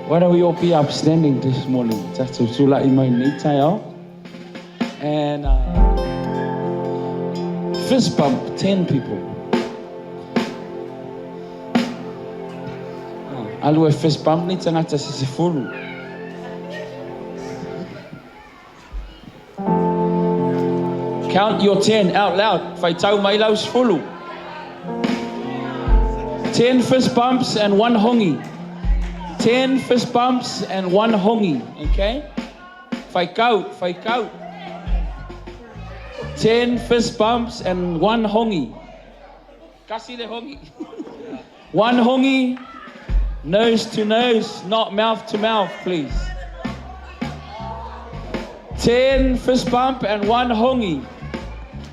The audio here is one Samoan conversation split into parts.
Why don't we all be upstanding this morning? Tatou tula'i mai nei taeao. And fist bump 10 people. Ah, alu e fist bump ni tagata se sefulu. Count your 10 out loud. Faitau mai lau sefulu. 10 fist bumps and one hongi. 10 fist bumps and one hongi. Okay? Faikau, faikau. 10 fist bumps and one hongi. Kasi le hongi. One hongi, nose to nose, not mouth to mouth, please. 10 fist bump and one hongi.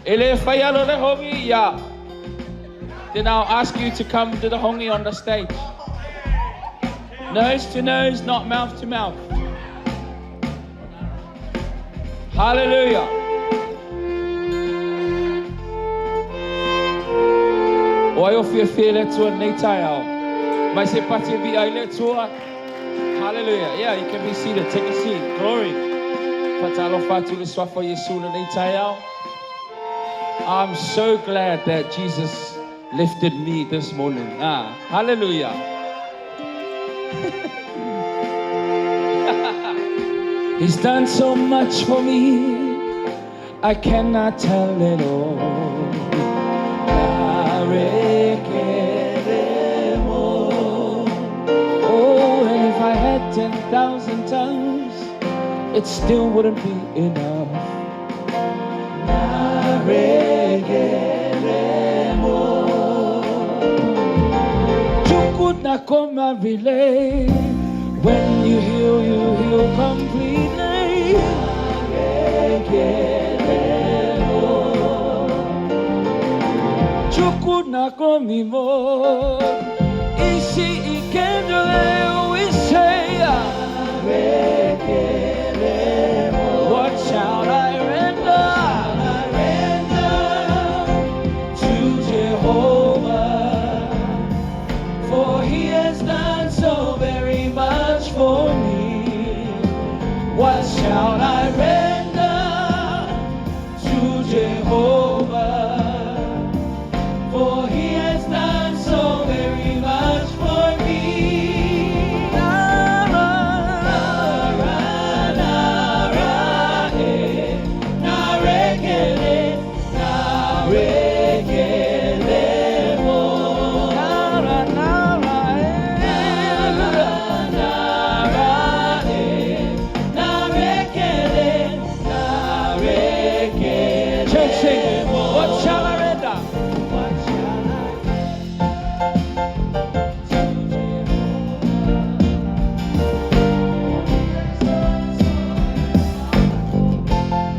E le whai alo le hongi, yeah. Then I'll ask you to come to the hongi on the stage. Nose to nose, not mouth to mouth. Hallelujah. O ai o fiafia le Atua nei taeao. Mai se pati e via i le Atua. Hallelujah. Yeah, you can be seated. Take a seat. Glory. Fatalofa atu le suafa o Iesu lenei taeao. I'm so glad that Jesus lifted me this morning. Ah, hallelujah. He's done so much for me. I cannot tell it all. Oh, and if I had 10,000 tongues, it still wouldn't be enough. When you heal, you heal completely. Chukwu na komimo. Isi ikendele we say. What shall I render? To Jehovah? For he has done so very much for me. What shall I render to Jehovah? For he has done so very much for me. Nara, nara, nara, eh. Narekele, narekele mo. Nara, nara, eh. Nara, eh. Narekele, narekele. Church sing. What shall I render? What shall I to Jehovah?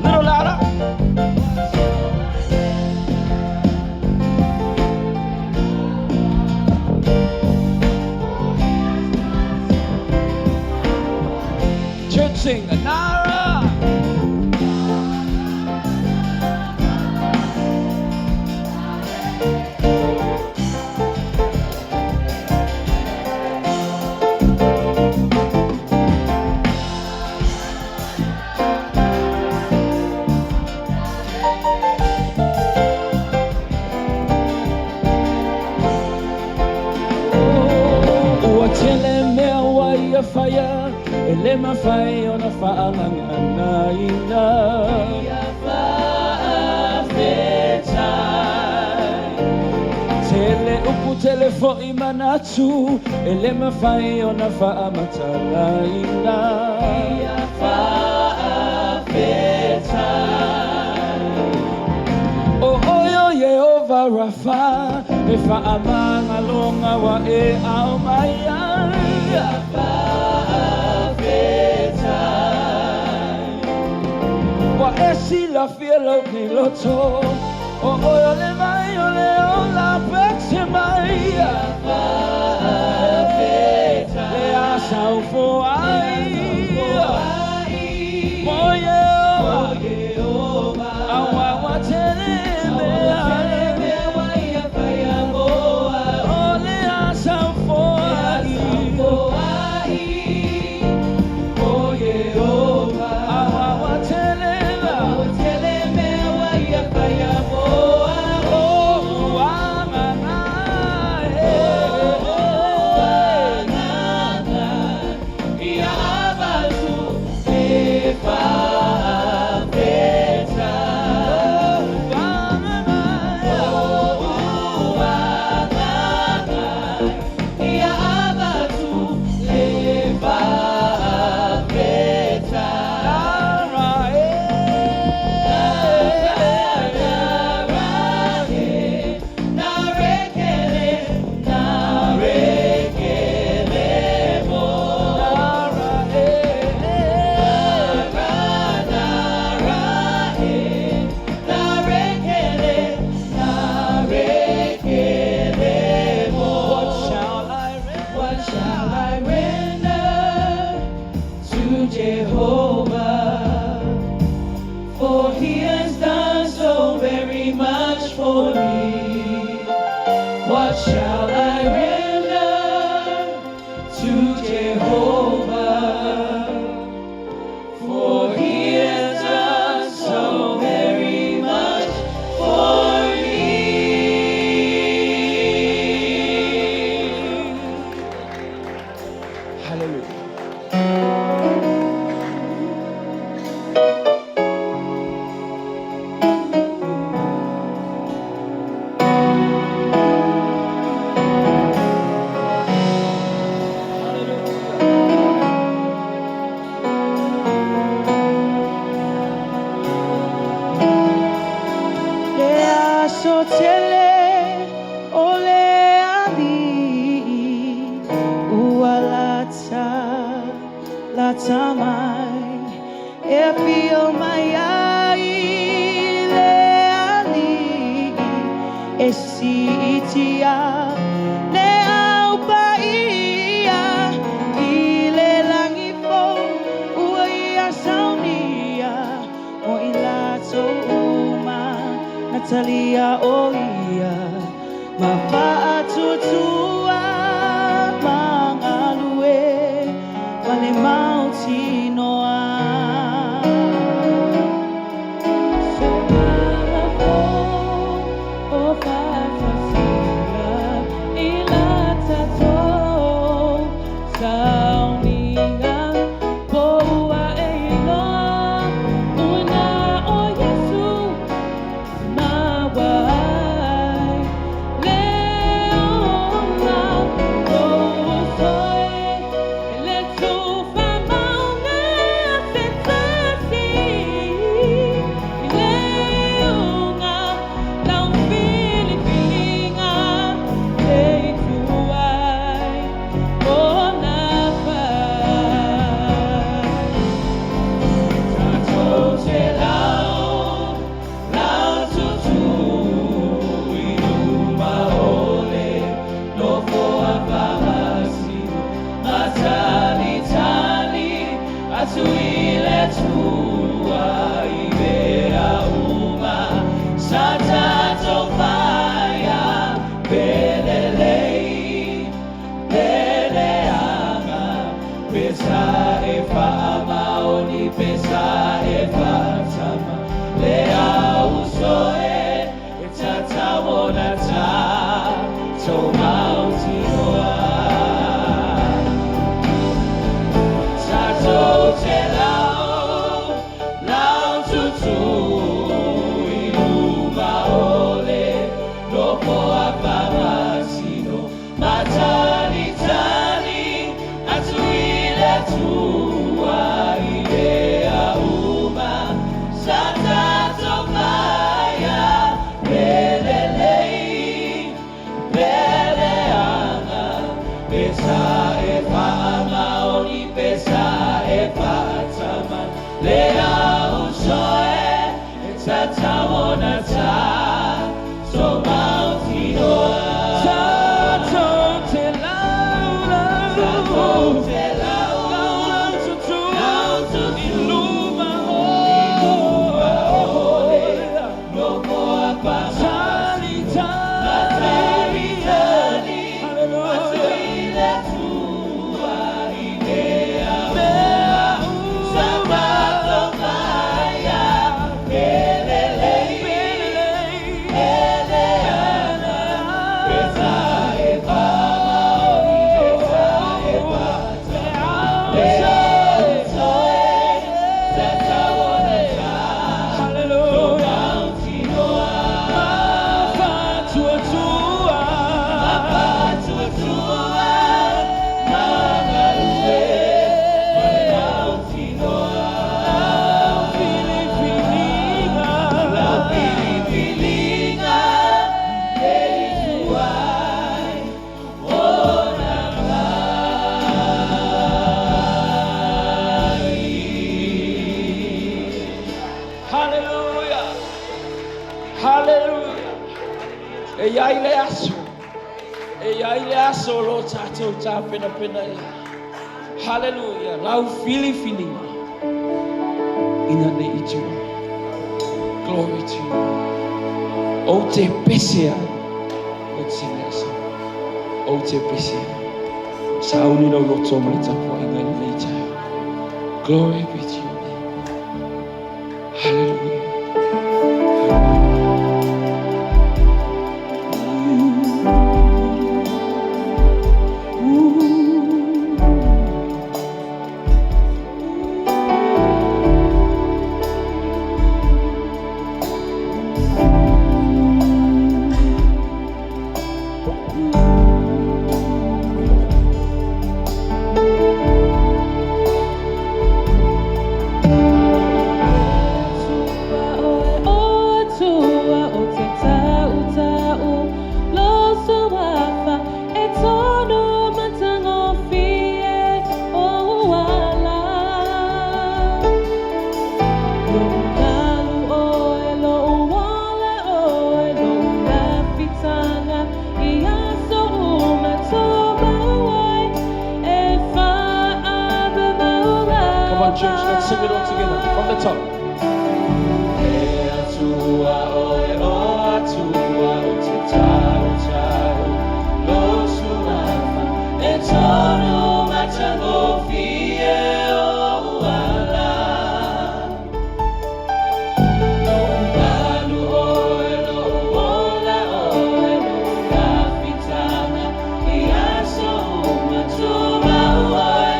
Little louder. Church sing. Nara. Ua tele mea ua ia faia, e le mafai ona faagaganaina. Ia faafetai. Tele upu tele fo'i manatu, e le mafai ona faamatalaina. Ia faafetai. O oe o Iehova Rafa, e faamagaloga ua e aumaia. Ia faafetai. Ua e silafia lou nei loto, o oe o le vai o le ola pese mai. Ia faafetai. Le asa ufo ai. Mo Iehova. Aua ua tele mea. O le asa ufo ai. What shall I render to Jehovah? For he has done so very much for me. Hallelujah. Le aso tele o le ali'i ua lata, lata mai e afio mai ai le ali'i e siitia le au paia i le lagi fou ua ia saunia mo i latou uma na talia o ia ma faatuatua ma galue ma le mautinoa. Se mana fou o faatasiga i la tatou sauniga po ua e iloa ua na o Iesu maua ai le ola. Lou uso e, le tufa mauga se tasi i le iuga lau filifiliga e itu ai ona fai. Tatou te lau, lau tutu i luma o le nofoa faamasino matalitali atu i le Atua i mea uma sa tatou faia pe lelei pe leaga pe sa e faamaoni pe sa e faatama le au uso e e tatau ona tatou mautinoa. Tatou te lau, lau tutu i luma o le nofoa faamasino matalitali atu i le Atua i mea uma sa tatou faia pe lelei pe leaga pe sa e faamaoni pe sa e faatama le au uso e e tatau ona tatou mautinoa. Tatou te lau, lau, Tatou te lau, lau tutu, lau tutu i luma i luma o o le nofoa faamasino matalitali atu i le Atua i mea uma sa tatou faia pe lelei pe leaga pe sa e faamaoni pe sa e faatama le au uso e tatau ona tatou mautinoa. Faatuatua, Faatuatua ma galue ma le mautinoa. Filifiliga, Lau filifiliga e itu ai ona fai. Hallelujah. Hallelujah. E iai le aso. E iai le aso o lo tatou tapenapena ai. Hallelujah. Lau filifiliga. Ina ne i tuai. Glory to you. O te pese ai. Let's sing that song. Ou te pese. Sauni lau loto ma le tapuaiga i lenei taeao. Glory be to your name. Hallelujah. Come on, church, let's sing it all together from the top. E Atua oe o Atua o te tau tau lo suafa e tonu matagofie o ala. Lou malu oe, lou ola oe, lou lafitaga i aso uma tumau oe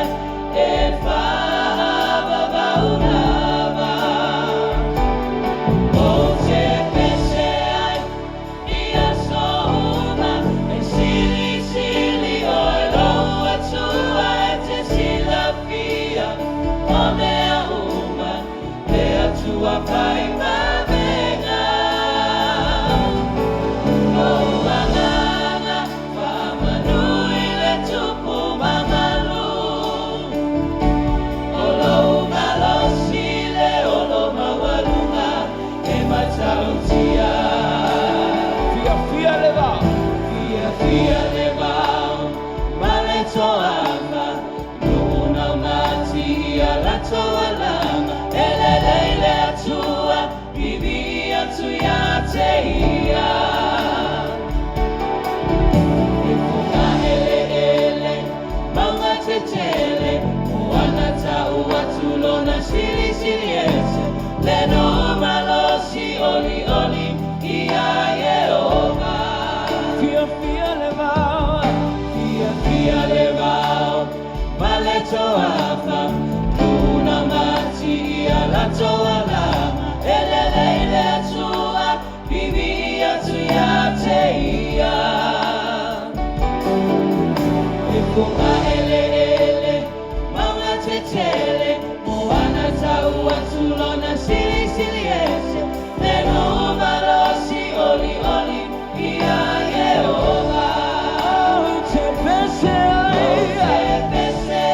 e faavavau lava. Ou te pese ai i aso uma e silisili oe lou Atua e te silafia o mea uma le Atua fai vavega. Lou agaga faamanu i le Tupu mamalu. O lou malosi le olo maualuga e matautia. Fiafia le vao. Fiafia le vao ma le toafa. Nu'u mati ia latou alaga. E lelei le Atua, vivi'i atu ia te ia. E fogaeleele, mauga tetele, moana ta'u atu lona silisili ese, le nuu malosi olioli ia Ieova. Fiafia le vao. Fiafia le vao, ma le toafa, nu'u mati ia latou alaga. E lelei le Atua, vivi'i atu ia te ia. E fogaeleele, mauga tetele, moana ta'u atu lona silisili ese, le nuu malosi olioli ia Ieova. Ou te pese ai. Ou te pese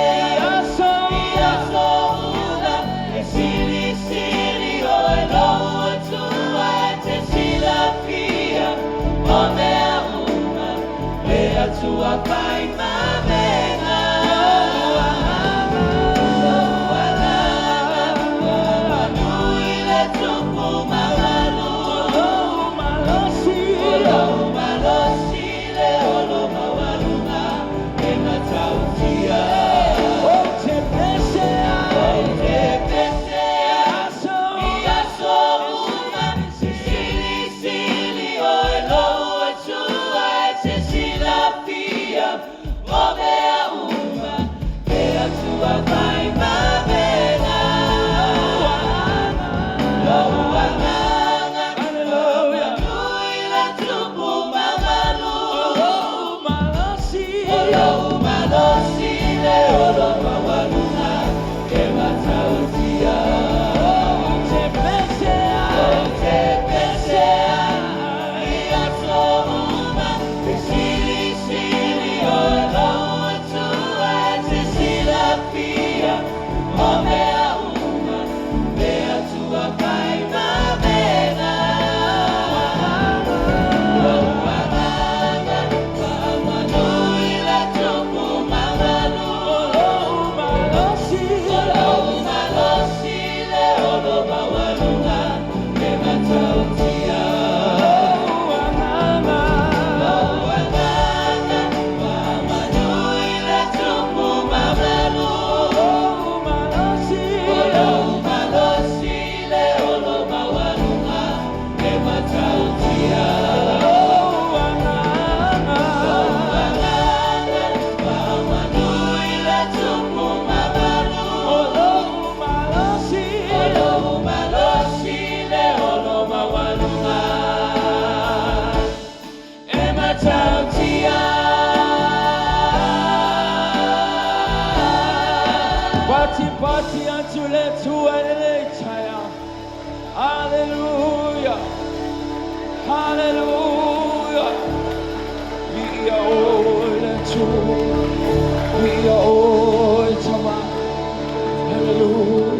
ai. I aso uma, e silisili oe lou Atua e te silafia o mea uma, le Atua fai vavega. Lou agaga faamanu i le Tupu mamalu. Lou malosi. Lou malosi le olo maualuga e matautia. Ou te pese ai. Ou te pese ai. I aso uma, silisili oe lou Atua e te silafia o Hallelujah. Viia oe le Atua. Viia oe Tama. Hallelujah.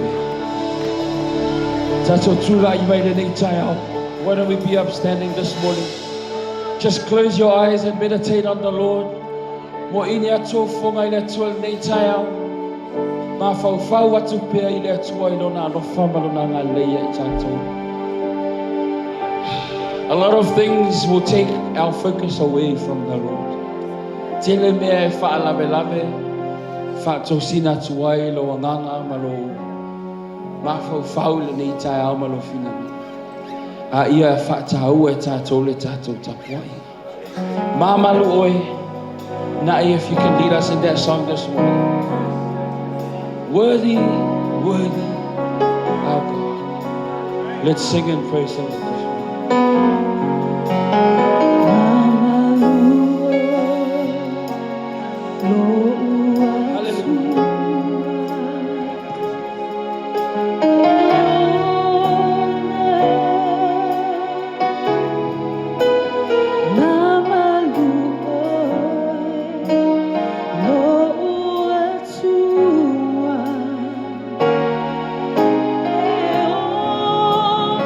Tatou tulai mai lenei taeao. Why don't we be upstanding this morning? Just close your eyes and meditate on the Lord. Moʻini atu ou fofoga i le Atua lenei taeao. Mafaufau atu pea i le Atua i lona alofa ma lona agalelei ia i tatou. A lot of things will take our focus away from the Lord. Tele mea e faalavelave, faatosina atu ai lou agaga ma lou mafaufau i lenei taeao ma lou finagalo. A ia faataua e tatou le tatou tapuai. Mamalu oe, Na'i, if you can lead us in that song this morning. Worthy, worthy, our God. Let's sing and praise Him this morning. Mamalu lou Hallelujah. Mamalu lou Atua e ona.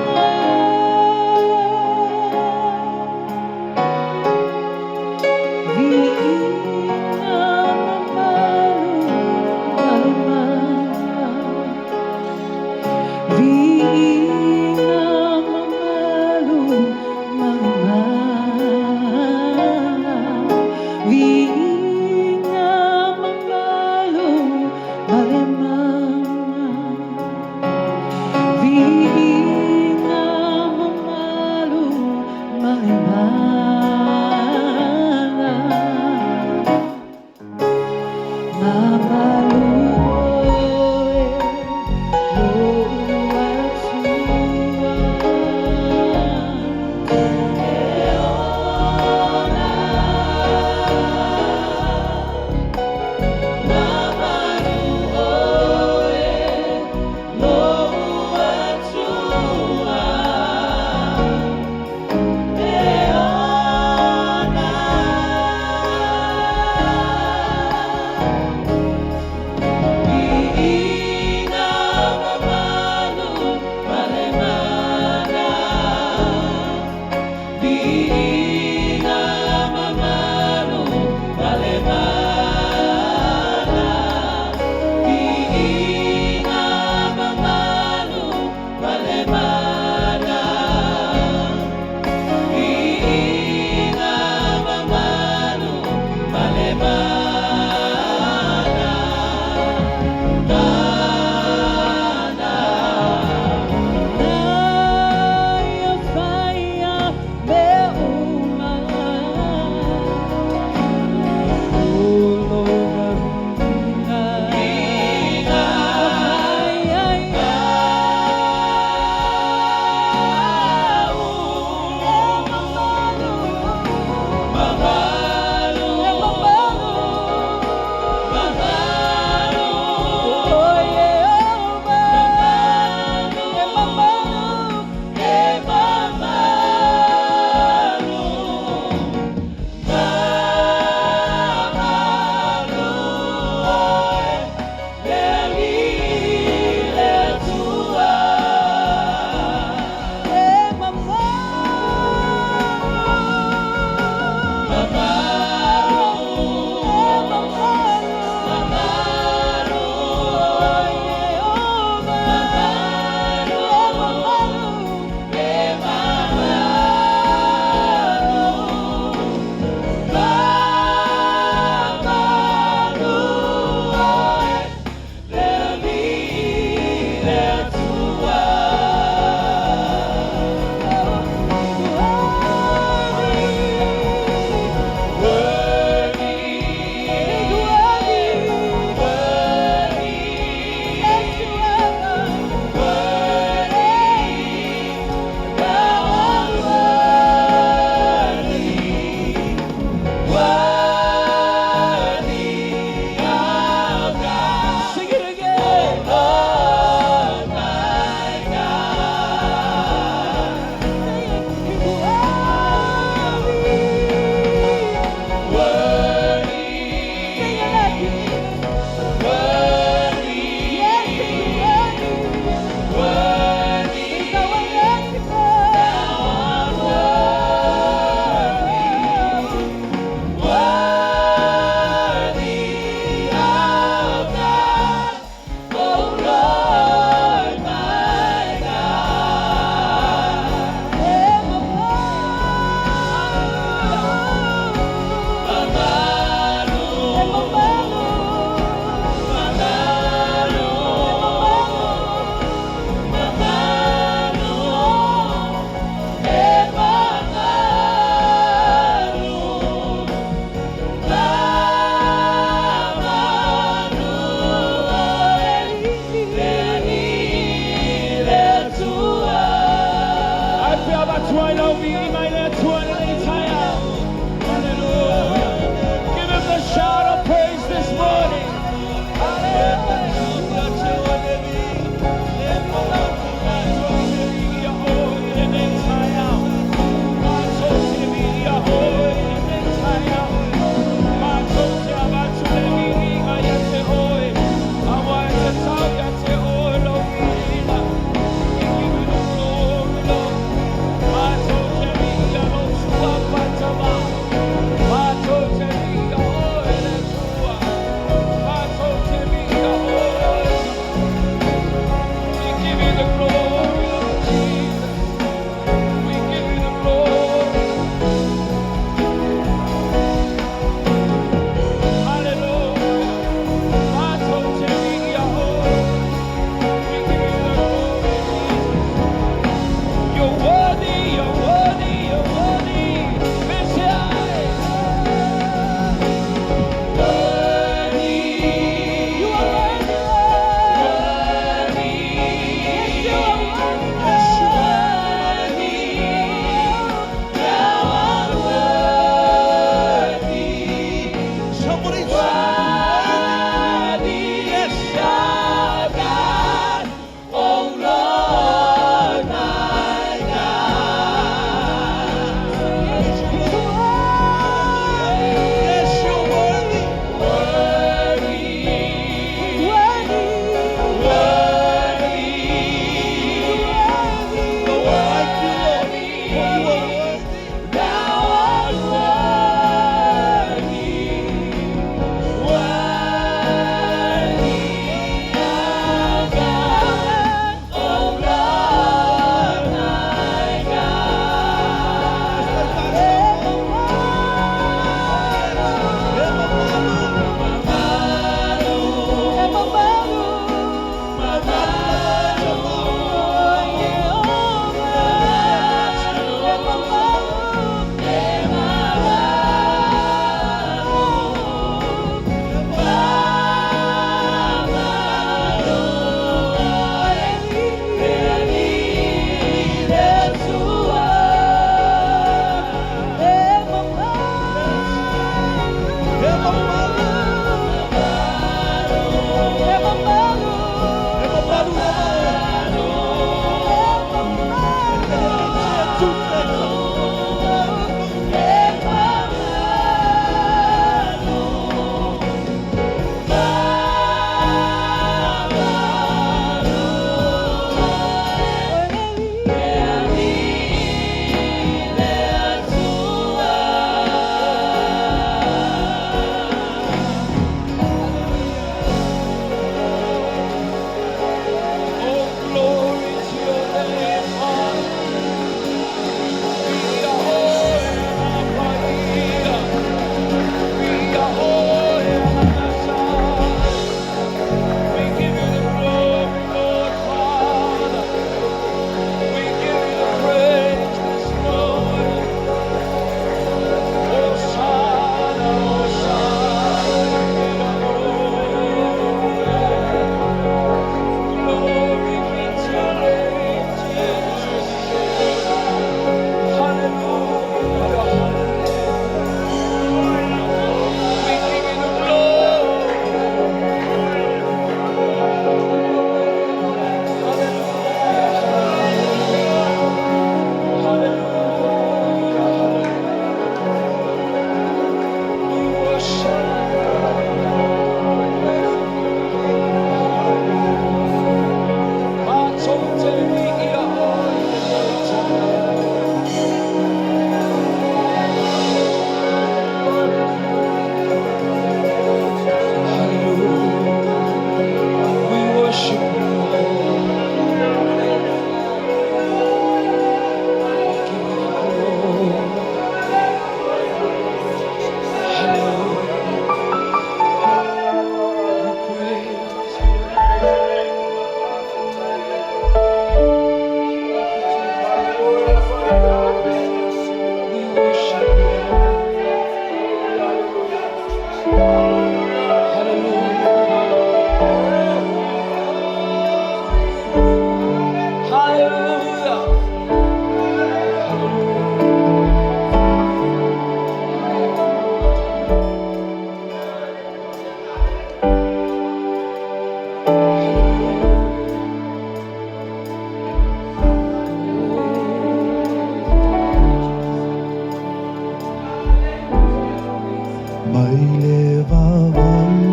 Mai le vavau i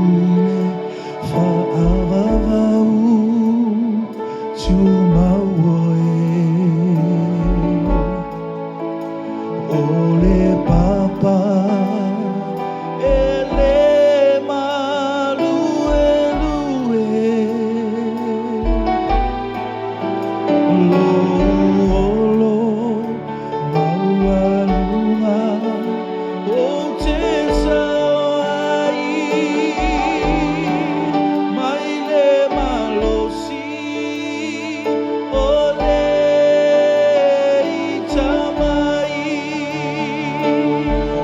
le faavavau, tumau oe. O le papa e le maluelue, lou olo maualuga ou te sao ai, mai le malosi o le ita mai.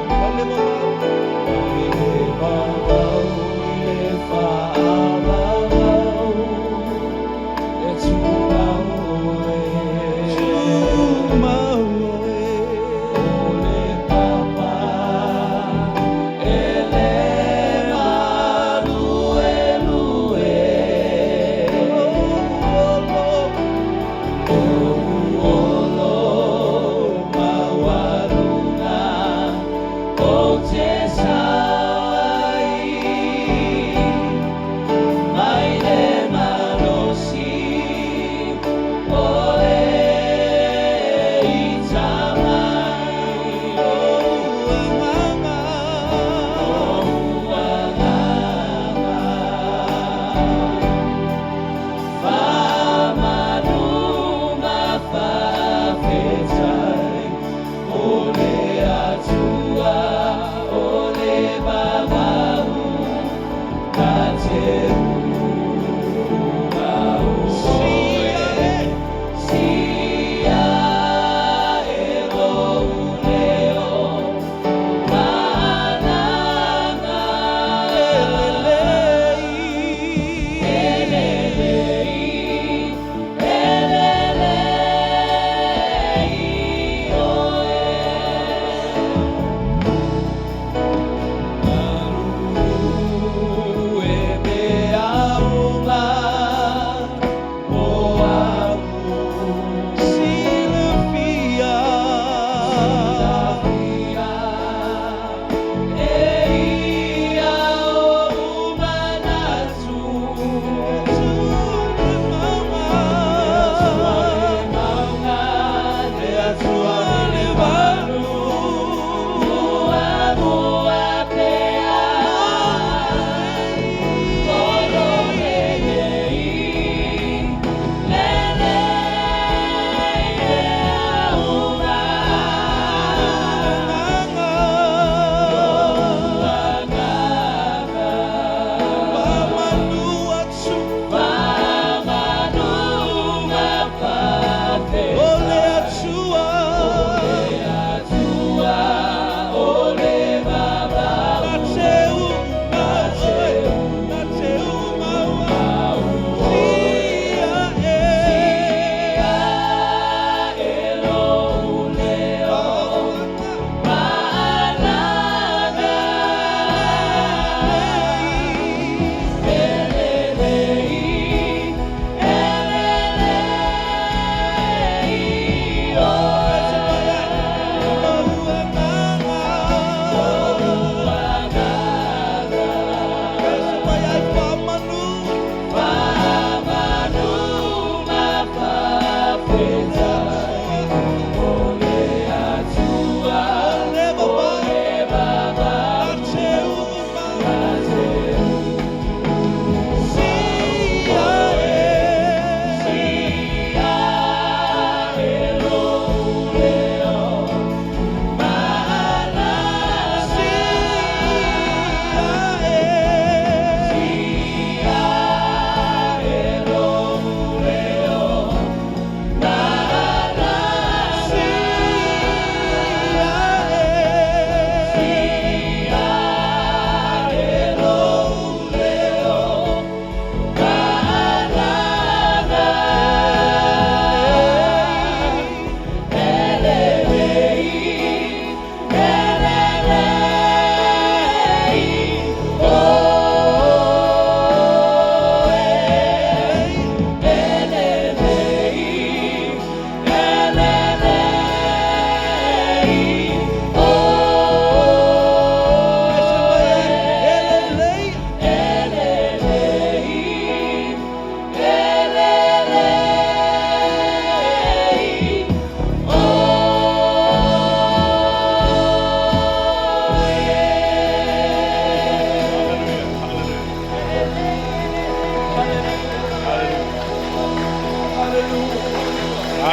Mai le vavau, Mai le vavau i le faavavau, e tumau oe. Tumau oe. O le papa e le maluelue, lou olo maualuga ou te sao ai, mai le malosi o le ita mai. Lou agaga, Lou agaga faamanu ma faafetai, o le Atua, o le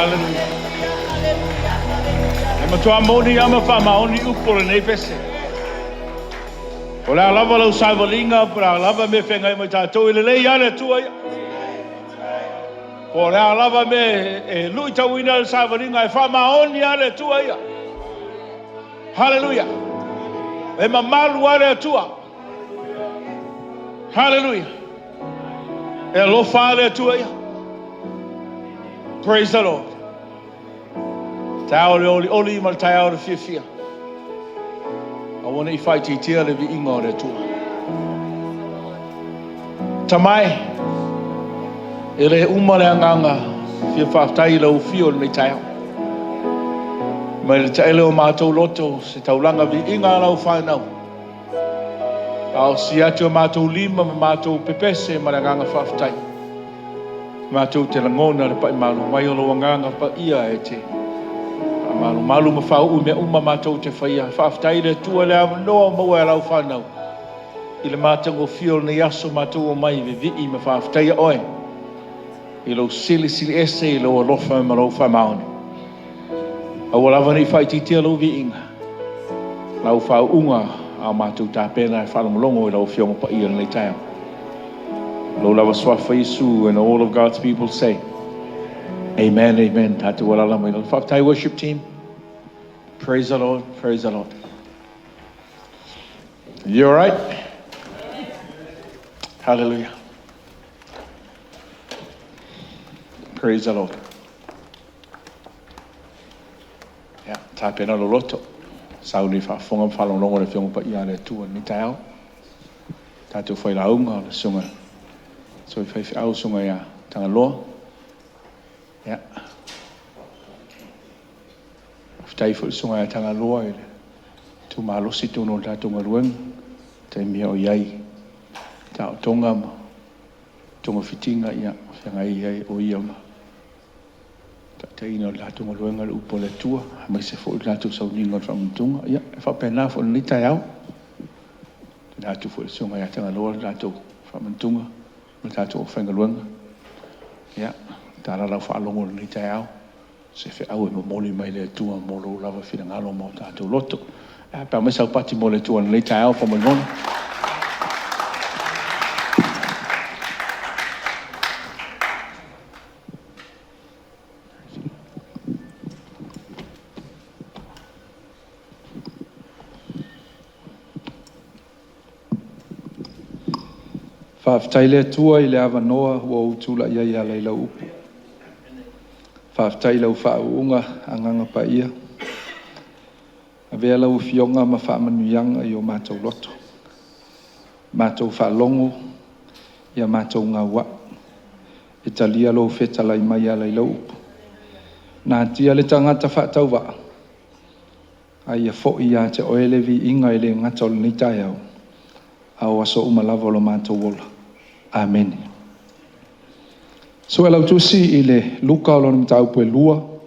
Haleluia. E matua moni lava ma faamaoni upu o lenei pese. O le a lava lau savaliga, po o le a lava mea e feagai ma i tatou, e lelei lava le Atua ia. Po o le a lava mea e luitauina ai le savaliga, e faamaoni lava le Atua ia. Haleluia. E mamalu lava le Atua. Haleluia. E alofa lava le Atua ia. Praise the Lord. Taeao o le olioli ma le taeao o le fiafia. Aua ne i faaitiitia le viiga o le Atua. Tama e, e le uma le agaga fia faafetai i lau afio i lenei taeao. Mai le taele o matou loto se taulaga viiga a lau fanau. A o si atu o matou lima ma matou pepese ma le agaga faafetai. Matou te lagona le pai malu mai o lou agaga paia e te faamalumalu ma faauu i mea uma matou te faia. Faafetai i le Atua i le avanoa o maua e lau fanau. I le matagofie o lenei aso matou omai vivii ma faafetaia oe. I lou silisili ese i lou alofa ma lou faamaoni. Aua lava ne i faaitiitia lou viiga. Lau faauuga a matou tapena e faalogologo i lau afioga paia lenei taeao. Lou lava suafa Iesu, and all of God's people say, Amen, amen. Tatou alala mai lalo. Faafetai worship team. Praise the Lord, praise the Lord. You all right? Hallelujah. Praise the Lord. Ia, tapena lou loto. Sauni faafofoga ma faalogologo le afioga paia a le Atua lenei taeao. Tatou failauga o le susuga soi faifeau susuga ia Tagaloa. Ia. Faafetai foi le susuga ia Tagaloa i le tumalosi tonu o le tatou galuega. Taimi o i ai taotoga ma togafitiga ia feagai ai o ia ma taitaiina o le tatou galuega le upu a le Atua, aemaise foi le tatou sauniga o le faamanatuga. Ia, e faapena foi lenei taeao. Tuuina atu foi le susuga ia Tagaloa le tatou faamanatuga ma le tatou aufaigaluega. Ia, tala lau faalogo i lenei taeao. Se feau e momoli mai le Atua mo lou lava finagalo ma o tatou loto. Ia, pe aumai saupati mo le Atua i lenei taeao faamolemole. Faafetai le Atua i le avanoa ua ou tulai ai e ala i lau upu. Faafetai i lau faauuga agaga paia. Avea lau afioga ma faamanuiaga i o matou loto. Matou faalogo, ia matou gauai. E talia lou fetalai mai e ala i lau upu. Natia le tagata faatauvaa, a ia foi ia te oe le viiga e le gata o lenei taeao, a o aso uma lava o lo matou ola. Amene. Sue lau tusi i le Luka o lona mataupu e 2.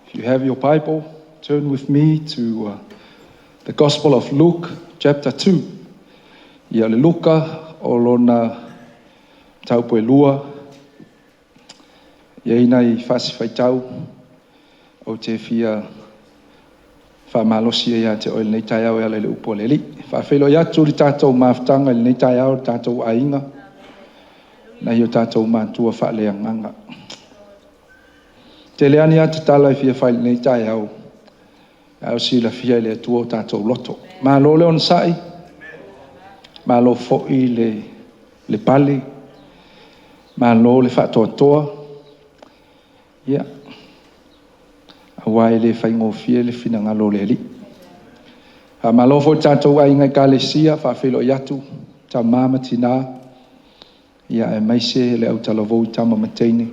If you have your Bible, turn with me to the Gospel of Luke, chapter 2. Ia le Luka o lona mataupu e 2. Ia ina i faasifaitau o te fia faamalosi ia te oe lenei taeao e ala i le upu a le Alii. Faafeiloai atu le tatou mafutaga i lenei taeao le tatou aiga, nai o tatou matua faaleagaga. Tele ani ata tala e fia fai lenei taeao, a o silafia e le Atua o tatou loto. Malo le onosai, malo foi le pale, malo le faatoatoa, ia, aua e le faigofie le finagalo o le Alii. Faamalo foi le tatou aiga Ekalesia, faafeiloai atu, tama ma tina, ia aemaise le autalavou i tama ma teine.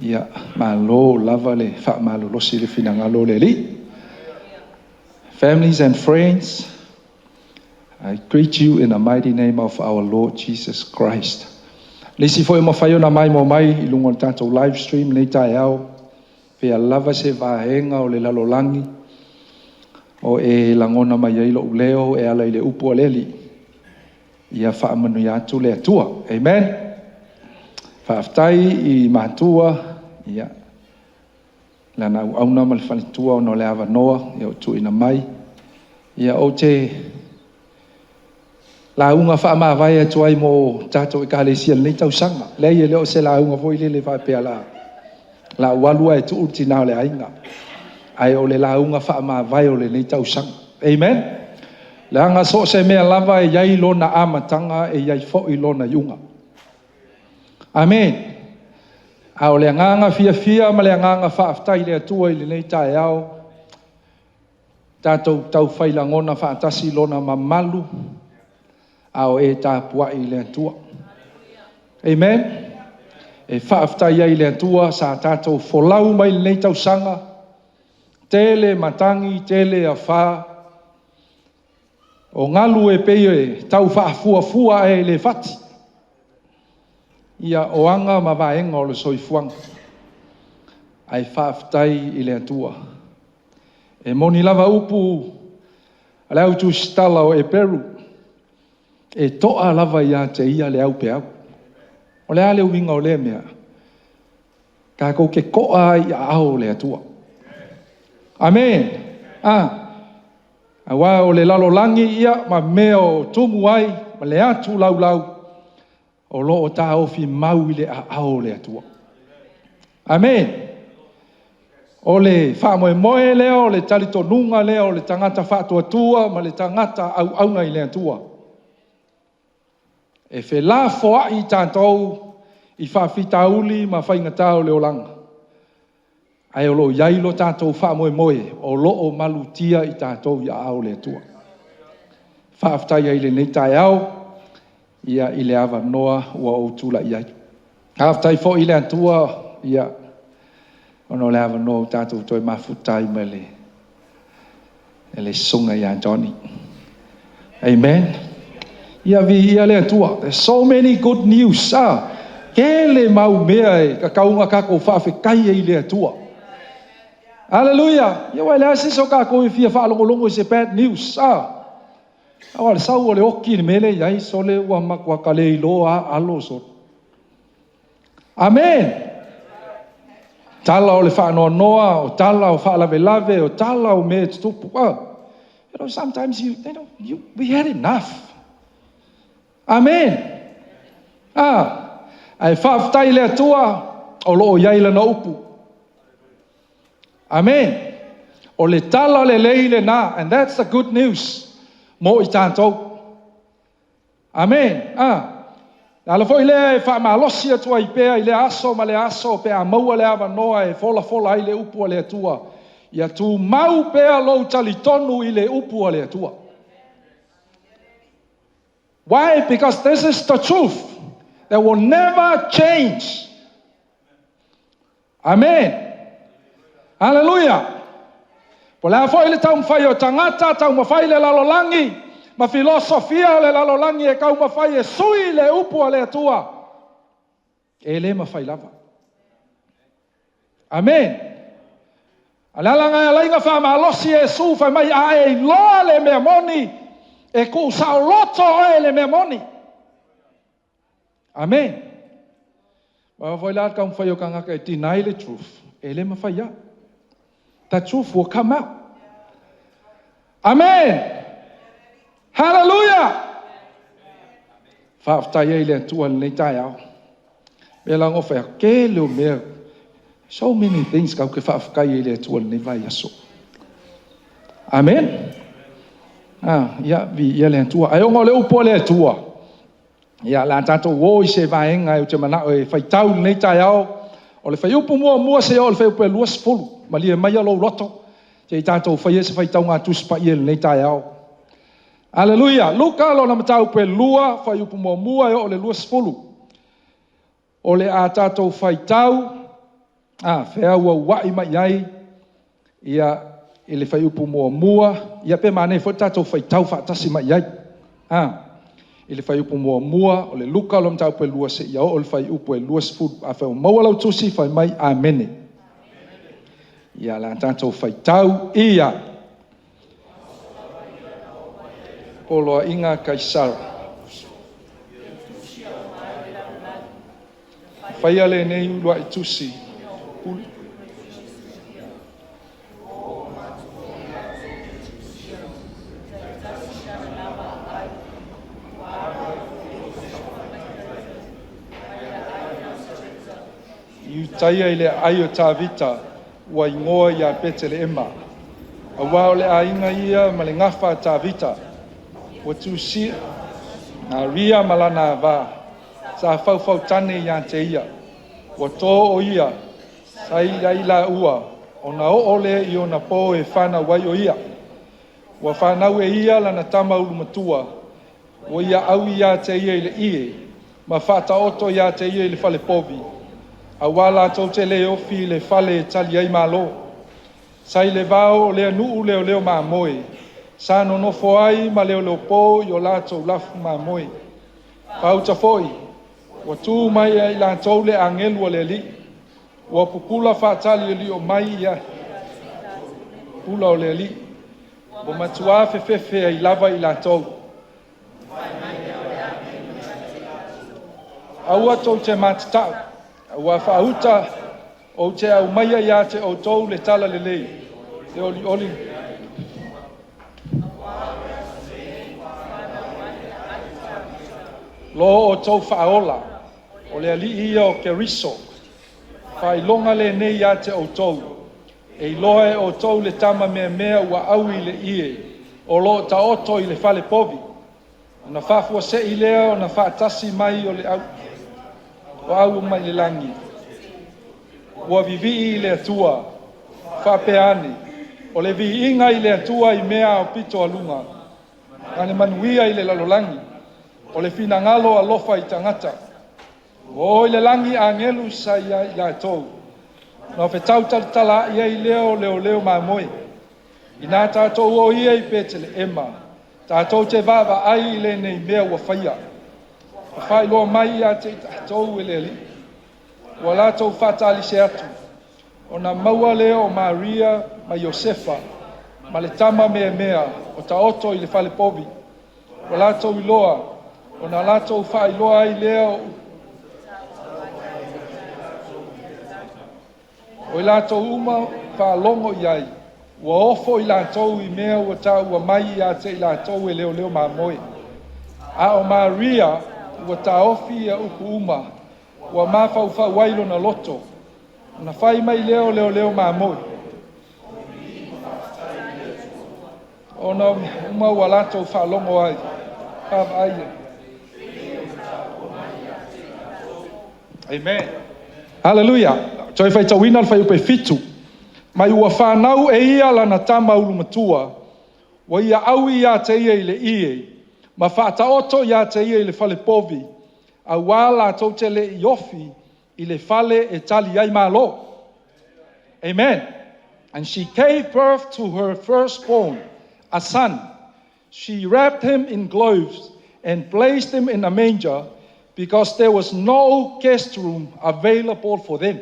Ia, malo lava le faamalolosi le finagalo o le Alii. Families and friends, I greet you in the mighty name of our Lord Jesus Christ. Le isi foi o mafai ona mai mo mai i luga o le tatou live stream nei taeao, pea lava se vaega o le lalolagi o e lagona mai ai lou leo e ala i le upu a le Alii. Ia faamanuia atu le Atua. Amen. Faafetai i matua, ia, lana auauna ma le faletua ona o le avanoa ia ua tuuina mai. Ia ou te lauga faamavae atu ai mo tatou ekalesia i lenei tausaga. Leai, e le o se lauga foi lele faapea la ou alu ae tuu le tina o le aiga. Ae o le lauga faamavae o lenei tausaga. Amen? Leaga so o se mea lava e i ai lona amataga, e i ai foi lona iuga. Amen. A o le agaga fiafia ma le agaga faafetai i le Atua i lenei taeao, tatou taufai lagona faatasi lona mamalu, a o e tapuai i le Atua. Amen. E faafetai ai i le Atua sa tatou folau mai lenei tausaga, tele matagi, tele afa, o galu e pei e tau faafuafua ae le fati. Ia, o aga ma vaega o le soifuaga. Ae faafetai i le Atua. E moni lava upu a le au tusitala o Eperu, e toa lava ia te ia le aupeau. O le a le uiga o lea mea? Tatou te toa ai i aao o le Atua. Amen. Aua o le lalolagi ia ma mea o tumu ai ma le atu laulau, o lo o taofi mau i le aao o le Atua. Amen. O le faamoemoe lea, o le talitonuga lea o le tagata faatuatua ma le tagata auauna i le Atua. E felafoai tatou i faafitauli ma faigata o le olaga, ae o lo o i ai lo tatou faamoemoe o lo o malutia i tatou i aao o le Atua. Faafetai ai i lenei taeao ia i le avanoa ua ou tulai ai. Faafetai foi i le Atua ia ona o le avanoa ua tatou toe mafuta ai ma le susuga ia Johnny. Amen. Ia viia le Atua. There's so many good news. Tele mau mea e tatau ona tatou faafetai ai i le Atua. Hallelujah. Ia aua e leai se isi o tatou e fia faalogologo i se bad news. Aua o le sau o le oti i le mea lea e i ai, sole ua matua ta le iloa alo sole. Amen. Tala o le faanoanoa, o tala o faalavelave, o tala o mea e tutupu. Sometimes you, you know, you, we had enough. Amen. Ae faafetai i le Atua o lo o i ai lana upu. Amen. O le tala lelei lena, and that's the good news mo i tatou. Amen. Le ala foi lea e faamalosi atu ai pea i le aso ma le aso pe a maua le avanoa e folafola ai le upu a le Atua. Ia tumau pea lou talitonu i le upu a le Atua. Why? Because this is the truth that will never change. Amen. Hallelujah. Po o le a foi le taumafai o tagata, taumafai le lalolagi, ma filosofia o le lalolagi e taumafai e sui le upu a le Atua. E le mafai lava. Amen. A le ala lena e ala ai ona faamalosi Iesu fai mai a e iloa le mea moni, e tuusaoloto oe i le mea moni. Amen. Aua foi la le taumafai o tagata e deny le truth, e le mafai lava. The truth will come out. Amen. Hallelujah. Faafetai ai i le Atua i lenei taeao. Mea la ona fai atu, tele o mea, so many things tatou te faafetai ai i le Atua i lenei vaiaso. Amen. Ia, viia le Atua. Ae ona o le upu a le Atua, ia, o le a tatou o i se vaega ou te manao e faitau i lenei taeao, o le fuaiupu 1 seia oo i le fuaiupu e 20, malie maia lou loto, se i tatou faia se faitauga Tusi Paia i lenei taeao. Aleluia! Luka lona mataupu e 2, fuaiupu 1 e oo i le 20. O le a tatou faitau, feauauai mai ai, ia, i le fuaiupu 1, ia pe manaia foi le tatou faitau faatasi mai ai. I le fuaiupu 1, o le Luka lona mataupu e 2 seia oo i le fuaiupu e 20. Afai ua maua lau tusi, fai mai amene. Ia, o le a tatou faitau ia. Poloaiga Kaisara. Faia lenei uluai tusi pule. Iutaia i le aai o Tavita ua igoa ia Peteleema. Auā o le aiga ia ma le gafa a Tavita. Ua tusia Maria ma lana ava sa faufautane ia te ia. Ua tō o ia, sa i ai laua, ona oo lea i ona po e fanau ai o ia. Ua fanau e ia lana tama ulumatua, ua ia aui ia te ia i le ie, ma faataoto ia te ia i le falepovi, auā latou te le ofi i le fale e tali ai malo. Sa i le vao o le nuu leoleo mamoe, sa nonofo ai ma leoleopo i o latou lafu mamoe. Faauta foi, ua tu mai ia i latou le agelu a le Alii, ua pupula faataliolio mai ia pula o le Alii, ua matuā fefefe ai lava i latou. Aua tou te matatau, aua faauta ou te aumaia ia te outou le talalelei, le olioli. Lo outou faaola, o le alii ia o Keriso, faailoga lenei ia te outou. E iloa e outou le tama meamea ua aui i le ie, o lo o taoto i le falepovi. Ona faafuasei lea ona faatasi mai o le au, o au mai le lagi. Ua vivii i le Atua, faapea ane, o le viiga i le Atua i mea aupito aluga, ma le manuia i le lalolagi, o le finagalo alofa i tagata. Ua o i le lagi agelu sa ia i latou, na fetau talatala ai lea o leoleo mamoe. Ina tātou o ia i Peteleema, tātou te vaavaai i lenei mea ua faia. Ua faailoa mai ia te i tatou e le Alii. Ua latou faatalise atu, ona maua lea o Maria ma Iosefa ma le tama meamea o taoto i le falepovi. Ua latou iloa, ona latou faailoa ai lea o o i latou uma faalogo i ai, ua ofo i latou i mea ua taua mai ia te i latou e leoleo mamoe. A o Maria ua taofi ia upu uma, ua mafaufau ai lona loto. Ona fai mai lea o leoleo mamoe. Ona o mea uma ua latou faalogo ai, vaavaai ai. Amen. Hallelujah. Toe faitauina le fuaiupu e 7. Mai ua fanau e ia lana tama ulumatua, ua ia aui ia te ia i le ie, ma faataoto ia te ia i le falepovi, auā latou te le i ofi i le fale e tali ai malo. Amen. And she gave birth to her firstborn, a son. She wrapped him in clothes and placed him in a manger because there was no guest room available for them.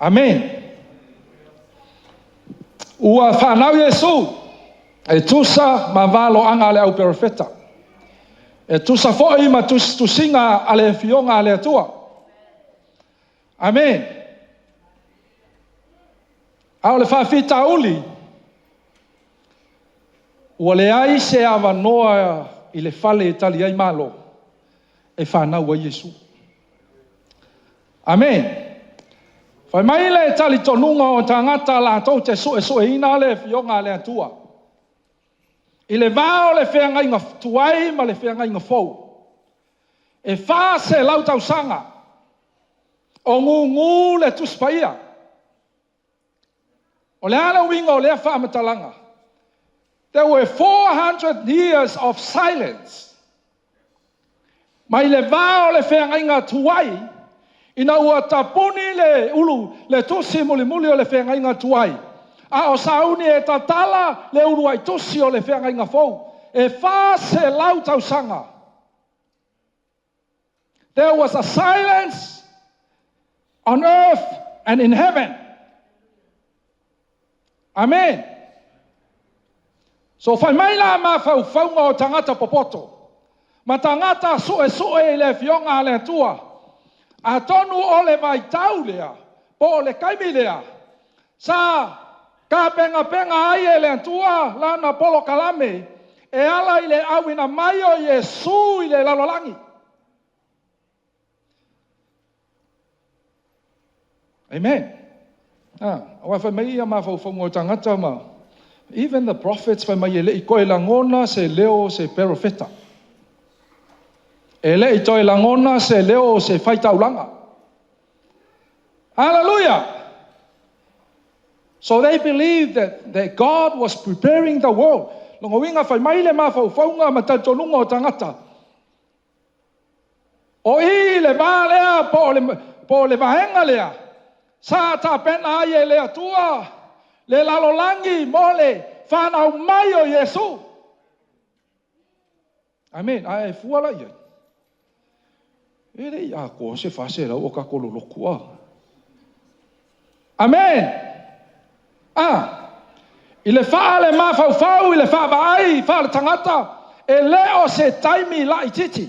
Amen. Ua fanau Iesu e tusa ma valoaga a le au perofeta. E tusa foi ma tusitusiga a le afioga a le Atua. Amen. A o le faafitauli, ua leai se avanoa i le fale e tali ai malo e fanau ai Iesu. Amen. Fai mai le talitonuga o tagata latou te suesueina le afioga a le Atua. I le va o le feagaiga tuai ma le feagaiga fou, e 400 tausaga o gugu le Tusi Paia. O le a le uiga o lea faamatalaga? There were 400 years of silence. Mai le va o le feagaiga tuai, ina ua tapuni le ulu le tusi mulimuli o le feagaiga tuai, a o sauni e tatala le uluai tusi o le feagaiga fou, e 400 tausaga. There was a silence on earth and in heaven. Amen. So fai mai la mafaufauga o tagata popoto ma tagata suesue i le afioga a le Atua. Atonu o le vaitau lea, po o le taimi lea, sa tapenapenaina ai e le Atua lana polokalame e ala i le auina mai o Iesu i le lalolagi. Amen. Ah, aua fai mai ia mafaufauga o tagata ma even the prophets fai mai e le i toe lagona se leo o se perofeta. E le i toe lagona se leo o se faitaulaga. Hallelujah! So they believed that God was preparing the world. Lona uiga fai mai le mafaufauga ma talitonuga o tagata. O i le va lea po o le vaega lea, sa tapena ai e le Atua le lalolagi mo le fanau mai o Iesu. Amen. Ae e fua la i ai. E le i atoa se 400 o tatou lolotu a. Amen. Ah, i le faale mafaufau i le faavaai faale tagata, e le o se taimi laitiiti.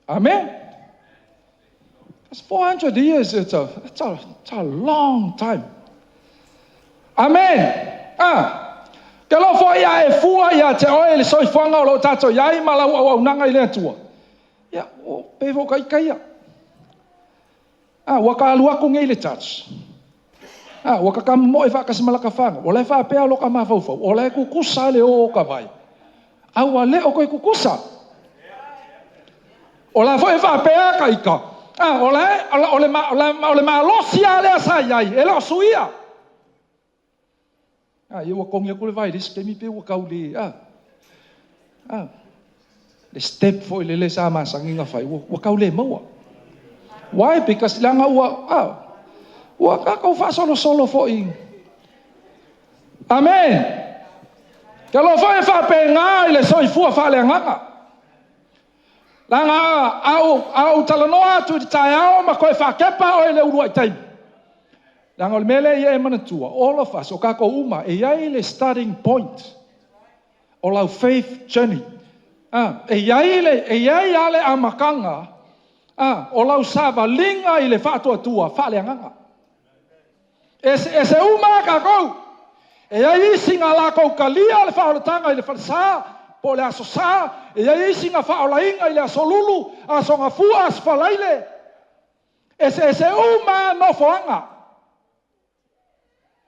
Amen. That's 400 years. It's a long time. Amen. Ah. Ke lo fo ia e fua ia te oe le soifuaga o lo o tatou i ai ma lau auaunaga i le Atua. Ia, o pe fo kai kai ia. Ah, ua ka alu aku nei le church. Ah, ua ka mo e whakasi malaka whanga. O le whapea lo ka mafaufau. O le kukusa le o ka vai. A ua le o koe kukusa. O la fo e whapea ka ika. Ah, o le, o le, o le, ma, o le, o le malosi a lea sa iai. E le o suia. Ah, ia ua kongi aku le vai, le skemi pe ua kau le. Ah, ah. Le step fo i le le sa masangi nga whai, ua kau le maua. Why? Because langa ua, ah, ua kakau wha solo fo i. Amen. Ke lo fo e whape ngā i le soifua wha le nganga. Langa au talanoa atu i te taeao ma koe whakepa o i le urua i taimi. Langa o le mele ia e manatua, all of us, o kākou uma, e iai le starting point o lau faith journey. Ah, e iai le, e iai ale amakanga, ah, o lau savaliga i le faatuatua, faaleagaga. E se uma kākou. E iai isi nga lākou kalia le faaolataga i le falesā, po o le aso Sā, e iai isi na faaolaina i le aso Lulu, aso Gafua, aso Faraile. E se uma nofoaga.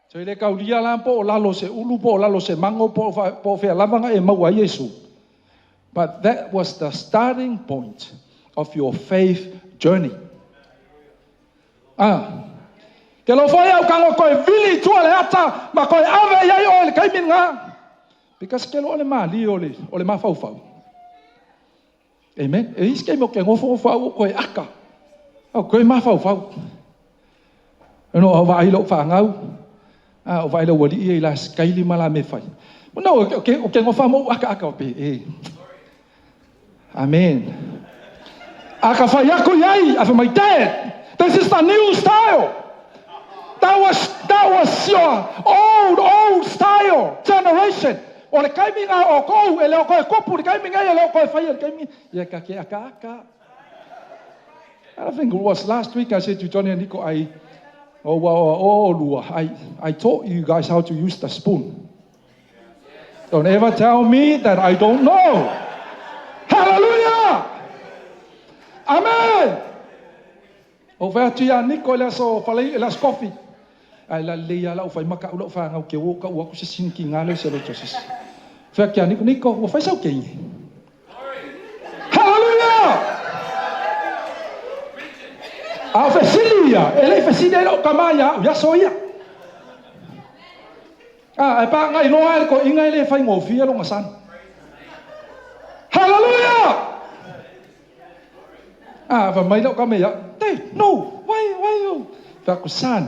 So i le kaulia la po o lalo se ulu, po o lalo se mango, po o fea lava nga e maua ai Iesu. But that was the starting point of your faith journey. Ah. Ke lo foi au kango koe vili tua le ata, ma koe ave iai o le kaimin ngā. Because ke lo o le mali o le mafaufau. Amen. E isi ke mo ke ngofo ngofo au koe aka. Au koe mafaufau. No au vai lo whangau. Ah, o vai lo wali i la skaili ma la me fai. No, o ke ngofa mo aka aka o pe. E. Amen. Aka fai aku iai, afa my dad. This is the new style. That was your old, old style generation. O le kaiminga o kou, e le o koe kopu, le kaiminga e le o koe whai, le kaiminga. Ia ka ke aka aka. I think it was last week I said to Johnny and Nico, I, oh, well, oh, lua, I taught you guys how to use the spoon. Don't ever tell me that I don't know. Hallelujah! Amen! O whea tu ia Nico le aso whalei le aso coffee. Ai la le ia lau whai maka au lau whangau ke o ka ua ku se sinki ngā leo se loto sisi. Whea kia Nico, Nico, ua whai sau keingi. Hallelujah! A o fesili ia, e lei fesili ai lau kama ia, ia so ia. Ah, e pa ngai loa e ko inga e le whai ngōwhia longa san. Hallelujah! Ah, fa mai lau kame ia, Dad, no, why you? Fa ku son,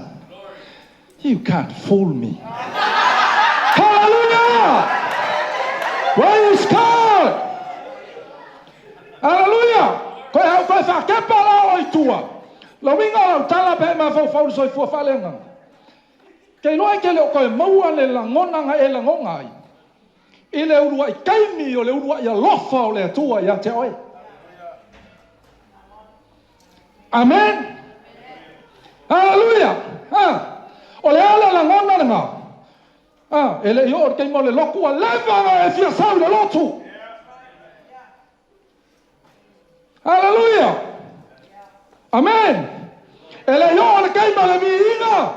you can't fool me. Hallelujah! Praise God! Hallelujah! Koe hau koe whakepa la o i tua. Lau inga lau tala pe ma fau fau soifua whalenga. Ke iloa ke le o koe maua le lagona nga e lagona ai. I le uluai kaimi o le uluai alofa o le Atua ia te oe. Amen. Haleluia. O le a le lagona lena? E le i oo i le taimi o le lotu, ua leva ona e fia sau i le lotu. Haleluia. Amen. E le i oo i le taimi o le viiga,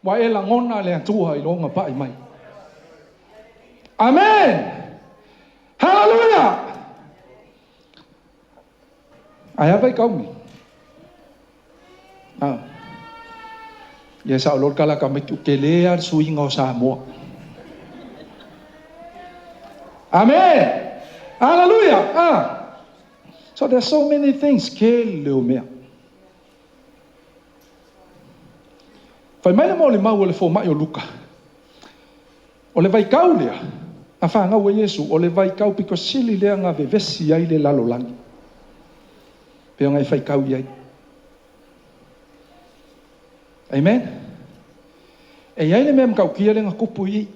ua e lagona le Atua i loga pa'i mai. Amen. Haleluia. Ae a vaikaumi? Ia sao loa le tala a tamaiti, ua tele lava le suiga o Samoa. Amen. Hallelujah. So there are so many things, tele o mea. Fai mai le molimau a le fomai o Luka, o le vaitau lea na fanau ai Iesu, o le vaitau pito sili lea na vevesi ai le lalolagi, pei ona e faitau i ai. Amen. E i ai le mea matautia lea na tupu i i.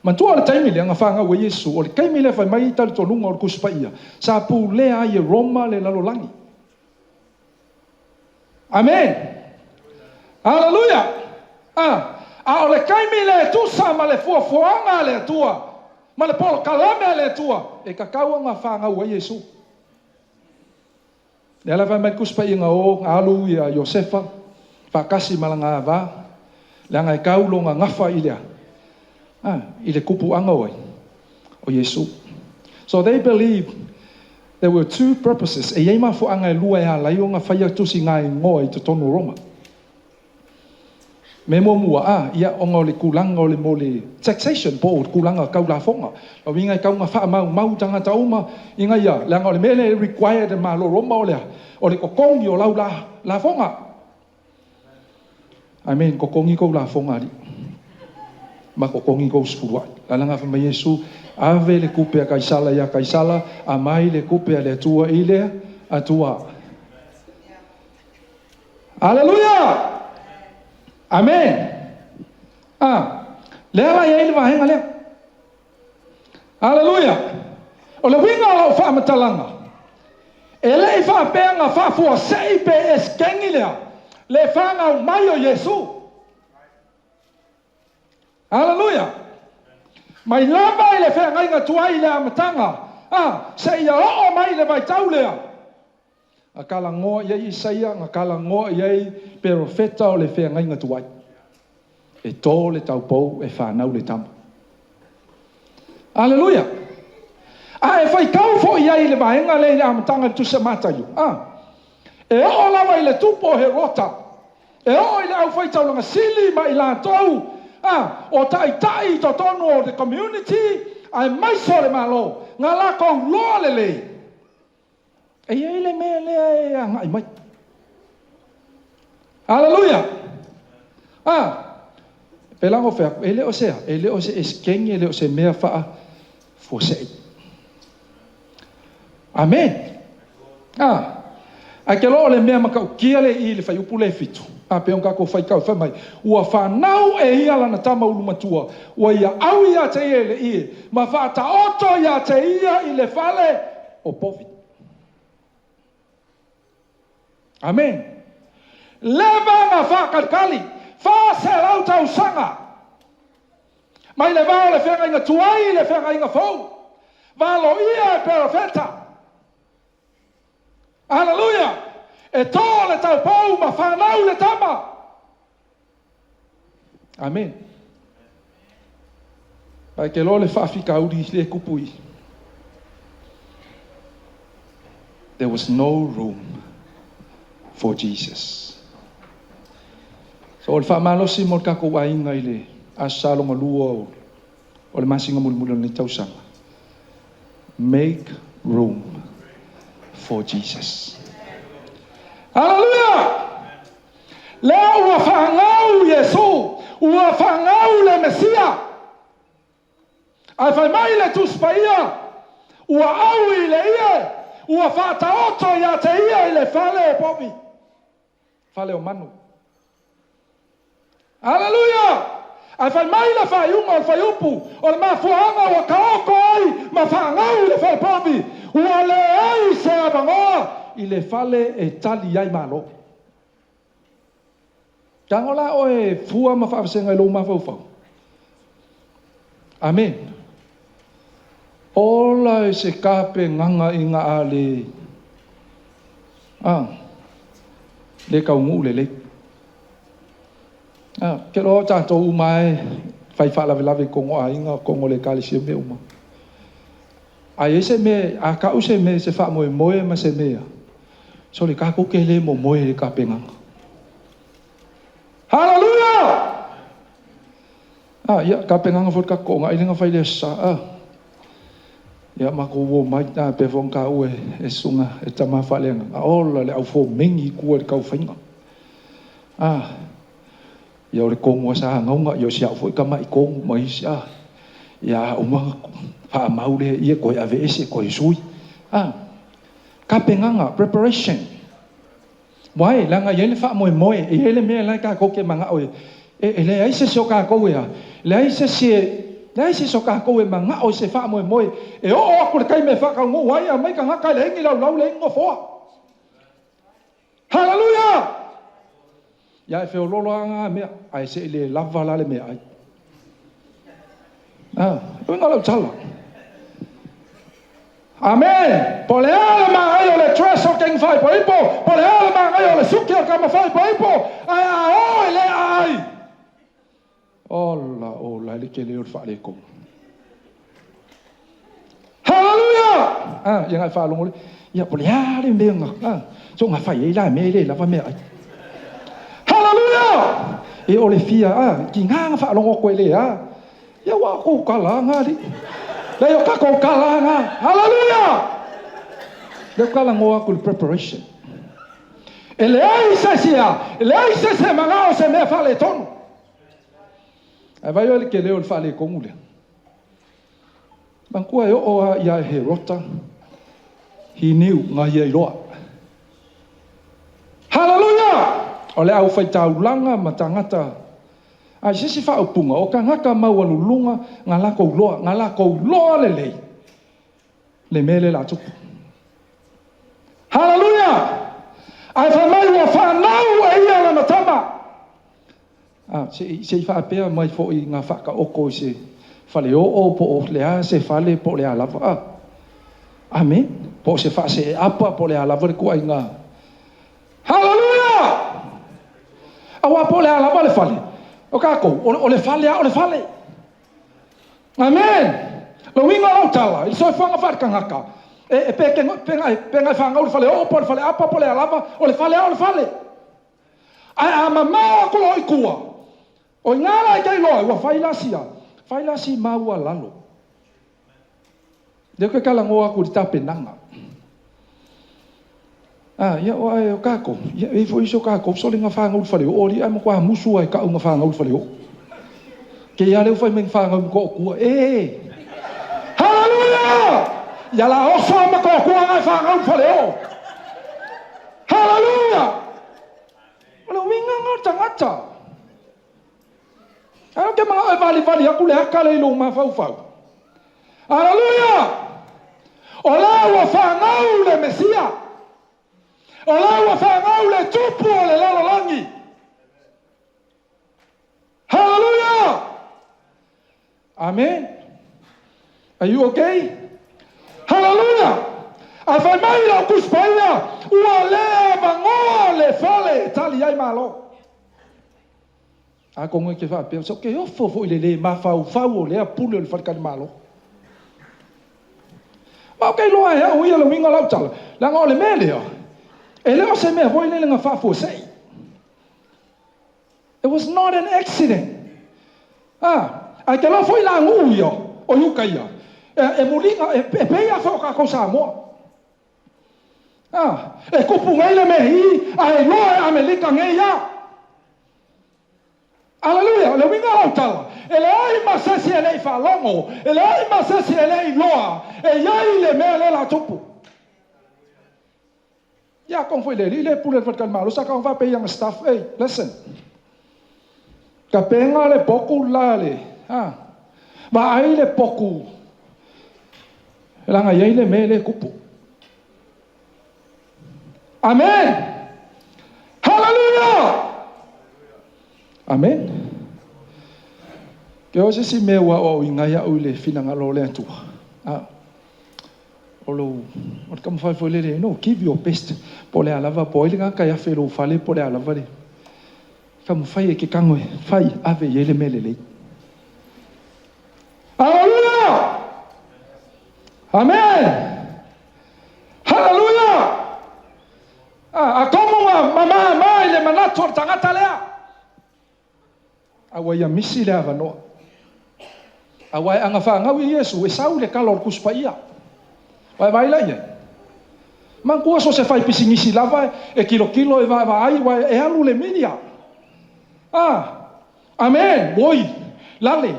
Manatua o le taimi lea na fanau ai Iesu, o le taimi lea fai mai ai talitonuga o le Tusi Paia, sa pulea ai e Roma le lalolagi. Amen. Haleluia. A o le taimi lea e tusa ma le fuafuaga a le Atua, ma le polokalame a le Atua, e tatau ona fanau ai Iesu. Lea la fai mai le Tusi Paia na o, na alu ia Iosefa, faatasi ma lana ava, leaga e tau lona gafa i le a? I le tupuaga o ai? O Iesu. So they believe there were two purposes, e i ai mafuaaga e lua e ala ai ona faia tusi gaingoa i totonu o Roma. Mea muamua, a, ia, ona o le tulaga o le mo le taxation po o tulaga tau lafoga. O uiga e tau ona faamaumau tagata uma ina ia, leaga o le mea lea e required e Malo Roma o le a? O le totogi o lau la, lafoga. Amen, totogi kou lafoga alii. Ma totogi kou sefuluai. La la fai mai Iesu, ave le tupe a Kaisala ia Kaisala, aumai le tupe a le Atua i le Atua. Aleluia! Amen! Lea la i ai le vaega lea. Aleluia! O le uiga o lau faamatalaga, e le i faapea na faafuasei pe esekegi lea le fanau mai o Iesu. Aleluia! Mai lava i le feagaiga tuai i le amataga, seia oo mai i le vaitau lea, Na talanoa i ai Isaia, na talanoa i ai perofeta o le feagaiga tuai. E to le taupou, e fanau le tama. Aleluia! A e faitau foi i ai i le vaega lea i le amataga i le Tusi a Mataio, a, e oo lava i le tupu o Herota, e oo i le aufaitaulaga sili ma i latou, a, o taitai i totonu o le community, aemaise o le Malo, na latou loa lelei. E i ai le mea lea e agai mai. Aleluia! Pēlā ona fai atu, e le o se a, e le o se esekegi, e le o se mea faafuasei. Amen! Ae ke loa o le mea matautia le i i le fuaiupu lea e 7, pei ona tatou faitau, fai mai, ua fanau e ia lana tama ulu matua, ua ia au ia te ia i le ie, ma faataoto ia te ia i le fale o povi. Amen. Leva na faakalikali, 400 tausaga, mai le va o le feagaiga tuai i le feagaiga fou, valoia e perofeta. Aleluia! E to le taupou ma fanau le tama. Amen. Ae ke loa le faafitauli le tupu i. There was no room for Jesus. So o le faamalosi mo le tatou aiga i le Aso Sa lona lua o le masina mulimuli o lenei tausaga. Make room for Jesus. Hallelujah! Lea ua fanau Iesu, ua fanau le Mesia. Ae fai mai le Tusi Paia, ua au i le ie, ua faataoto ia te ia i le fale o povi, fale o manu. Aleluia! Ae fai mai le faaiuga o le fuaiupu, o le mafuaaga ua taoto ai ma fanau i le fale povi, ua leai se avanoa i le fale e tali ai malo. Tago la oe fua ma faavasega i lou mafaufau. Amen. Ola e se tapenaga ina a le a le taunuu lelei. A, ke loa tatou uma e fai faalavelave i totonu o aiga, totonu o le ekalesia mea uma. A i ai se mea, a tau se mea, se faamoemoe ma se mea, sole tatou te le momoe i le tapenaga. Haleluia! A, ia, tapenaga foi le tatou toonai lea na fai i le Aso Sa. A, ia, matou uo mai, a, pei foi ona taua e susuga e tama faaleagaga, ola le au fomeni i tua i le taufaiga. A, ia o le kogu a sa gauga, ia o si au foi tama'i kogu ma isi, a, ia a uma faamau lea ia toe aveese, toe sui. A, tapenaga, preparation. Why? Leaga e i ai le faamoemoe, e i ai le mea la e tatou te manao e, e leai se isi o tatou e a, leai se isi e, leai se isi o tatou e manao i se faamoemoe e oo atu i le taimi e faataunuu ai, aumai tagata e leai ni laulau, leai ni nofoa. Haleluia! Ia e feoloolo lava na mea, ae se i le lava la le meaai. Ah, e uiga lau tala. Amen. Po o le a le manaia o le dress o le teine faaipoipo, po o le a le manaia o le suki o le tama faaipoipo, ae a o e le aai. Ola, ola, e le tele o le faaletonu. Haleluia! Ah, ia ngai faalogo le, ia po o le a le mea na, ah, so na fai ai la mea e le lava meaai. Haleluia! E o le fia, ah, tiga na faalogo atu e le a. Ia ua kou tala nga alii. Leai o tatou tala nga. Haleluia! Lea ou talanoa atu i le preparation. E leai se isi a, e leai se isi e manao se mea faaletonu. Ae vaai oe i le tele o le faaletonu lea. Manatua e oo lava ia Herota, he knew na ia iloa. Haleluia! O le aufaitaulaga ma tagata a i se isi faaupuga, o tagata maualuluga na latou loa, na latou loa lelei le mea lea o le a tupu. Haleluia! Ae fai mai ua fanau e ia lana tama. A, se i, se i faapea mai foi na faataoto i se faleoo po o le a se fale po o le a lava. A, Amen. Po o se faaseeapa po o le a lava le ituaiga. Haleluia! Aua po o le a lava le fale, o tatou, o, o le fale lava o le fale. Amen! O le uiga o lau tala, i le soifuaga faaletagata, e, e pe, te, pe, pe, pe na e fanau i le faleoo po o le faleapa po o le a lava, o le fale lava o le fale. Ae a mamao atu loa i tua, o i ina la e te iloa ai, ua fai la sia, fai la si maualalo. Lea ou te talanoa atu i le tapenaga. A, ia, o, o tatou, ia, e i ai foi isi o tatou, sole na fanau i le faleoo, alii, ae matua musu lava e tau na fanau i le faleoo. Kei a lea ua fai mai na fanau i Motootua. E! Haleluia! Ia la oso a Motootua na e fanau i le faleoo. Haleluia! O le uiga lena o le tagata. Ae ou te manao e valivali atu le ata lea i lou mafaufau. Aleluia! O lea ua fanau le Mesia. O lea ua fanau le Tupu o le lalolagi. Haleluia! Amen. Are you okay? Haleluia! Ae fai mai lau Tusi Paia, ua le avanoa le fale e tali ai Malo. Atonu e te faapea, so ke ofo foi le le mafaufau o lea pule o le faletalimalo. Ma ou te iloa e au ia le uiga o lau tala, leaga o le mea lea, e le o se mea foi lele na faafuasei. It was not an accident. A, ae te iloa foi la nuu ia o i uka ia, e, e muliga, e, e pei lava foi o tatou Samoa. A, e tupu nei le mea i, ae iloa e Amelika nei ia. Aleluia, o le uiga o lau tala, e leai ma se isi e le i faalogo, e leai ma se isi e le i iloa, e i ai le mea lea la tupu. Ia atonu foi le alii lea e pule i le faletalimalo sa tau faapea i ana staff, hey, listen, tapena le potu la le, ha, vaai le potu, leaga e i ai le mea lea e tupu. Amen. Haleluia! Amen. Ke o se si mea ua aoaoina ai a'u i le finagalo o le Atua. A o lou o le taumafai foi lele, no, give your best. Po o le a lava, po o ai le tagata e afe i lou fale, po o le a lava le taumafai e ke tago e fai, ave i ai le mea lelei. Haleluia! Amen! Haleluia! A, atonu na mamama i le manatu o le tagata lea. A ua ia misi le avanoa. Aua e aga fanau i Iesu, e sau le tala o le Tusi Paia. Vaevae la i ai. Manatua so o se fai pisinisi lava e tilotilo e vaavaai, ua e alu le media. A, Amen! Oi! Lale!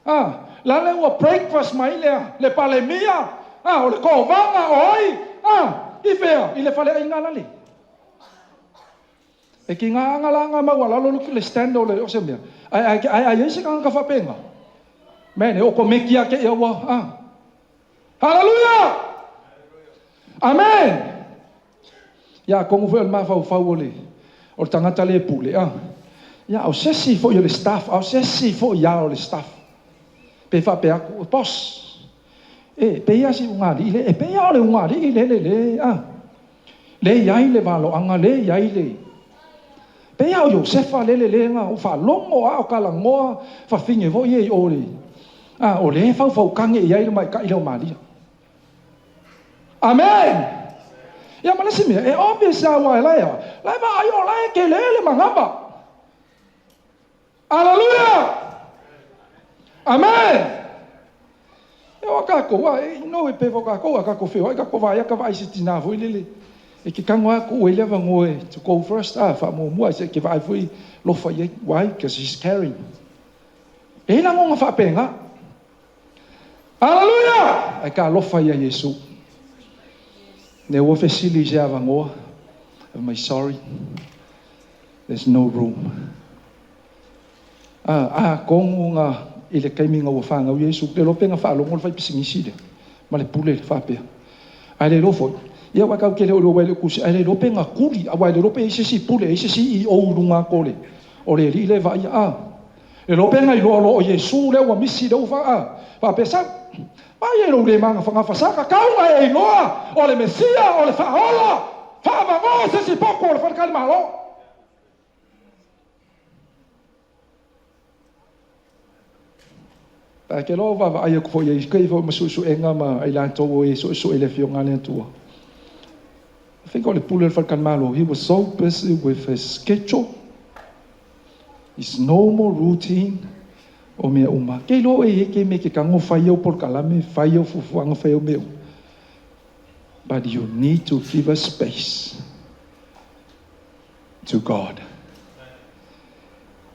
A, lale ua breakfast mai lea, le Palemia, a, o le Kovana, o ai? A, i fea? I le faleaiga lale. E ki ngā anga la ngā maualalo le stand o le o se mea. Ai ai ai ai ai se tagata faapena. Man, e okomeki ake ia ua, a. Hallelujah! Amen! Ia atonu foi o le mafaufau o le o le tagata le pule a. Ia o se isi foi o le staff, a o se isi foi a o le staff. Pe faapea atu, boss, e pei a si ugalii le, e pei a o le ugalii le le le a. Le i ai le valoaga, le i ai le. Pei a o Iosefa le le le na o faalogo a o talanoa fafine foi ia i o le a o le faufautage i ai le maita'i lea o Malia. Amen! Ia ma le isi mea, e obvious lava aua e la e a, la e vaai o la e tele le manava. Aleluia! Amen! E o tatou, a, e, no, e pei foi o tatou, a tatou feoai, tatou vaai atu, vaai i se tina foi lele, e te tago lava tuu ai le avanoa e to go first, a, faamuamua, se e te vaai foi lofa i ai. Why? Because he's caring. E i ai lagona faapena. Aleluia! Ae talofa ia Iesu. Ne ua fesili i se avanoa, fai mai, sorry, there's no room. A, atonu na i le taimi na ua fanau Iesu, le iloa pe na faalogo le faipisinisi lea ma le pule le faapea. Ae le iloa foi, ia aua tatou te le o iloa aua e le o tusi, ae le iloa pe na tuli, aua e le iloa pe i ai se isi pule, e i ai se CEO i luga atu o le, o le alii lea e vaaia. A, le iloa pe na iloa loa o Iesu lea ua misi lea ua fa, a, faapea, sau, vaai ai lou le magafagafa sa tatau ona e iloa o le Mesia, o le Faaola, faavanoa se isi potu o le faletalimalo. Ae ke loa vaavaai aku foi i ai kai foi ma suesuega ma ai latou o e suesue i le afioga a le Atua. I think o le pule o le faletalimalo, he was so busy with his schedule, his normal routine, o mea uma. Ke iloa oe i ai ke mea ke tago fai au polokalame, fai au fuafuaga, fai au mea uma. But you need to give a space to God.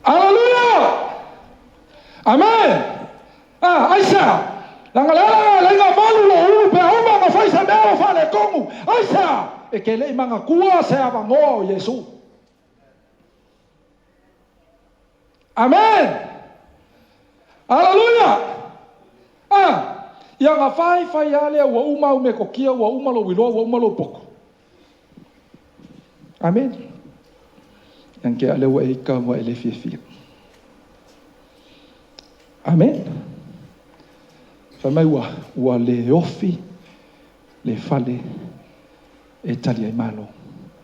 Aleluia! Amen! Ah, aisea? Leaga le ala lea laiga malu lou ulu pe a uma ona fai se mea ua faaletonu. Aisea? E te le i manatua se avanoa o Iesu. Amen! Aleluia! Ah, ia na fai fai lava lea ua uma au metotia, ua uma lou iloa, ua uma lou poto. Amen. Ia ke a lea ua e ika ua e le fiafia. Amen. Fai mai ua, ua le ofi le fale e tali ai malo.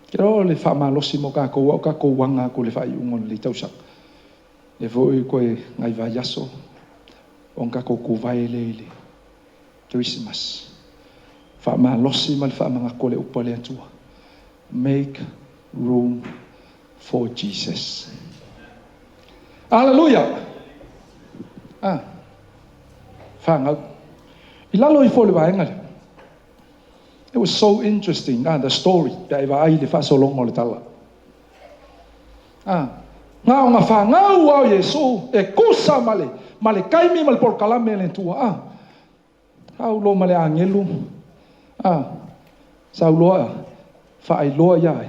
Ke loa le faamalosi mo tatou, a o tatou aga atu i le faaiuga o lenei tausaga. Lea foi koe nai vaiaso ona tatou tuvae lea i le Kerisimasi. Faamalosi ma le faamanatu o le upu a le Atua. Make room for Jesus. Aleluia! Ah, fanau. I lalo ifo o le vaega lea. It was so interesting, ah, the story, pe a e vaai i le faasologa o le tala. Ah, na ona fanau a o Iesu e kusa ma le, ma le taimi ma le polokalame a le Atua. Ah, saulo ma le agelu, ah, saulo faailoa ia ai.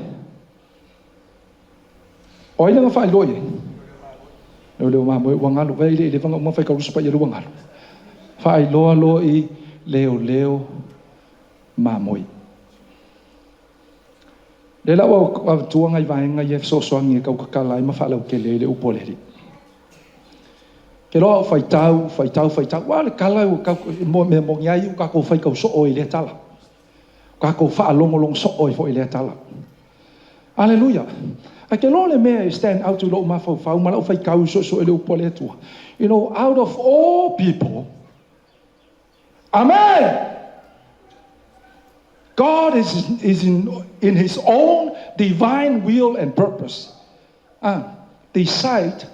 O ai lea na faailoa i ai? Leoleo mamoe ua galo, vai le eleva na uma fai kaurusu paia le ua galo. Faailoa loa i leoleo mamoe. Lea la ua avatua nai vaega ia e fesoasoani e tautatala ai ma faalautele ai le upu a le Alii. Ke loa au faitau, faitau, faitau, aua o le tala ua tau, mea moni lava ia ua tatou faitau soo ai i lea tala. Ua tatou faalogologo soo ai foi i lea tala. Aleluia! Ae te iloa le mea e stand out i lou mafaufau ma lau faitau i suesue i le upu a le Atua, you know, out of all people, Amen! God is, is in, in His own divine will and purpose. Ah, decide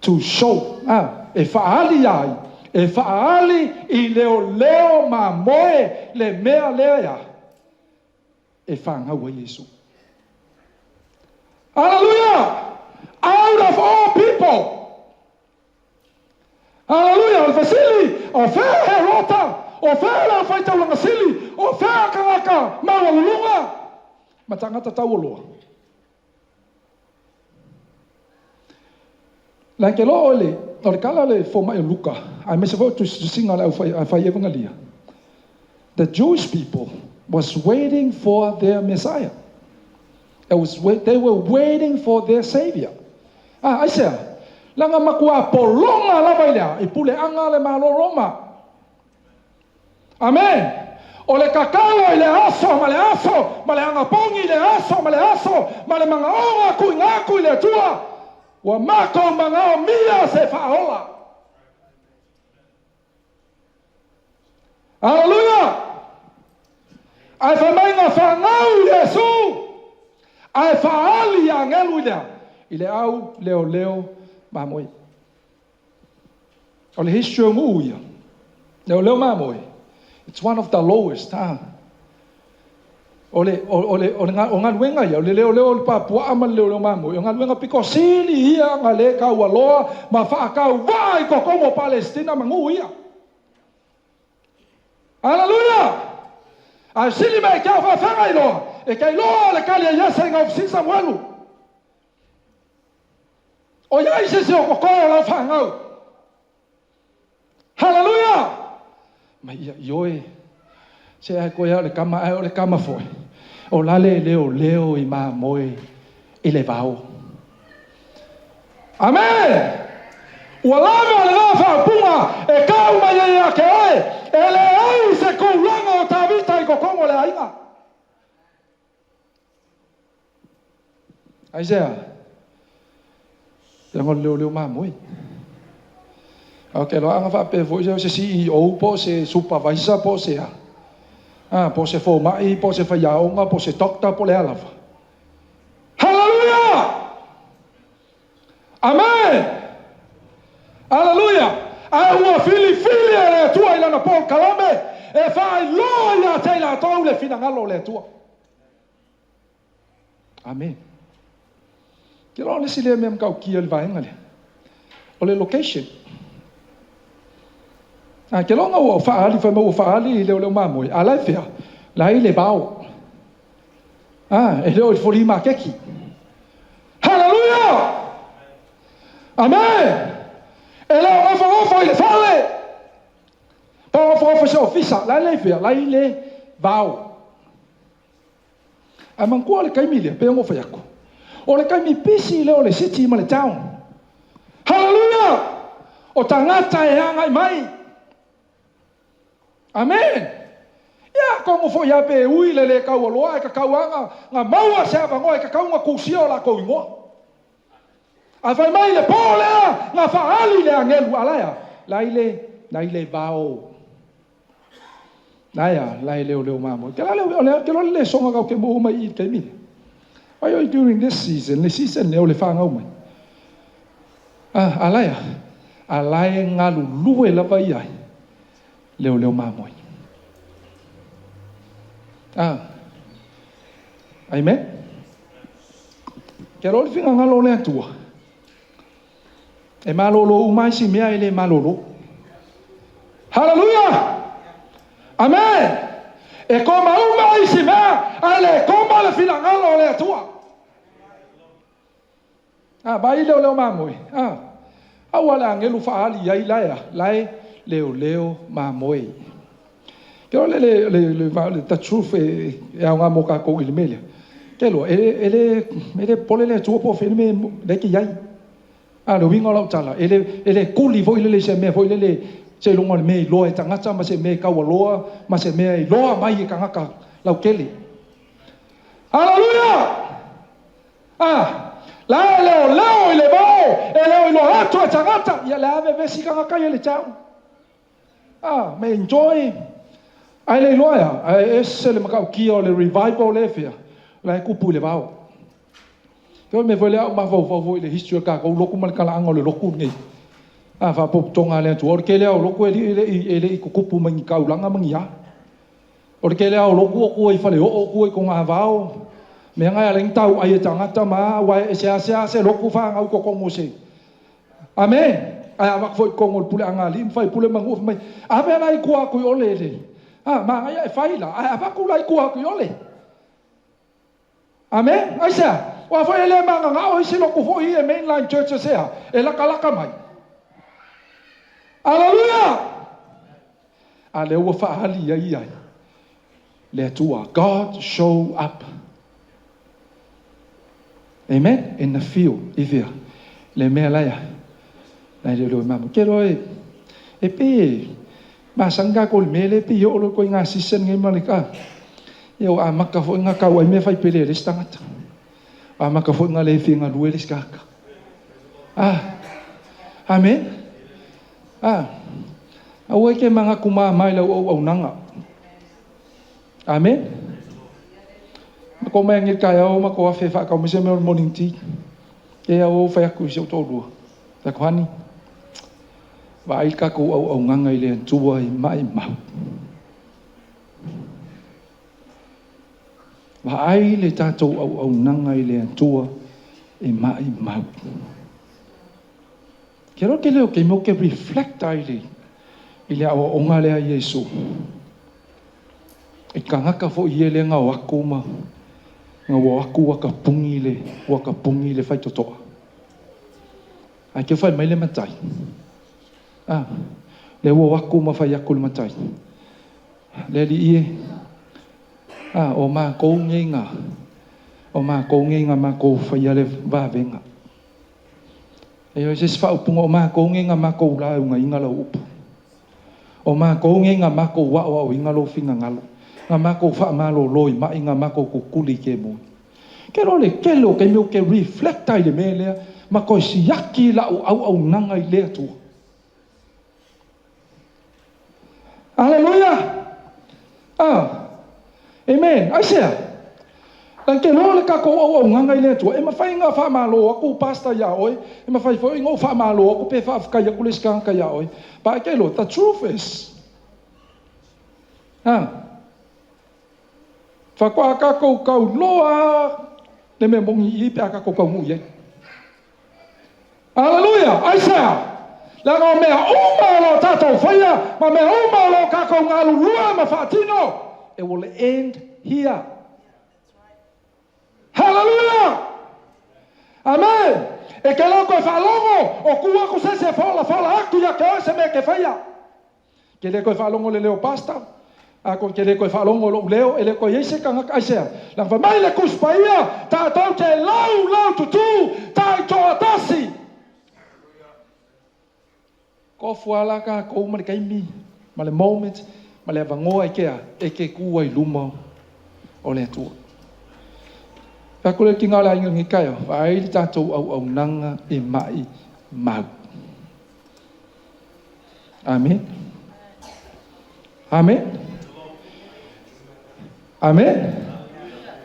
to show. Ah, e faaali ia ai, e faaali i leoleo mamoe le mea lea ia e fanau ai Iesu. Hallelujah! Out of all people, Haleluia! O le fesili, o fea Herota? O fea le aufai-taulaga sili? O fea tagata maualuluga ma tagata taualoa? Like loa o le, o le tala a le fomai o Luka, aemaise foi o tusitusiga a le aufai evangelia, the Jewish people was waiting for their Messiah. It was, they were waiting for their Savior. Ah, aisea? Leaga matua pologa lava i le a? I puleaga a le Malo Roma. Amen. O le tatalo i le aso ma le aso, ma le agapogi i le aso ma le aso, ma le magaoga tuuina atu i le Atua, ua matou magaomia se faaola. Aleluia! Ae fai mai na fanau Iesu, ae faaali ia agelu i le a? I le au leoleo mamoe. O le history o nuu ia, leoleo mamoe, it's one of the lowest. Ah. O le, o, o le, o le, o galuega ia, o le leoleo o le papuaa ma le leoleo mamoe, o galuega pito sili ia na le taualoa ma faatauvaa i totonu o Palesitina ma nuu ia. Aleluia! Ae sili mai ke au faafeagai loa, e ke iloa le kali a Iese i gaufisili Samuelu. O iai se isi o totoe o lau fanau. Haleluia! Mai ia ioe. Se ae koe a o le kama, ae o le kama foi. O la le leoleo i mamoe i le vao. Amen! Ua lava lena faaupuga e tau mai ai ia te oe, e leai se tulaga o Tavita i totonu o le aiga. Aisea? Leaga o le leoleo mamoe. A o ke loaʻa faapea foi se CEO po o se supervisor po o se a, a po o se fomai po o se faiaoga po o se doctor po o le a lava. Hallelujah! Amen! Aleluia! Ae ua filifili e le Atua i lana polokalame e faailoa ia te i latou le finagalo o le Atua. Amen. Ke loa le isi lea mea matautia i le vaega lea, o le location. A ke loa ua faaali, fai mai ua faaali i leoleo mamoe, a la e fea? La e i le vao. A, e le o i le flea maketi. Hallelujah! Amen! E le o nofonofo i le fale. Pa o nofonofo i se ofisa. La e le i fea? La e i le vao. Ae manatua le taimi lea, pei ona ou fai atu, o le taimi pisi lea o le city ma le town. Hallelujah! O tagata e agai mai. Amen! Ia, atonu foi lava pe ui le le taualoa ae tatau lava na maua se avanoa e tatau ona tusia o latou igoa. Ae fai mai le po lea na faaali le agelu a la e a? La i le, la i le vao. La e a? La e leoleo mamoe. Ke la le, o le, ke loa le lesoga kau ke mo mai i le taimi lea. Why are you during this season? Le season lea o le fanau mai. Ah, a la e a? A la e galulue lava ia ai leoleo mamoe. Ah. Amen. Ke loa le finagalo o le Atua. E malolo uma isi mea e le malolo. Haleluia! Amen! E koma uma isi mea, ae le koma le finagalo o le Atua. A, vai leoleo mamoe. A, aua le agelu faaali i ai la e a, la e leoleo mamoe. Ke o le, le, le, le, le, the truth e, e aoga mo kākou i le mea lea. Ke loa, e, e le, e le popole le Atua po o fea le mea lea e te i ai. A o le uiga o lau tala, e le, e le kuli foi lele i se mea foi lele seiloga o le mea e iloa e tagata ma se mea e taualoa ma se mea e iloa mai e tagata lautele. Haleluia! A, la e leoleo i le vao, e le o iloa atu e tagata, ia le a vevesi tagata ia i le town. A, me enjoy. Ae le iloa ea, ae ese le matautia o le revival lea e fea, la e tupu i le vao. Te mea foi lea a ou mafaufau foi i le history o le tatou lotu ma le talaaga o le lotu lenei. A faapopotoga a le Atua, o le tele lava o lotu e le, e le, e le i tutupu mai ni taulaga ma ni a. O le tele lava o lotu o tua i Faleoo, tua i Togavao, mea na e ala ai ona tauai e tagata ma a, aua e seasea se lotu fanau i totonu o se. Amene! Ae a avatu foi i totonu o le puleaga a alii ma faipule ma nuu, fai mai, Ave la i tua atu i o le, le, a, manaia e fai la, ae avatu la i tua atu i o le. Amene! Aisea? Aua foi e le mananao isi lotu foi ia e mainline churches ea, e latalata mai. Aleluia! A lea ua faaali ai ai le Atua. God show up. Amen. In the field. I fea. Le mea la ia. La le leo mama. Ke loa e, e pe e, masani kākou i le mea lea pei e oo loa i ituaiga season nei ma le ka. Ia ua amata foi ona tau ai mea fai pele a le isi tagata. Ua amata foi ona le fia galue le isi tagata. Ah. Amen. Ah. Aua e te manatu mama i lau auaunaga. Amen. Matou mai agi i le taeao matou afe e faatau mai se mea o le morning tea. E au au fai atu i si ou toalua. Fai atu, honey, vaai le tatou auaunaga i le Atua e maimau. Vaai le tatou auaunaga i le Atua e maimau. Ke loa ke leo ke mea ke reflect ai le i le aoaoga lea a Iesu. E tagata foi ia lea na o atu ma na ua o atu ua tapuni le ua tapuni le faitotoa. Ae ke fai mai le matai. Ah, lea ua o atu ma fai atu le matai. Le alii e, ah, o matou nei na o matou nei na matou faia le vavega. Ioe, se isi faaupuga, o makou nei na makou laugaina lau upu. O makou nei na makou aoaoina lou finagalo, na makou faamalolo i maʻi, na makou kukuli i kemui. Ke loa le tele o taimi ou te reflect ai i le mea lea ma toe siaki lau auaunaga i le Atua. Aleluia! Ah! Amen! Aisea? Lan ke loa le tatou auaunaga i le Atua, e mafai ona faamalo atu pastor ia oe, e mafai foi ona ou faamalo atu pe faafetai atu le isi tagata ia oe. But ke loa, the truth is, ah, faatoa tatou tau loa le mea moni i i pe a tatou taunuu i ai. Aleluia! Aisea? Leaga o mea uma o lo o tatou faia ma mea uma o lo o tatou galulue ma faatino, it will end here. Hallelujah! Amen! E ke leo koe faalogo, o ku aku se isi e folafola aku ia te oe se mea e ke faia. Ke le toe faalogo i le leo pastor, a ko ke le toe faalogo i lou leo, e le toe i ai se tagata, aisea? Leaga fai mai le Tusi Paia, tatou te laulau tutū taitoatasi. Tofu lava la tatou ma le taimi, ma le moment, ma le avanoa e ke a? E ke kū ai i luma o le Atua. Fai atu le tina o le aiga i lenei taeao, vaai le tatou auaunaga e maʻimau. Amen. Amen. Amen.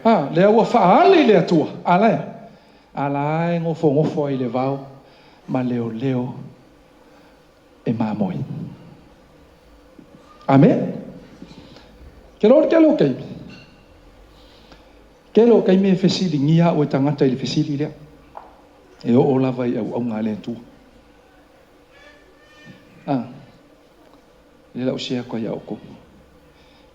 Ah, lea ua faaali le Atua. A la e. A la e nofonofo ai i le vao ma leoleo e mamoe. Amen. Ke loa le tele o taimi. Tele o taimi e fesiligia au e tagata i le fesili lea. E oo lava i auauga a le Atua. A, lea la ou share atu ai ia outou.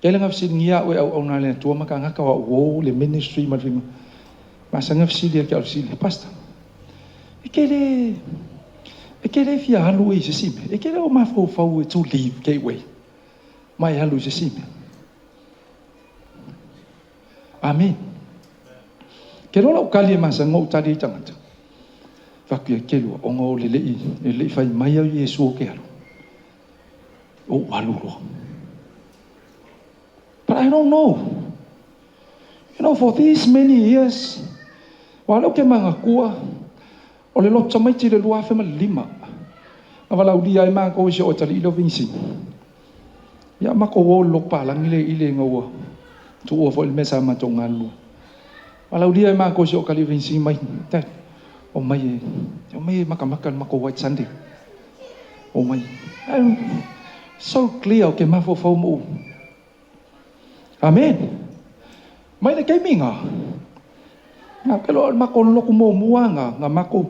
Tele na fesiligia au e auauna a le Atua ma tagata o au uo le ministry ma le faiga. Masani na fesili ia te au le fesili, Pastor, e ke le, e ke le fia alu i se isi mea? E ke le o mafaufau e to leave Gateway ma e alu i se isi mea? Amen. Ke iloa lau kali e masani ona ou tali ai i tagata. Fai atu ia te lua, ona o le le'i, e le'i fai mai au Iesu ou te alu, ou alu loa. But I don't know. You know, for these many years, aua o lea ou te manatua, o le lotu tamaiti i le 2005, na valaaulia ai matou e si ou atalii lea o Vinisini. Ia matou o i le lotu palagi lea i le ina ua tuua foi le mea sa matou galulue. Valaaulia ai matou e si ou atalii o Vinisini mai, Dad, omai e, omai e matamata i le matou White Sunday. Omai. I'm so clear ou te mafaufau ma ou. Amen. Mai le taimi na, na ke loa o le matou lotu muamua na, na matou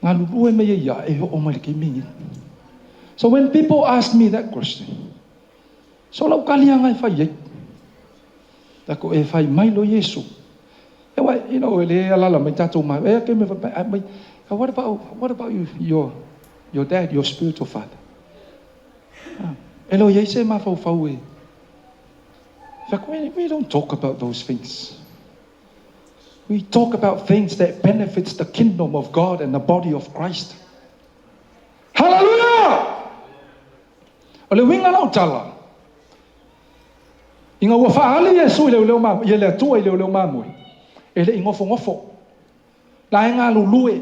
galulue mai ai ia e oo mai le taimi nei. So when people ask me that question, so lau taliaga e fai ai. Tako e fai mai lo Iesu. E wa, you know, e le alala mai tatou ma, e ke me fa mai, what about you, your dad, your spiritual father? Ah, e lo iai se mafaufau e. In fact, we don't talk about those things. We talk about things that benefits the kingdom of God and the body of Christ. Hallelujah! O le uiga lau tala. Ina ua faaali Iesu i leoleo ma ia le Atua i leoleo mamoe, e le i nofonofo. La e galulue.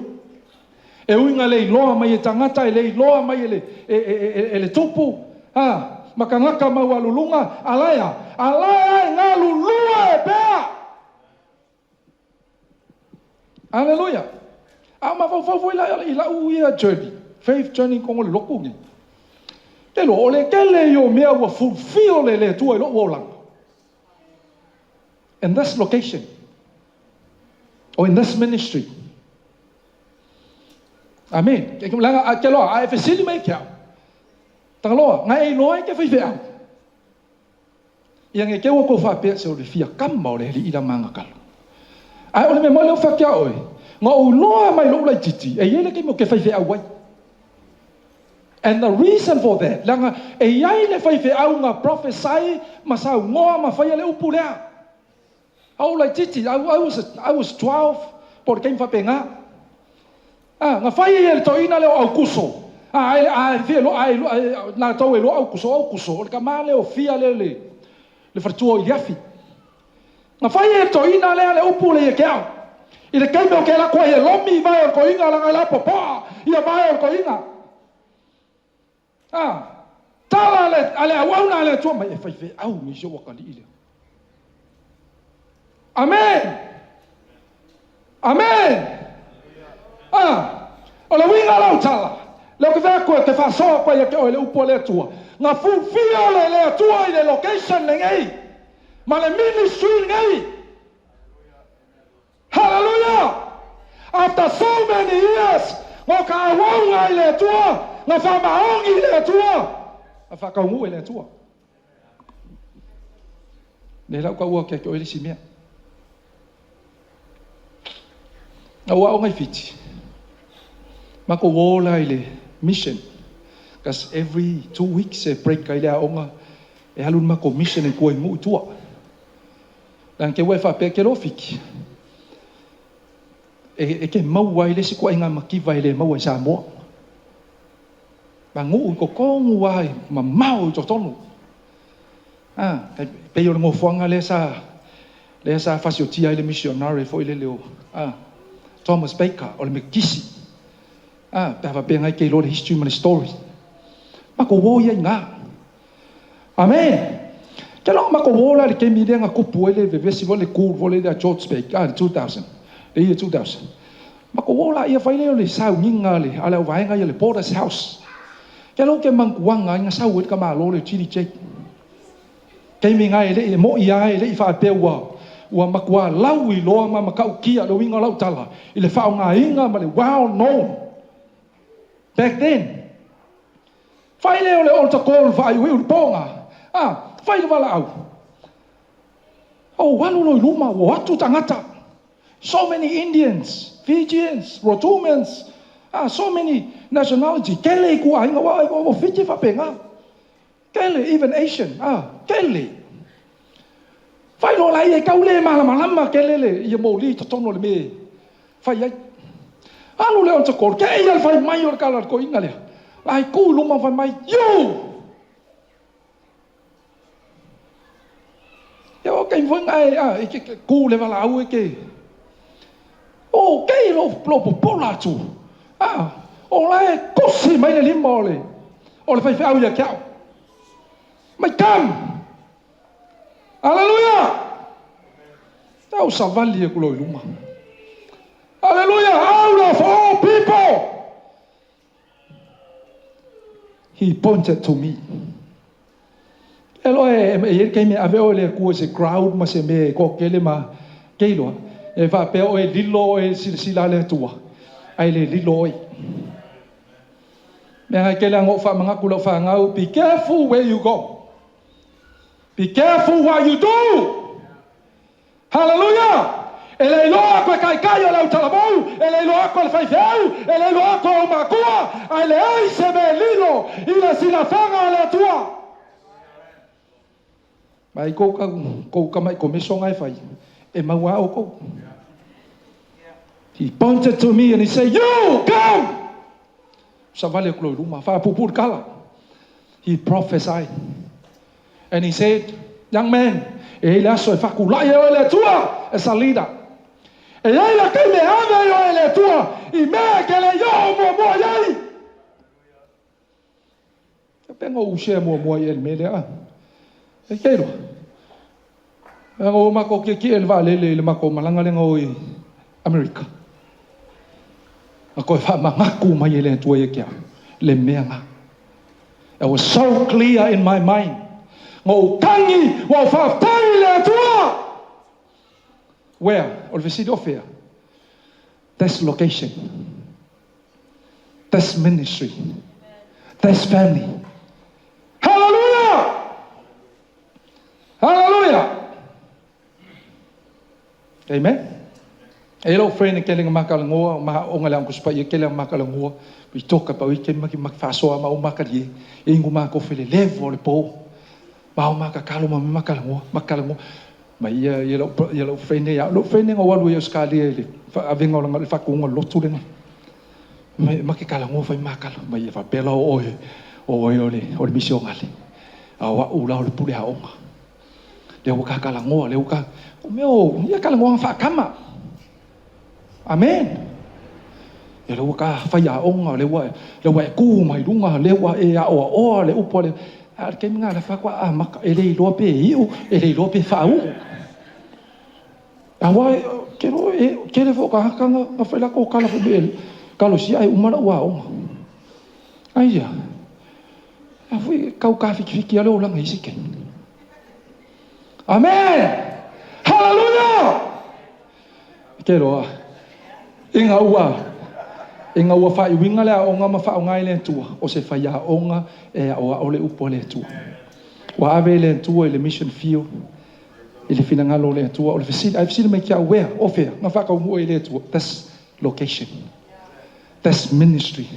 E ui ina le iloa mai e tagata, e le iloa mai e le, e, e, e, e le tupu, ha, ma tagata maualuluga, a la e a? A la e galulue pea. Aleluia. A o mafaufau foi la i lau ia journey, faith journey kogo le lotu nei. Te loa, o le tele ia o mea ua fulfill e le Atua i lou olaga. In this location, or in this ministry. Amen. Ke leaga a ke loa, a e fesili mai ke au. Tagaloa, ngai e iloa ai ke faifeau. Ia nge ke ua kou faapea se o le fia kama o le alii la magakalo. Ae o le mea moni lea ua fai atu ia oe, na ou iloa mai lou laitiiti, e i ai le taimi ou te faifeau ai. And the reason for that, leaga e i ai le faifeau na prophesy ma saunoa ma faia le upu lea. A ou laitiiti, I was 12, po o le taimi faapena. Ah, na fai e le toeaina lea o Aukuso. Ah, ai ai fia lo ai latou e iloa Aukuso, Aukuso, o le tama lea o Fia lea le faletua o Iliafi. Na fai e le toeaina lea le upu le ia ke au. I le taimi o ke lako ai e lomi vae o le toeaina leaga e lapopoa ia vae o le toeaina. Ah, tala le a le auauna a le Atua mai e faifeau nei si ou atalii lea. Amen. Amen. Ah, o le uiga lau tala. Leo ke fai atu e te faasoa koe ia te oe le upu a le Atua. Na fulfill le le Atua i le location lenei. Ma le ministry lenei. Hallelujah! After so many years, ngo ka auaunga i le Atua, na faamaoni i le Atua, na faataunuu e le Atua. Le lau taua ke te oe le isi mea. Na ua aoga i Fiti. Matou o la i le mission. Because every 2 weeks e break ai le aoga e alu le matou mission e tua i nuu i tua. Leaga ke ua e faapea ke loa Fiti. E ke maua ai le isi ituaiga mativa e le maua i Samoa. Ma nuu i totonu ai, mamao i totonu. Ah, pei o le nofoaga lea sa fasiotia ai le missionary foi lele o Thomas Baker o le Metotisi. Ah, pe a faapea ngai ke iloa le history ma le story. Matou o ia i gā. Amen. Ke loa matou o la le taimi lea na tupu ai le vevesi foi le cool foi lele a George Baker, ah, le 2000. Le year 2000. Matou o la ia fai lea o le sauniga le a le au vaega ia le Borders House. Ke loa ke mantuaga ai na sau ai le tamālo le TD Jakes. Taimi nga e le e moi a e le i faapea ua matua lau iloa ma matautia le uiga o lau tala i le faaaogaina ma le well known back then. Fai lea o le altar call faaiuiu le poga. Ah, fai le valaau. O alu lo i luma, ua atu tagata. So many Indians, Fijians, Rotumans, ah, so many nationality. Kele i kuaiga, ua, ua Fiji faapena. Kele, even Asian, ah, kele. Fai Loa la ia e tau le malamalama tele le ia moli i totonu o le mea e fai ai. Alu le altar call, te i ia le fai mai o le tala a le toeaina lea. La e tu i luma ma fai mai, You! Ia o taimi foi na e, a, e te tu le valaau e te, o kei lou, lou popola atu, a, o la e tusi mai le lima o le, o le faifeau ia te au. Mai come! Aleluia! Tau savali aku loa i luma. Aleluia! Out of all people! He pointed to me. E loa e, e, e i ai le taimi e ave oe le Atua i se crowd ma se mea e toatele ma keiloa, e faapea oe lilo oe i le silasila a le Atua, ae le lilo oe. Mea e tele lava ona ou faamanatu i lau fanau, be careful where you go. Be careful what you do. Hallelujah! E le iloa atu e taitai o le autalavou, e le iloa atu e le faifeau, e le iloa atu e ou matua, ae leai se mea lilo i le silafaga a le Atua. Mai kou kou tama'i komeso na e fai, e maua lava outou. He pointed to me and he said, You come! Savali atu loa i luma, faapuupuu le tala. He prophesied. And he said, Young man, e i ai le aso e faatulai ai oe e le Atua as a leader. E i ai le taimi e ave ai oe e le Atua i mea e te le i oo muamua i ai. E pei ona ou share muamua i ai i le mea lea a. E te iloa, leaga ua matou tietie i le vaalele i le matou malaga lea na o i Amerika. Na toe faamanatu mai e le Atua ia te au le mea na. It was so clear in my mind. Na ou tagi, ua ou faafetai i le Atua! Where? O le fesili o fea? This location. This ministry. This family. Hallelujah! Hallelujah! Amen. E lou friend e kele nga makalagoa, ma onga le angus paia kele nga makalagoa, we talk about it ke maki maki faasoa ma o makalie, e ingu ma ko fele levo le po. Ma o makakalo ma makalagoa, makalagoa. Ma ia ia lau ia lau friend ia, lou friend nga walu ia Australia i le avega o lana le faatuga o le lotu lena. Ma ma ke kalagoa fai makala, ma ia faapea la o oe, o oe o le o le misionale. A o a'u la o le pule aoga. Lea ua ka kalagoa, lea ua ka, o mea o ia kalagoaga faakama. Amen. Ia lea ua ka fai aoga, lea ua, lea ua e kū mai luga, lea ua e aoaoa le upu a le, a o le taimi lena o lea faatoa amata, e le iloa pe iu, e le iloa pe faauu. Aua e, ke loa e, tele foi o tagata na, na fai latou tala foi me, talosia ae uma lau aoga. Aisea? A foi tau tafitifiti lava le olaga i isi taimi. Amen! Hallelujah! Ke loa, ina ua, ina ua faaiuina le aoga ma faaaoga e le Atua, o se faiaoga e aoao le upu a le Atua. Ua ave e le Atua i le mission field, i le finagalo o le Atua. O le fesili, ae fesili mai ki au, where? O fea? Na faataunuu ai e le Atua. This location. This ministry.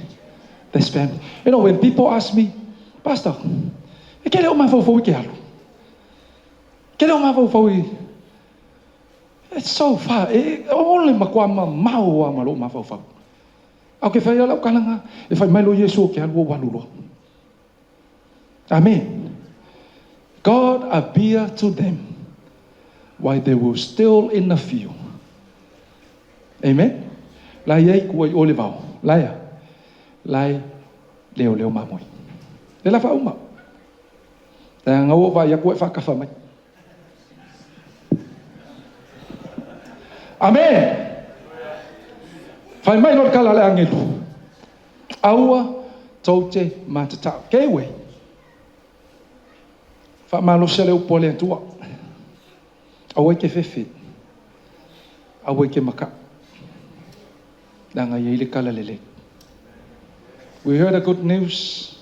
This family. You know, when people ask me, Pastor, e ke le o mafaufau i ke alu? Ke le o mafaufau i... It's so far. E, o le matua mamao lava ma lou mafaufau. A o ke fai lau tala na, e fai mai loa Iesu o ke alu ou alu loa. Amen. God appeared to them while they were still in the field. Amen. La iai kua i o le vao. La ia. La e leo leo mamoe. Le la whauma. Te anga o vai aku e whakawha mai. Amen. Whai mai loa le kala le angelu. Aua tou te matatau. Ke uei. Faamalosia le upu a le Atua. Aua e te fefe. Aua e te makaʻu. Leaga e i ai le tala lelei. We heard a good news.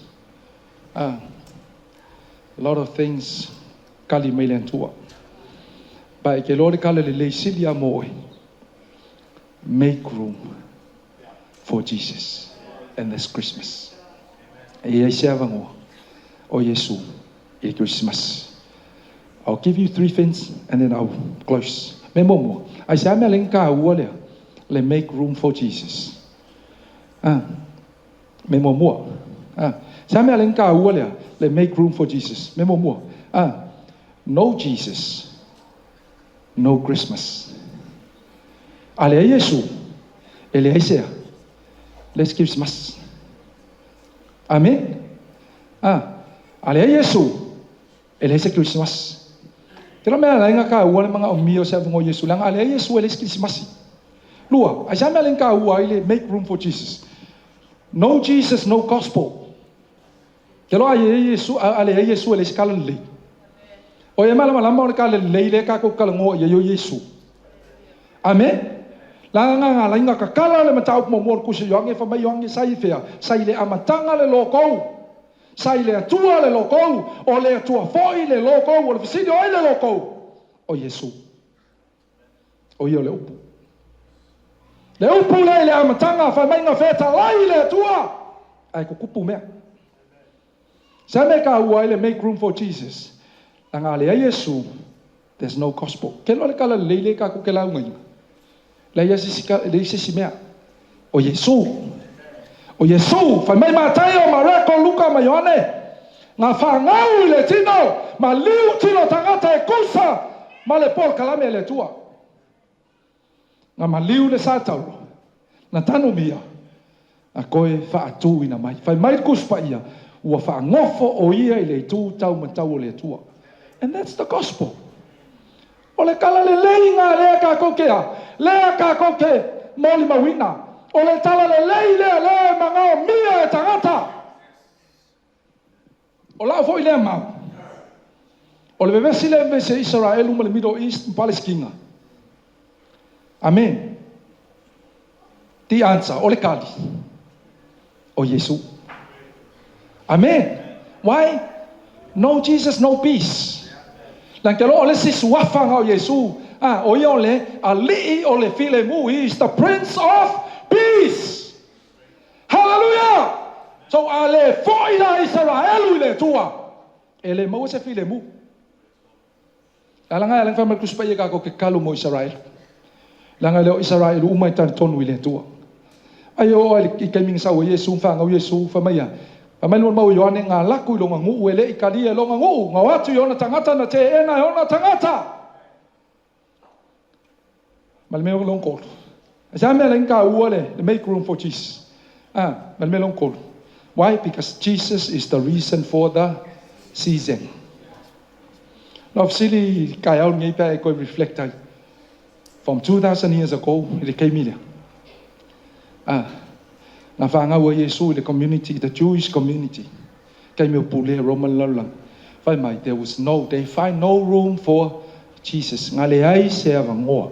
Ah, a lot of things kali mai le Atua. But e te iloa le tala lelei sili lava mo oe. Make room for Jesus in this Christmas. E i ai se avanoa o Iesu i le Kerisimasi. I'll give you three things and then I'll close. Mea muamua, aisea mea le taua lea, le make room for Jesus. Ah, mea muamua. Ah, se a mea le taua lea, le make room for Jesus. Mea muamua. Ah, no Jesus, no Christmas. A leai Iesu, e leai se a? Le se Kerisimasi. Amene. Ah, a leai Iesu, e leai se Kerisimasi. Te la mea lainga ka ua le manaomia o se avanoa o Iesu, leaga a leai Iesu e leai se Kerisimasi. Lua, aisea mea lainga ka ua ai le make room for Jesus. No Jesus, no gospel. Ke loa a i ai Iesu, a leai Iesu e leai se tala lelei. O ia malamalama o le tala lelei lea tatou talanoa i ai o Iesu. Amene. Leaga na ala ai na tatala le mataupu muamua o le Tusi o Ioane, fai mai Ioane, Sa i fea? Sa i le amataga le lotou. Sa i le Atua le lotou. O le Atua foi le lotou. O le fesili, o ai le lotou? O Iesu. O ia o le Upu. Le Upu lea i le amataga, fai mai na fetalai le Atua, ae tutupu mea. Se a mea e taua ai le make room for Jesus? Leaga a leai Iesu, there's no gospel. Ke loa le tala lelei lea tatou te laugaina. Leai se isi, leai se isi mea. O Iesu. O Iesu. Fai mai Mataio, Mareko, Luka ma Ioane, na fanau i le tino, maliu tino tagata e tusa ma le polokalame a le Atua. Na maliu le Satauro, na tanumia, na toe faatuina mai. Fai mai le Tusi Paia, ua faanofo o ia i le itu taumatau o le Atua. And that's the gospel. O le tala lelei na lea tatou te a, lea tatou te molimauina. O le tala lelei lea lea e manaomia e tagata. O lau foi lea mau, o le vevesi lea e vevesi ai Isaraelu ma le Middle East ma Palesitina. Amen. The answer, o le tali, o Iesu. Amen. Why? No Jesus, no peace. Leaga te loa o le isi suafa na o Iesu, ah, o ia o le Alii o le Filemu. He is the Prince of Peace. Hallelujah! So a le foi la Isaraelu i le Atua, e le maua se filemu. Le ala lena e ala ai ona fai mai le Tusi Paia tatou te tatalo mo Isaraelu. Leaga e le o Isaraelu uma e talitonu i le Atua. Ai e oo lava i taimi na sau ai Iesu ma fanau Iesu, fai mai a, fai mai le molimau a Ioane, na alu atu i lona nuu e le i talia e lona nuu, na o atu i ona tagata na teena e ona tagata. Ma le mea lona tolu. Se a mea le taua le make room for Jesus? Ah, ma le mea lona tolu. Why? Because Jesus is the reason for the season. Na fesili taeao lenei pe a e toe reflect ai. From 2000 years ago i le taimi lea. Ah, na fanau ai Iesu i le community, the Jewish community. Taimi o pulea Roman lalolagi. Fai mai, there was no, they find no room for Jesus. Na leai se avanoa.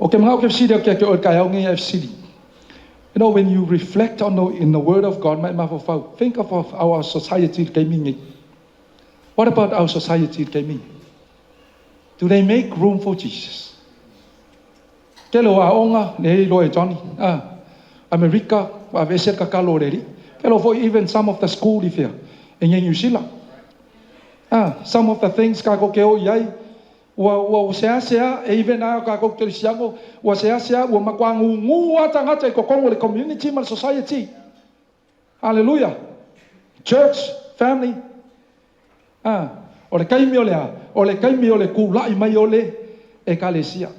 Ou te manao ou te fesili atu ia te oe i le taeao lenei ae fesili. You know, when you reflect on the, in the word of God, ma e mafaufau, think of our society i le taimi lenei. What about our society i le taimi lenei? Do they make room for Jesus? Tele o aoga, lea e iloa e Johnny, ah, Amerika, ua aveese le tatalo a le Alii. Tele foi even some of the school i fea, i inei Niu Sila. Ah, some of the things tatou te o i ai, ua, ua seasea, e even a tatou kerisiano, ua seasea, ua matua gūgū lava tagata i totonu o le community ma le society. Hallelujah! Church, family, ah, o le taimi o le a? O le taimi o le tula'i mai o le Ekalesia.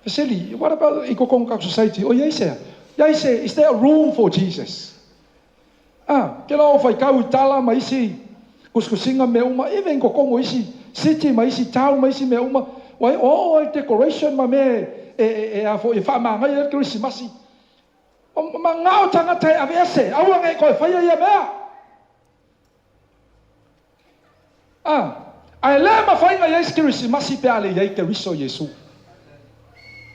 Fesili, what about i totonu o tatou society, o i ai se a? I ai se, is there a room for Jesus? Ah, ke loa o faitau i tala ma isi kusikusiga mea uma, even i totonu o isi city ma isi town ma isi mea uma, ua oo ai decoration ma mea e, e, e, a foi e faamagaia ai le Kerisimasi. O manao tagata e aveese, aua ne i toe faia ia mea. A, ae le mafai ona i ai se Kerisimasi pe a le i ai Keriso Iesu.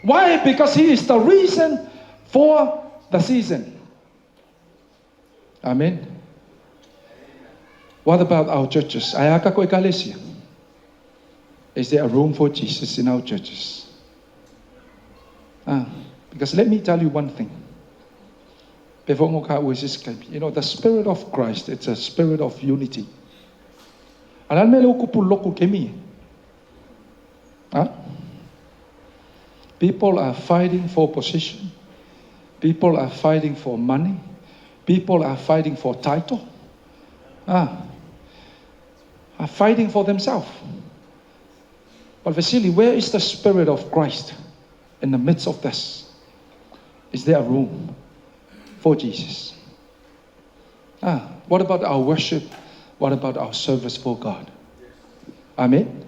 Why? Because he is the reason for the season. Amen. What about our churches? Ae a tatou Ekalesia? Is there a room for Jesus in our churches? Ah, because let me tell you one thing. You know, the Spirit of Christ, it's a spirit of unity. A o le a le mea lea ua tupu i le lotu i le taimi lenei? A? People are fighting for position. People are fighting for money. People are fighting for title. Ah, are fighting for themselves. But Vasily, where is the Spirit of Christ in the midst of this? Is there a room for Jesus? Ah, what about our worship? What about our service for God? Amen.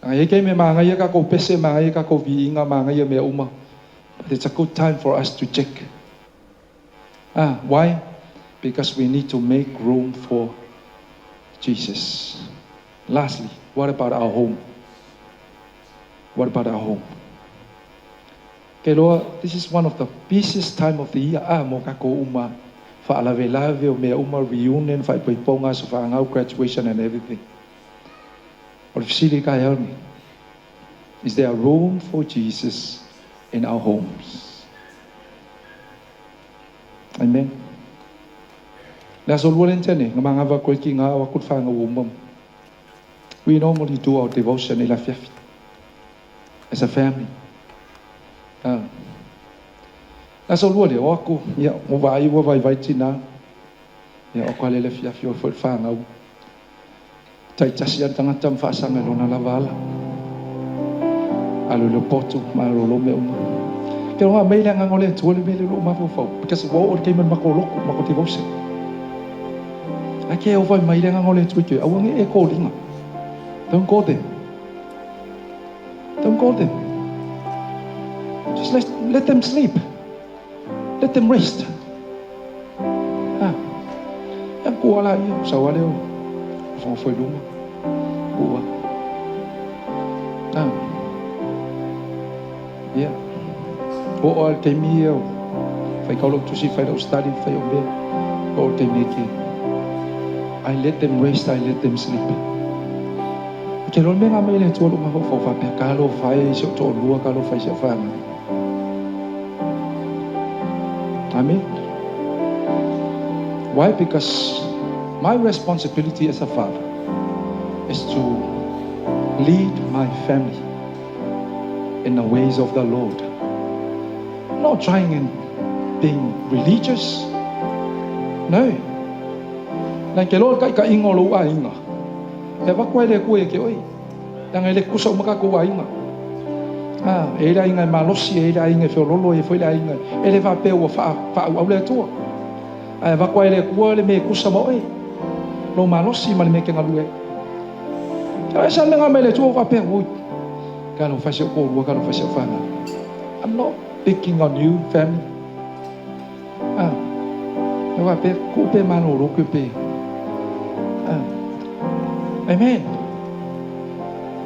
Ai ke me manaia ka kou pese, manaia ka kou viiga, manaia mea uma. But it's a good time for us to check. Ah, why? Because we need to make room for Jesus. Lastly, what about our home? What about our home? Okay, Lord, this is one of the busiest time of the year. Ah, mo kākou uma faalavelave o mea uma reunion, faaipoipoga, aso fanau, graduation and everything. O le fesili taeao lenei. Is there a room for Jesus in our homes? Amen. Le aso lua le ntene, nga mangava koe ki ngā o aku whanga uma. We normally do our devotion i le afiafi as a family. Ah. Le aso lua le o aku, ia, o vai ua vai vai tina. Ia, o kwa le le fiafi o foi whangau. Tai tasi an tangata mwhaasanga lona lava ala. Alu le potu, ma lo lo me uma. Ke roa mei le nganga le tua le mele lo mafau. Because wo o te mako loko, mako devotion. A ke o vai mai le nganga le tua ke, aua nge e kōlinga. Don't go there. Don't go there. Just let them sleep. Let them rest. Ah. Ya kua la ia, sa wale o. Fo foi luma. Kua. Ah. Yeah. O o al te mi o. Fai kau lok tusi, fai lau study, fai o mea. O te mi ke. I let them rest, I let them sleep. Ke lo me nga me le tua lo ma fo fa pe ka lo fai se to lua ka lo fai se fa. Amen. Why? Because my responsibility as a father is to lead my family in the ways of the Lord. Not trying and being religious. No. Like ke lo kai ka ingo lo a inga. E va koe le koe ke oi. Tanga le kusa o maka ko inga. Ah, e la inga malosi e la inga feololo e foi la inga. E le va pe o fa fa au le tua. A va koe le koe le me kusa mo e. Lo malosi ma le me ke ngalue. Ka sa me nga me le tua va pe oi. Ka lo fa se ko rua ka lo fa se fa. I'm not picking on you, family. Ah. E va pe ku pe mano ro ku pe. Ah. Amen.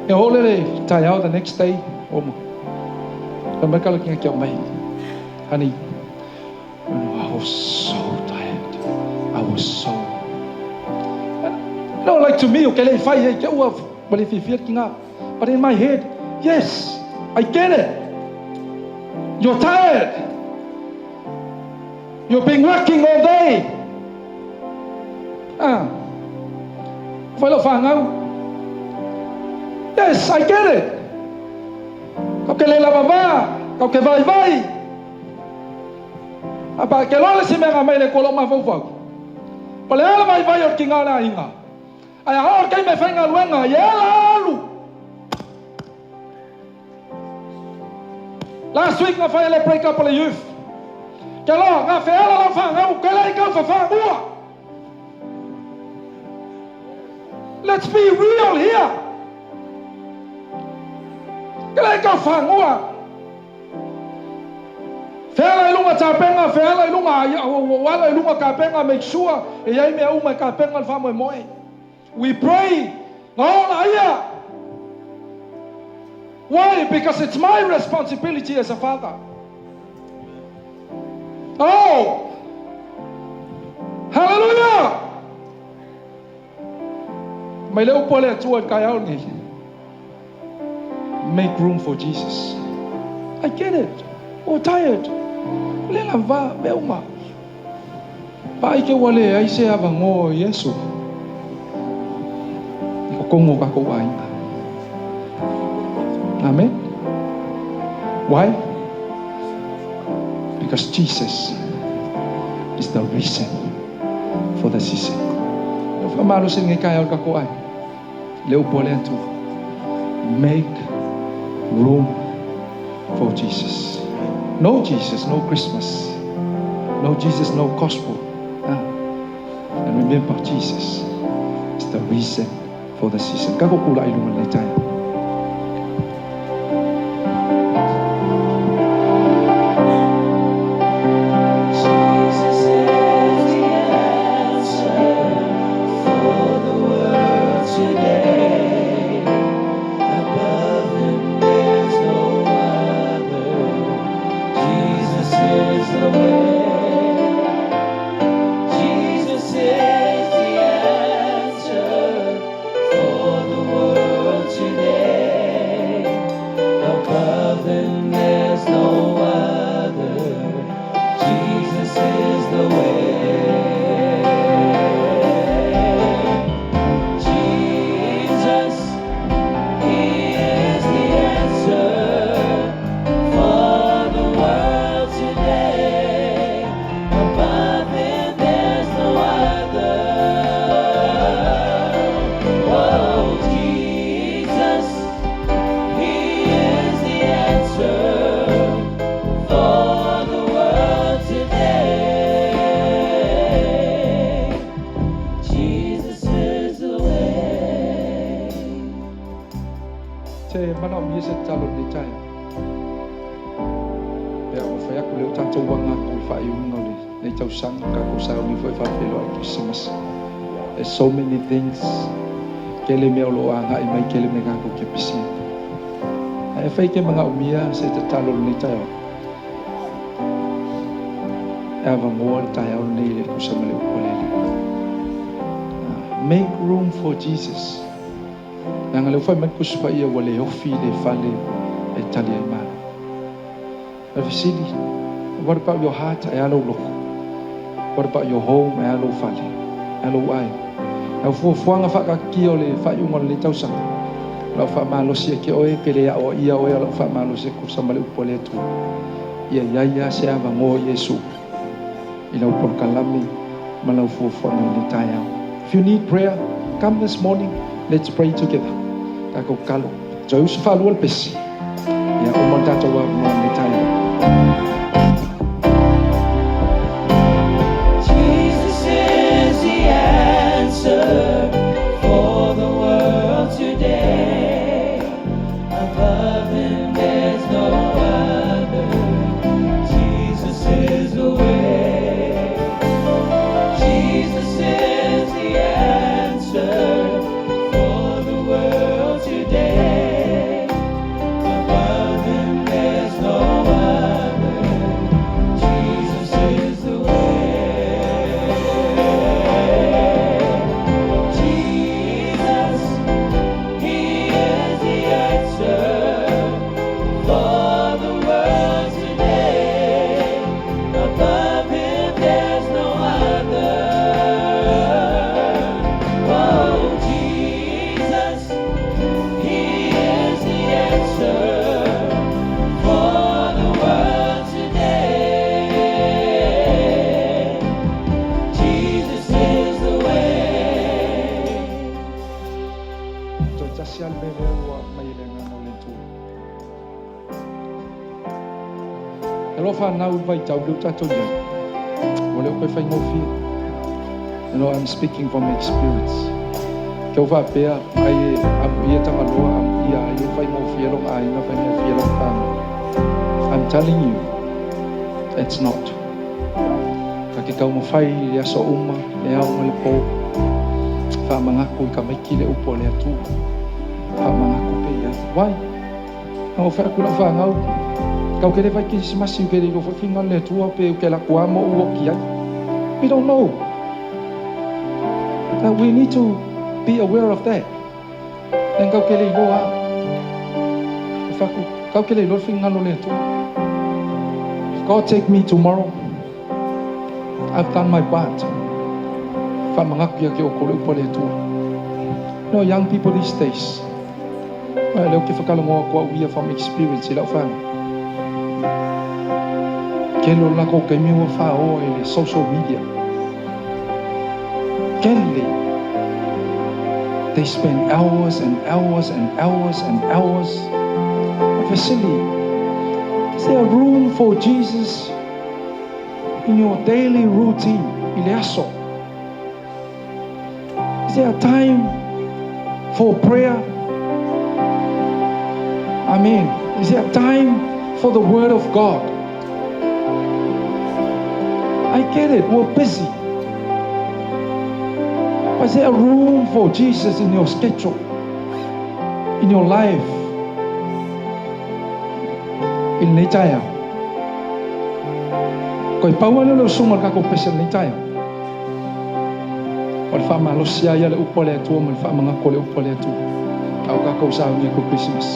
E ole le taeao the next day. Oma. Ka mai kala kinga kia mai. Honey, I was so tired. I was so. You know, like to me, okay, le fai e kia ua wale fifi kinga. But in my head, yes, I get it. You're tired. You've been working all day. Ah. Fai lo whangau. Yes, I get it. Kau ke le lava va, kau ke vai vai. Apa ke lola si mea mai le kolo ma fau fau. Pa le ala vai vai o ki ngā la inga. Ai a o kei me whainga luenga, ye ala alu. Last week ngā whai le break up o le youth. Ke loa, ngā wheala lau whangau, ke lei kau whawhangua. Let's be real here. Ke lei kau whangua. Wheala i lunga tāpenga, wheala i lunga, wala i lunga kāpenga, make sure, e iai mea uma i kāpenga le whamoe moe. We pray, ngā ona ia. Why? Because it's my responsibility as a father. Oh! Hallelujah! Mai le upo le atua i kai au nei. Make room for Jesus. I get it. Oh, tired. Le la va me uma. Pa ai ke wale ai se ava ngo Yesu. Totonu o tatou aiga. Amen. Why? Because Jesus is the reason for the season. O faamalosi lenei taeao i le tatou aiga. Le upu a le Atua. Make room for Jesus. No Jesus, no Christmas. No Jesus, no gospel. Ah. And remember, Jesus is the reason for the season. Tatou tulai i luga i lenei taeao. Jesus is the answer for the world today. Above him there's no other. Jesus is the way. Jesus is the answer for the world today. Above him there's no other. Jesus is the way. Jesus, He is the answer for the world today. Above Him there's no other. Oh, Jesus, He is the answer for the world today. Jesus is the way. Te manaomia se tatalo i lenei taeao. Pe a mafai atu lea ua tatou aga atu i le faaiuga o lenei tausaga, tatou sauni foi faafeiloai Kerisimasi. There's so many things. Tele mea o lo o agai mai, tele mea tatou te pisia. Ae afai e te manaomia se tatalo i lenei taeao. E avanoa le taeao lenei e tusa ma le upu a le Alii. Make room for Jesus. Leaga lea ua fai mai le Tusi Paia ua le ofi le fale e tali ai malo. O le fesili, what about your heart? E a lou loto? What about your home? E a lou fale? E a lou aiga? Lau fuafuaga faakaatia o le faaiuga o lenei tausaga. O lau faamalosi ia te oe, pe le aoaia oe o lau faamalosi e tusa ma le upu a le Atua. Ia i ai lava se avanoa Iesu i lau polokalame ma lau fuafuaga i lenei taeao. If you need prayer, come this morning. Let's pray together. Tatou tatalo. Toe uso faalua le pesi. Ia uma le tatou avanoa i lenei taeao. Jesus is the answer for the world today. Above him there's no other. Jesus is the way. Jesus is the answer for the world today. Above him there's no other. Jesus is the way. Jesus, He is the answer for the world today. Above Him there's no other. Oh, Jesus, He is the answer for the world today. Jesus is the way. Toe tasi lava le mea lea ua aumai e le Agaga o le Atua. E alofa anau i le vaitau lea ua tatou i ai. Ua le o toe faigofie. I'm speaking from experience. Ke ua faapea ai e amuia Tagaloa, amuia ai e faigofie lona aiga, faigofie lona fanau. I'm telling you, it's not. Ta te taumafai i le aso uma, le ao ma le po. Faamanatu i tamaiti le upu a le Atua. Faamanatu pea i ai. Why? Na o fai atu i lau fanau, kau ke le fai Kerisimasi u ke le iloa foi finagalo le Atua pe u ke alu atu a mo u oki ai. We don't know. Now we need to be aware of that. Then kau ke le iloa. Fai atu, kau ke le iloa le finagalo le Atua. If God take me tomorrow, I've done my part. Faamanatu ia te outou le upu a le Atua. You know, young people these days, o lea ou te faatalanoa atu au ia from experience i lau fanau. Tele o le latou taimi ua faaoa i le social media. Tele. They spend hours and hours and hours and hours. Vasily, is there room for Jesus in your daily routine? I le aso. Is there a time for prayer? I mean, is there a time for the Word of God? I get it, we're busy. But is there a room for Jesus in your schedule, in your life? I lenei taeao. Koe pau lava lea o le usuga o le tatou pese i lenei taeao. O le faamalosi ai a le upu a le Atua ma le faamanatu o le upu a le Atua. A o tatou saunia atu Christmas.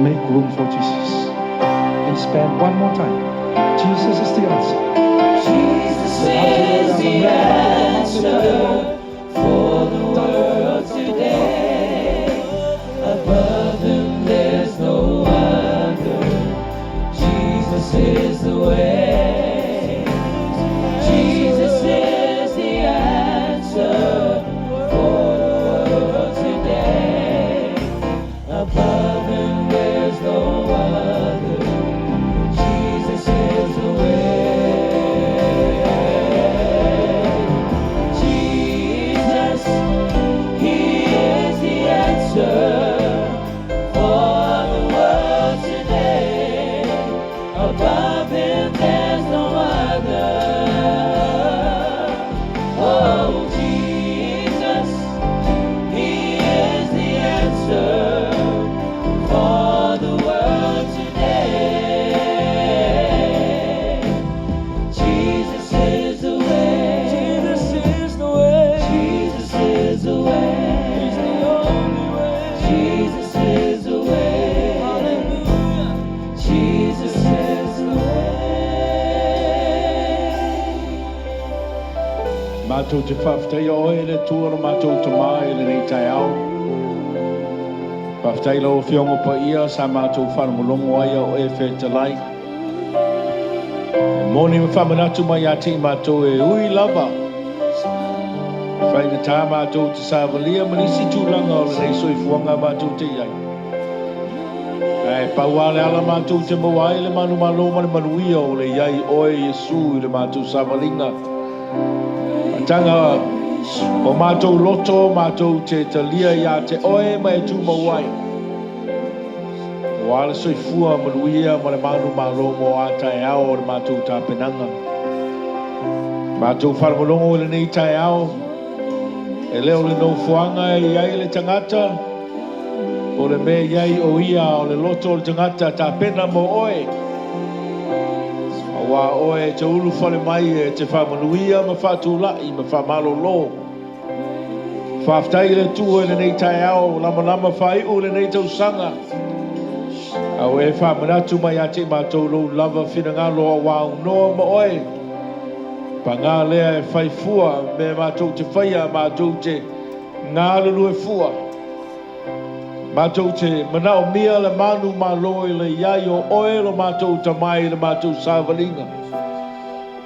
Make room for Jesus. Please stand one more time. Jesus is the answer. Jesus is the answer for the world today. Above him there's no other. Jesus is the way. Jesus is the answer for the world today. Above him there's no other. Jesus is the way. Jesus, He is the answer for the world today. Above Him there's no other. Oh, Jesus, He is the answer for the world today. Jesus is the way. Jesus is the way. Jesus is the way. He's the only way. Jesus is the way. Hallelujah. Jesus is the way. Matou te faafetaia oe e le Atua lo matou Tamā i lenei taeao. Faafetai lau Afioga paia sa matou faalogologo ai a o e fetalai. E moni ma faamanatu mai ia te i matou e ui lava. E faigata matou te savalia ma nisi tulaga o lenei soifuaga matou te i ai. Ae pau lava le ala matou te maua ai le manumalo ma le manuia o le i ai oe Iesu i le matou savaliga. Faataga o matou loto matou te talia ia te oe ma e tumau ai. Aua le soifua manuia ma le manumalo mo a taeao o le matou tapenaga. Matou faalogologo i lenei taeao, e le o le nofoaga e i ai le tagata, po o le mea e i ai o ia, a o le loto o le tagata tapena mo oe. Aua o oe e te ulufale mai e te faamanuia ma faatulai ma faamalolo. Faafetai i le Atua i lenei taeao, lamalama faaiu lenei tausaga. A ua e faamanatu mai ia te i matou lou lava finagalo aua aunoa ma oe. Paga lea e fai fua mea matou te faia, matou te galulue fua. Matou te manaomia le manumalo i le i ai o oe lo matou Tama i le matou savaliga.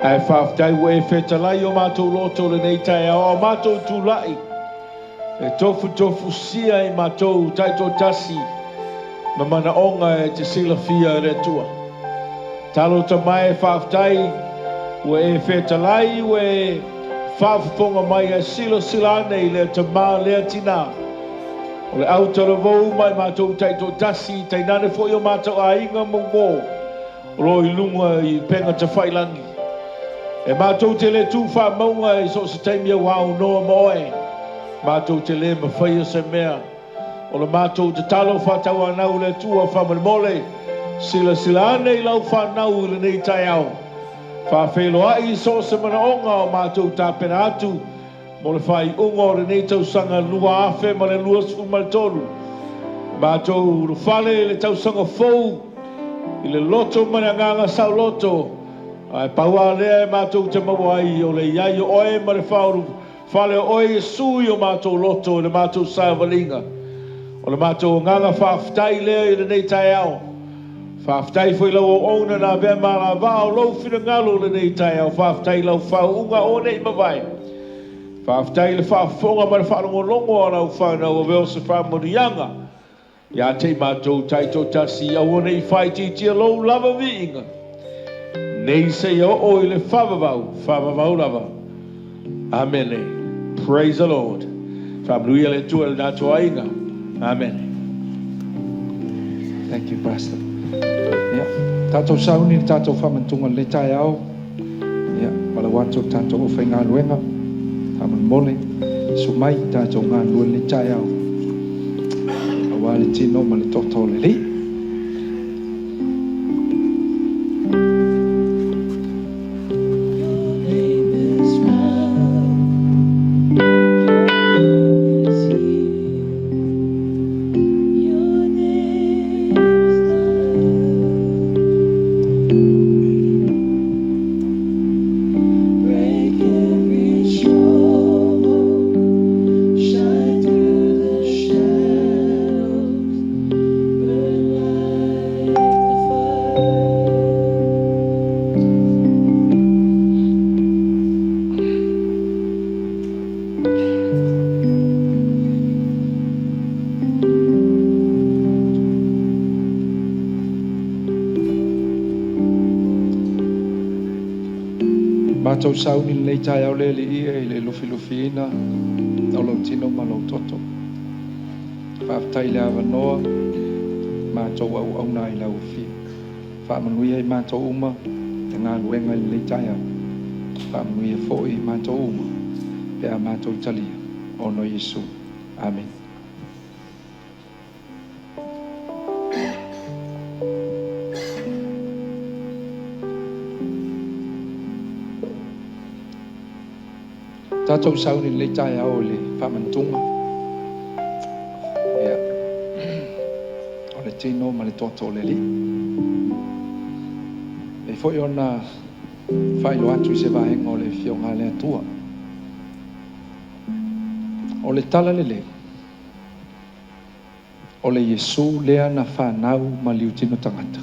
Ae faafetai ua e fetalai i o matou loto lenei taeao a o matou tulai e tofutofusia i matou taitoatasi ma manaoga e te silafia e le Atua. Talo Tama e faafetai ua e fetalai ua e faafofoga mai ae silasila ane i lea tama lea tinā. O le autalavou uma i matou taitoatasi, tainane foi o matou aiga ma uō o lo o i luga i upega tafailagi. E matou te le tu faamauga i so o se taimi aua aunoa ma oe, matou te le mafaia se mea. O le matou tatalo faatauanau i le Atua faamolemole, silasila ane i lau fanau i lenei taeao. Faafeiloai i so o se manaoga o matou tapena atu mo le faaiuga o lenei tausaga 2023. Matou ulufale i le tausaga fou i le loto ma le agaga saoloto, ae pau lava lea e matou te maua ai o le i ai o oe ma le Fale o oe Iesu i o matou loto i le matou savaliga. O le matou agaga faafetai lea i lenei taeao. Faafetai foi i lau auauna na avea ma alavaa o lou finagalo i lenei taeao. Faafetai i lau faauuga o nei mavae. Faafetai i le faafofoga ma le faalogologo a lau fanau avea o se faamanuiaga ia te i matou taitoatasi. Aua ne i faaitiitia lou lava viiga nei seia oo i le faavavau, faavavau lava. Amene. Praise the Lord. Faamanuia le Atua i le tatou aiga. Amene. Thank you, Pastor. Ia, tatou sauni le tatou faamantuga i lenei taeao. Ia, valaau atu le tatou aufaigaluega, faamolemole, susu mai tatou galulue i lenei taeao aua le tino ma le toto o le Alii. Your name is love. Your name is heal. Your name is love. Break every stronghold. Shine through the shadows. Burn like the fire. Matou sauni i lenei taeao le Alii i le lufilufiina o lou tino ma lou toto. Faafetai i le avanoa matou auauna ai lau afio. Faamanuia i matou uma le galuega i lenei taeao. Faamanuia foi i matou uma pe a matou talia. Ona o Iesu. Amene. Tatou sauni i lenei taeao i le faamanatuga ia, o le tino ma le toto o le Alii. E pei foi ona faailoa atu i se vaega o le Afioga a le Atua. O le tala lelei, o le Iesu lea na fanau ma liutino tagata.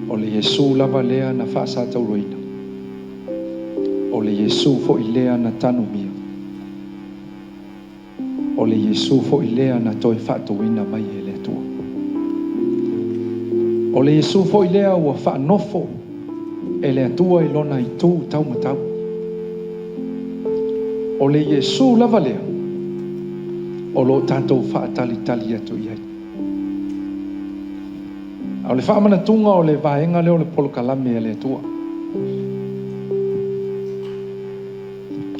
O le Iesu lava lea na faasatauroina. O le Iesu foi lea na tanumia. O le Iesu foi lea na toe faatouina mai e le Atua. O le Iesu foi lea ua faanofo e le Atua i lona itu taumatau. O le Iesu lava lea o lo o tatou faatalitali atu i ai. A o le faamanatuga o le vaega lea o le polokalame a le Atua.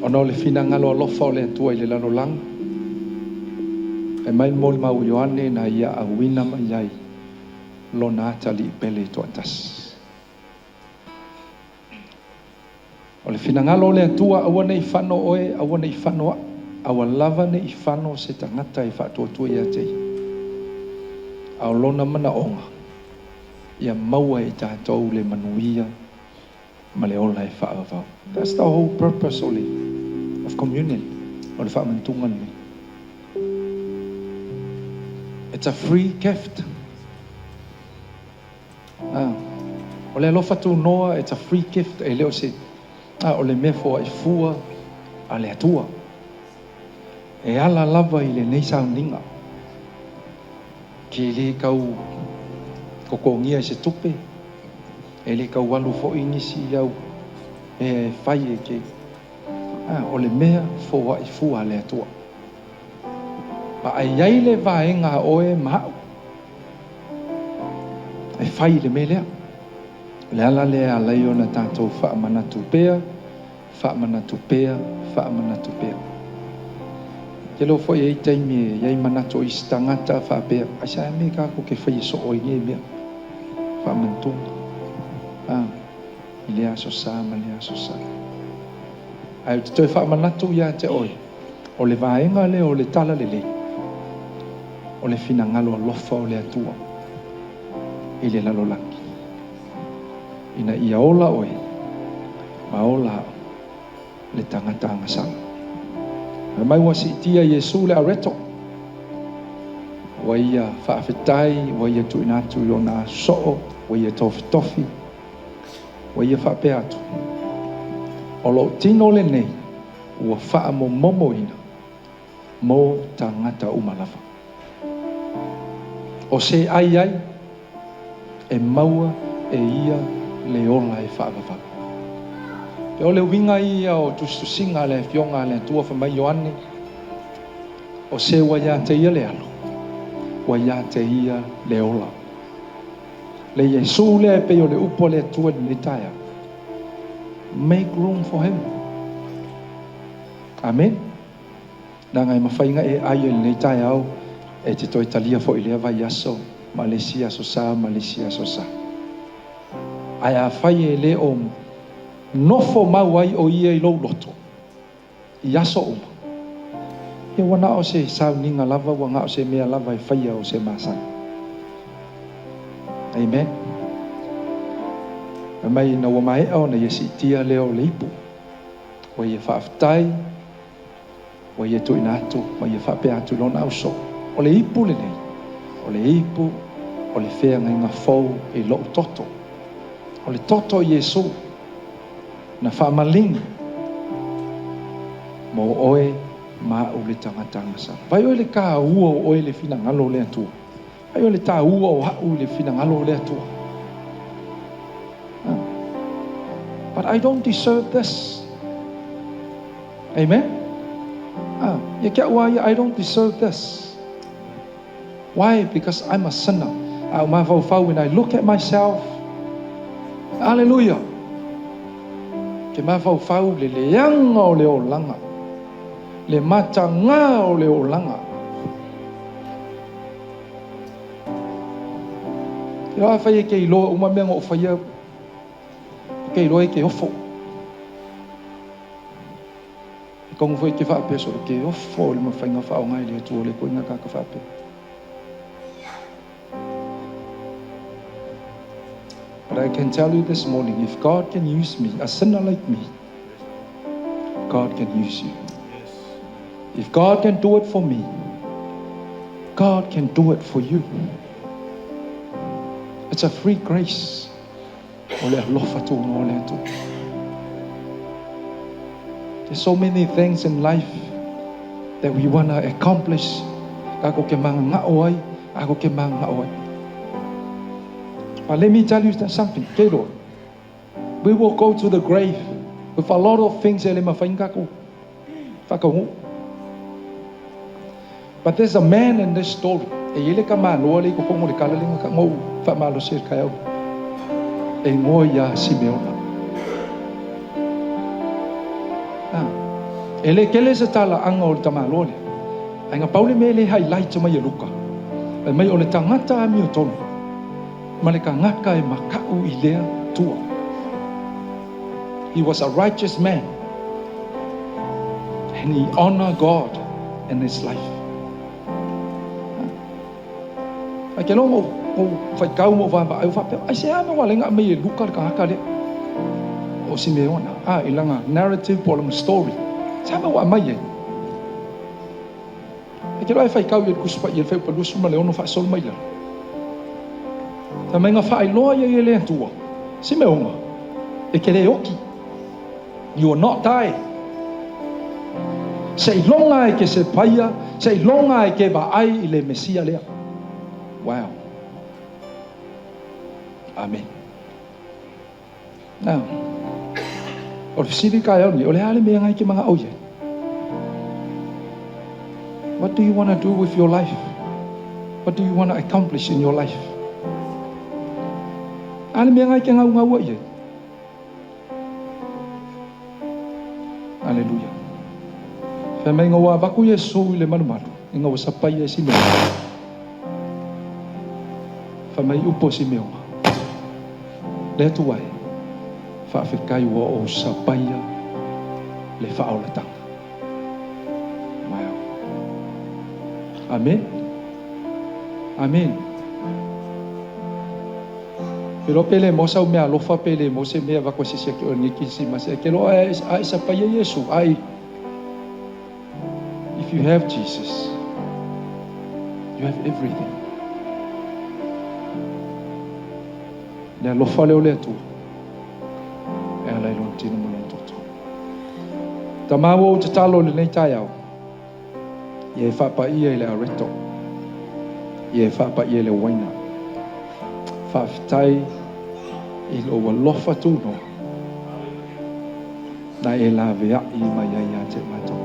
Ona o le finagalo alofa o le Atua i le lalolagi, e mai le molimau Ioane na ia auina mai ai lona atalii pele toatasi. O le finagalo o le Atua, aua ne i fano oe, aua ne i fano a'u, aua lava ne i fano se tagata e faatuatua ia te ia. A o lona manaoga, ia maua e tatou le manuia ma le ola e faavavau. That's the whole purpose o le of communion, o le faamanatuga lenei. It's a free gift. Ah, o le alofa tunoa, it's a free gift, e le o se, ah, o le mea foaifua a le Atua. E ala lava i lenei sauniga. Ke le kau totogia i se tupe, e le kau alu foi nisi au mea e fai e ke. Ah, o le mea foaifua a le Atua. Ma ai ai le vaega a oe ma a'u e fai i le mea lea. O le ala lea e ala ai ona tatou faamanatu pea, faamanatu pea, faamanatu pea. Ke lo foi e i taimi e iai manatu o isi tagata faapea, ai sa e me kako ke fai e soo i nei mea. Faamanatuga. Ah, i le aso sa ma le aso sa. Ae ou te toe faamanatu ia te oe, o le vaega lea o le tala lelei, o le finagalo alofa o le Atua i le lalolagi. Ina ia ola oe, ma ola a'u. Le tagata agasala. Fai mai ua siitia Iesu le areto, ua ia faafetai, ua ia tuuina atu i lona soo, ua ia tofitofi, ua ia faapea atu, o lou tino lenei ua faamomomoina mo tagata uma lava. O se ai ai e maua e ia le ola e faavavau. E o le uiga ia o tusitusiga a le Afioga a le Atua fai mai Ioane, o se ua ia te ia le alo, ua ia te ia le ola. Le Iesu lea e pei o le upu a le Atua i lenei taeao. Make room for him. Amen. Leaga e mafai ona e ai i lenei taeao e te toe talia foi i lea vaiaso ma le isi aso sa ma le isi aso sa. Ae afai e le o nofo mau ai o ia i lou loto i aso uma, ia ua na o se sauniga lava, ua na o se mea lava e faia o se masani. Amen. Fai mai ina ua maea ona ia siitia lea o le ipu, ua ia faafetai, ua ia tuuina atu ma ia faapea atu i lona ausoo, o le ipu lenei, o le ipu o le feagaiga fou i lou toto. O le toto o Iesu na faamaligi mo oe ma au le tagata agasala. Vai oe le taua o oe i le finagalo o le Atua. Vai oe le taua o au i le finagalo o le Atua. But I don't deserve this. Amen. Ia ke au ia, I don't deserve this. Why? Because I'm a sinner. A mafaufau, when I look at myself, hallelujah, ke mafaufau le leaga o le olaga, le matagā o le olaga. Ke loa fai e ke iloa uma mea na ou faia, ke iloa e ke ofo. E kongu foi ke faapea solo ke ofo le mafaiga faaaoga i le Atua le koiga kaka faapea. But I can tell you this morning, if God can use me, a sinner like me, God can use you. If God can do it for me, God can do it for you. It's a free grace. O le alofa tuga o le Atua. There's so many things in life that we want to accomplish. Kako ke mangangao ai, ako ke mangangao ai. But let me tell you something. Kelo, we will go to the grave with a lot of things e le mafai ona tatou whakaungu. But there's a man in this story. E i le ka maloa le i kokongo le kala lenga ka ngou wha se kai au. E ngoa ia Simeona. E le kele se tala anga o le tamaloa le. Ai ngā paule me le highlight mai e Luka. E mai o le tangata a mio tonu. Ma le kangaka e makau i lea tua. He was a righteous man. And he honored God in his life. Ai ke longo o whaikau mo vaava ai o whapea, ai se ana wale ngā mei e Luka le kangaka lea. O Simeona, a i langa narrative po langa story. Se ama wa mai e. Ai ke loa e whaikau i le kusupa i le wheupa luasu ma le ono whaasolo mai lalo. Ta mai ngā whaailoa ia i le Atua. Simeona, e ke le oki. You will not die. Se i longa e ke se paia, se i longa e ke va ai i le Mesia lea. Wow. Amen. Now, o le fesili ka ni, o le ale mea ngai ke mga au ia. What do you want to do with your life? What do you want to accomplish in your life? Ale mea ngai ke ngau ngau ia. Hallelujah. Fai mai ngā vaku Iesu i le malumalu, i ngā sapai e Simeona. Fai mai upo Simeona. Le atu ai, faafetai ua o sapaia le faaolatanga. Wow. Amen. Amen. Te iloa pe le maua sau meaalofa pe le maua se mea e avatu e se isi ia te oe i lenei Kerisimasi, ae e te iloa a e sapaia Iesu, ai, if you have Jesus, you have everything. Le alofa lea o le Atua e ala i Lona tino ma Lona toto. Tama ua ou tatalo i lenei taeao, ia e faapaia i le areto, ia e faapaia i le uaina. Faafetai i lou alofa tunoa na e laveai mai ai ia te matou.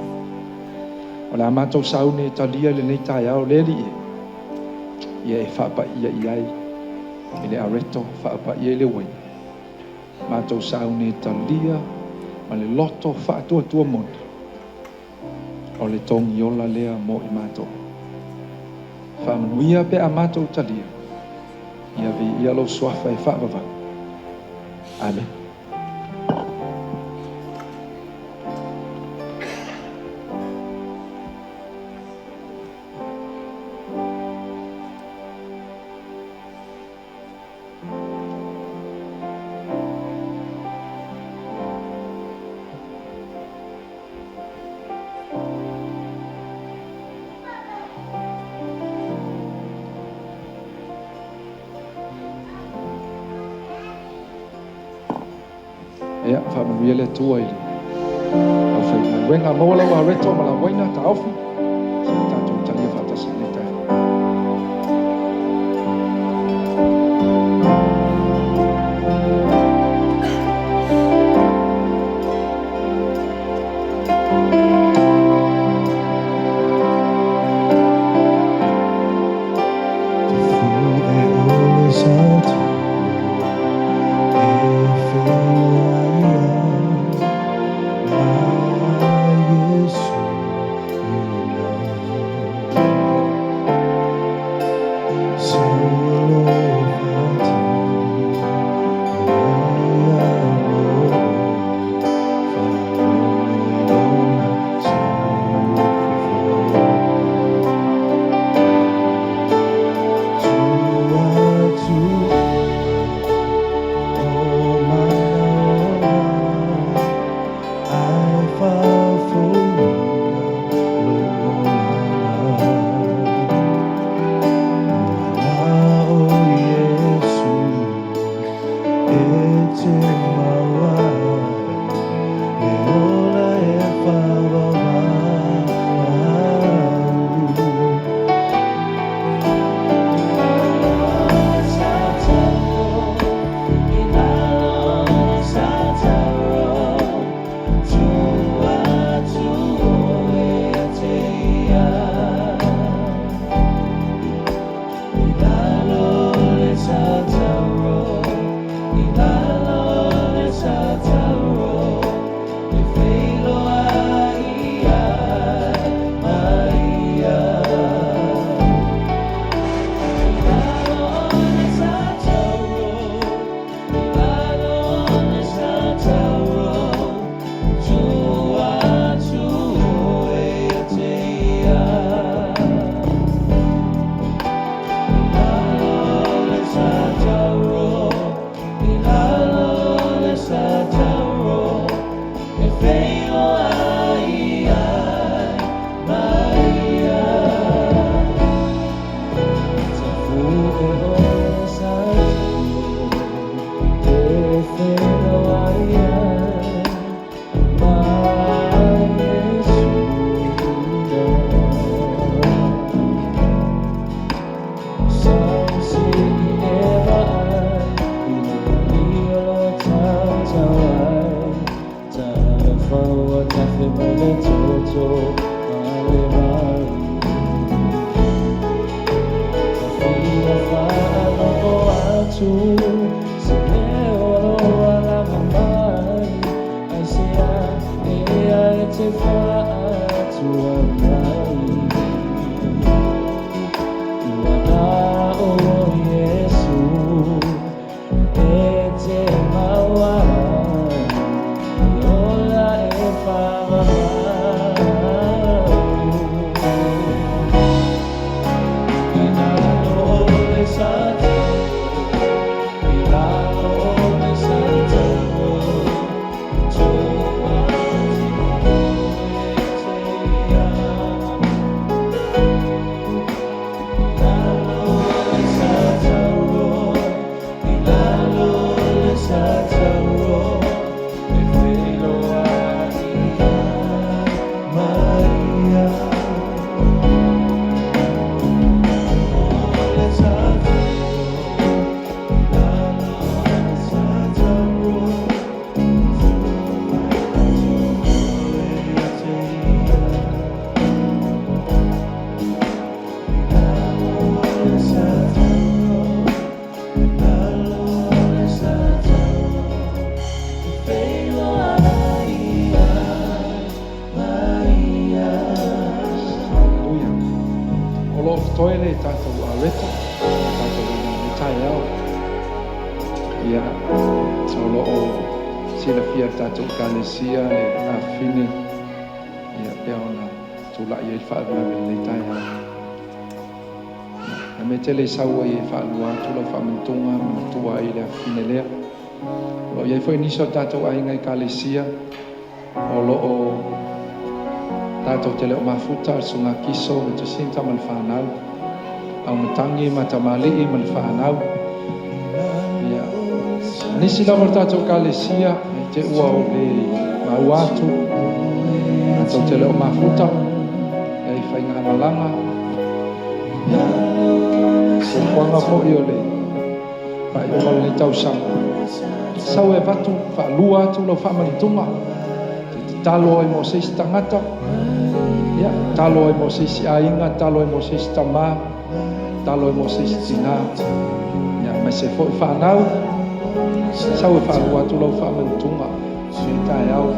O le a matou sauni e talia i lenei taeao le Alii e, ia e faapaia i ai i le areto, faapaia i le uaina. Matou sauni e talia ma le loto faatuatua moni, o le togiola lea mo i matou. Faamanuia pe a matou talia, ia viia lou suafa e faavavau. Amene. Ia, faamanuia le Atua i le aufaigaluega. Maua lau areto ma lau uaina, taofi, se i tatou talia faatasi i lenei taeao. O lo o totoe le tatou aureta, le tatou vaega i lenei taeao. Ia, o lo o silafia e le tatou Ekalesia le afafine, ia, pei ona tulai ai le faalavelave i lenei taeao. Ia, a mea tele i sau ai e faalua atu lau faamanatuga manatua ai le afafine lea. O lo o i ai foi nisi o tatou aiga Ekalesia o lo o tatou te le o mafuta, le Susuga Kiso ma Jacinta ma le fanau, Aumatagi ma Tamalii ma le fanau. Ia, nisi lava o le tatou Ekalesia e te ua o le maua atu, tatou te le o mafuta, ia i faigamalaga. Ia, fuafuaga foi o le faaiuga o lenei tausaga. Sau e avatu, faalua atu lau faamanatuga, te tatalo ai mo se isi tagata, ia, tatalo ai mo se isi aiga, tatalo ai mo se isi tamā, tatalo ai mo se isi tinā, ia, aemaise foi fanau, sau e faalua atu lau faamanatuga lenei taeao.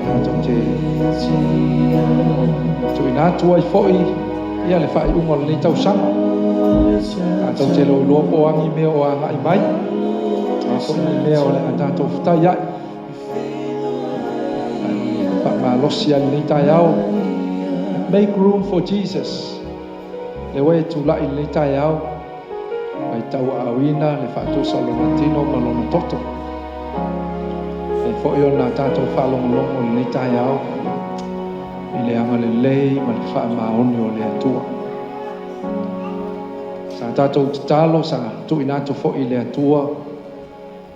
Tatou te tuuina atu ai foi ia le faaiuga o lenei tausaga. Tatou te le o iloa po o a ni mea o agai mai, a foi ni mea o le a tatou fetai ai. Faamalosi ai lenei taeao. Make room for Jesus. Le ua e tulai lenei taeao, mai tauaaoina le faatusa o lona tino ma lona toto. E foi ona tatou faalogologo i lenei taeao i le agalelei ma le faamaoni o le Atua. Sa tatou tatalo, sa tuuina atu foi i le Atua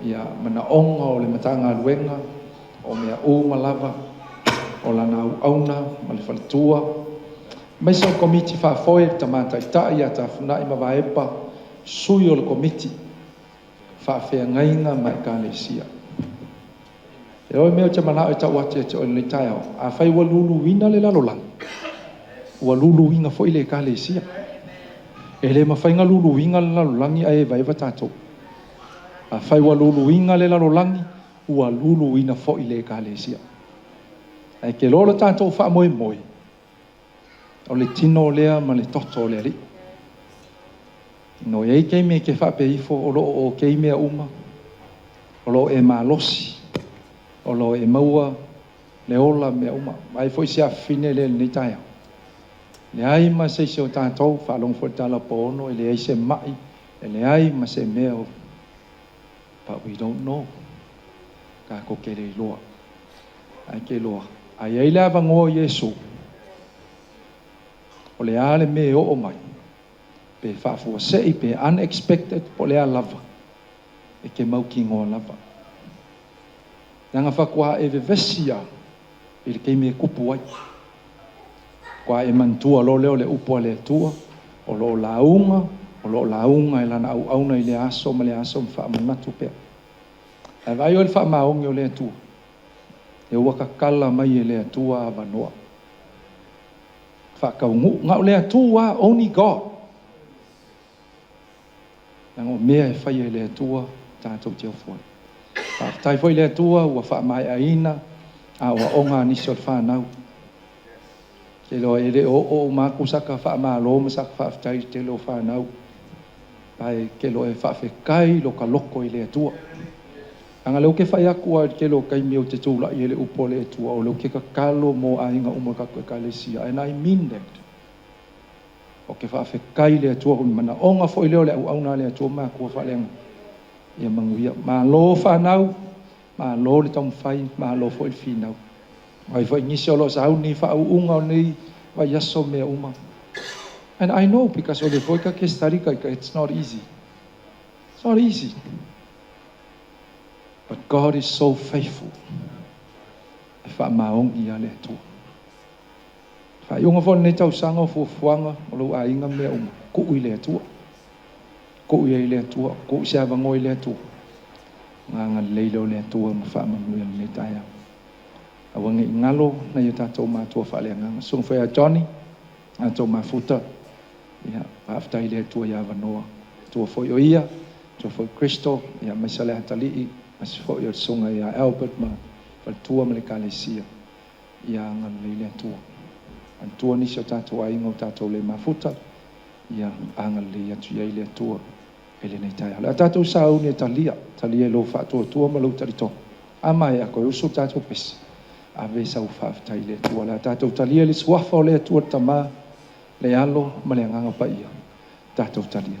ia manaoga o le Matagaluega, o mea uma lava o lana auauna ma le faletua, aemaise o le komiti faafoe, le tama taitai ia Tafunai ma Vaepa, sui o le komiti faafeagaiga ma Ekalesia. E oe mea o te manao e tau atu ia te oe lenei taeao, afai ua luluina le lalolagi, ua luluina foi le Ekalesia. E le mafai ona luluina le lalolagi ae evaeva tatou. Afai ua luluina le lalolagi, ua luluina foi le Ekalesia. Ae ke loa le tatou faamoemoe, o le tino lea ma le toto o le Alii. No e ai taimi e ke faapeifo o lo o okay mea uma, o lo o e malosi, o lo o e maua le ola mea uma. Ai foi se afafine lea i lenei taeao. Leai ma se isi o tatou, faalogo foi i le tala po ono, e leai se mai, e leai ma se mea o. But we don't know. Tatou te le iloa. Ae ke iloa, a i ai le avanoa o Iesu, o le a le mea e oo mai, pe faafuasei, pe unexpected, po o le a lava, e ke mautinoa lava. Leaga faatoa e vevesi lava i le taimi e tupu ai. Faatoa e manatua loa lea o le upu a le Atua, o lo o lauga, o lo o lauga e lana auauna i lea aso ma lea aso ma faamanatu pea. Ae vaai oe i le faamaoni o le Atua, e ua tatala mai e le Atua avanoa. Faataunuu, na o le Atua lava, only God. Leaga o mea e faia e le Atua tatou te ofo ai. Faafetai foi i le Atua ua faamaeaina aoaoga a nisi o le fanau. Ke iloa e le o oo uma atu saka faamalo ma saka faafetai i le tele o fanau. Ae ke iloa e faafetai lo ka loko i le Atua. Leaga o lea ou te fai atu lava i le tele o taimi ou te tulai ai i le upu a le Atua, o lea ou te tatalo mo aiga uma o le tatou Ekalesia. And I mean that. Ou te faafetai i le Atua, o le manaoga foi lea o le auauna a le Atua ma matua faaleagaga. Ia manuia. Malo fanau, malo le taumafai, malo foi le finau. Ai foi nisi o lo o sauni faauuga o lenei vaiaso mea uma. And I know because o le foi ka ke study kai ka, it's not easy. It's not easy. But God is so faithful. E faamaoni a le Atua. Faaiuga foi o lenei tausaga o fuafuaga o lou aiga mea uma, tuu i le Atua. Tuu i ai le Atua, tuu se avanoa i le Atua. Agaga lelei lea o le Atua ma faamanuia lenei taeao. Aua ne i galo nai o tatou matua faaleagaga. Susuga foi ia Johnny, tatou mafuta, ia, faafetai i le Atua i avanoa. Atua foi o ia, Atua foi Kristo, ia, aemaise le atalii, aemaise foi o le susuga ia Albert ma faletua ma le Ekalesia. Ia agalelei le Atua. Manatua nisi o tatou aiga ua tatou le mafuta, ia agalelei atu i ai le Atua i lenei taeao. O le a tatou sauni e talia, talia i lou faatuatua ma lou talitonu. A maea, toe usu le tatou pese, ave sau faafetai i le Atua. O le a tatou talia i le Suafa o le Atua le Tama, le Alo ma le Agaga Paia. Tatou talia.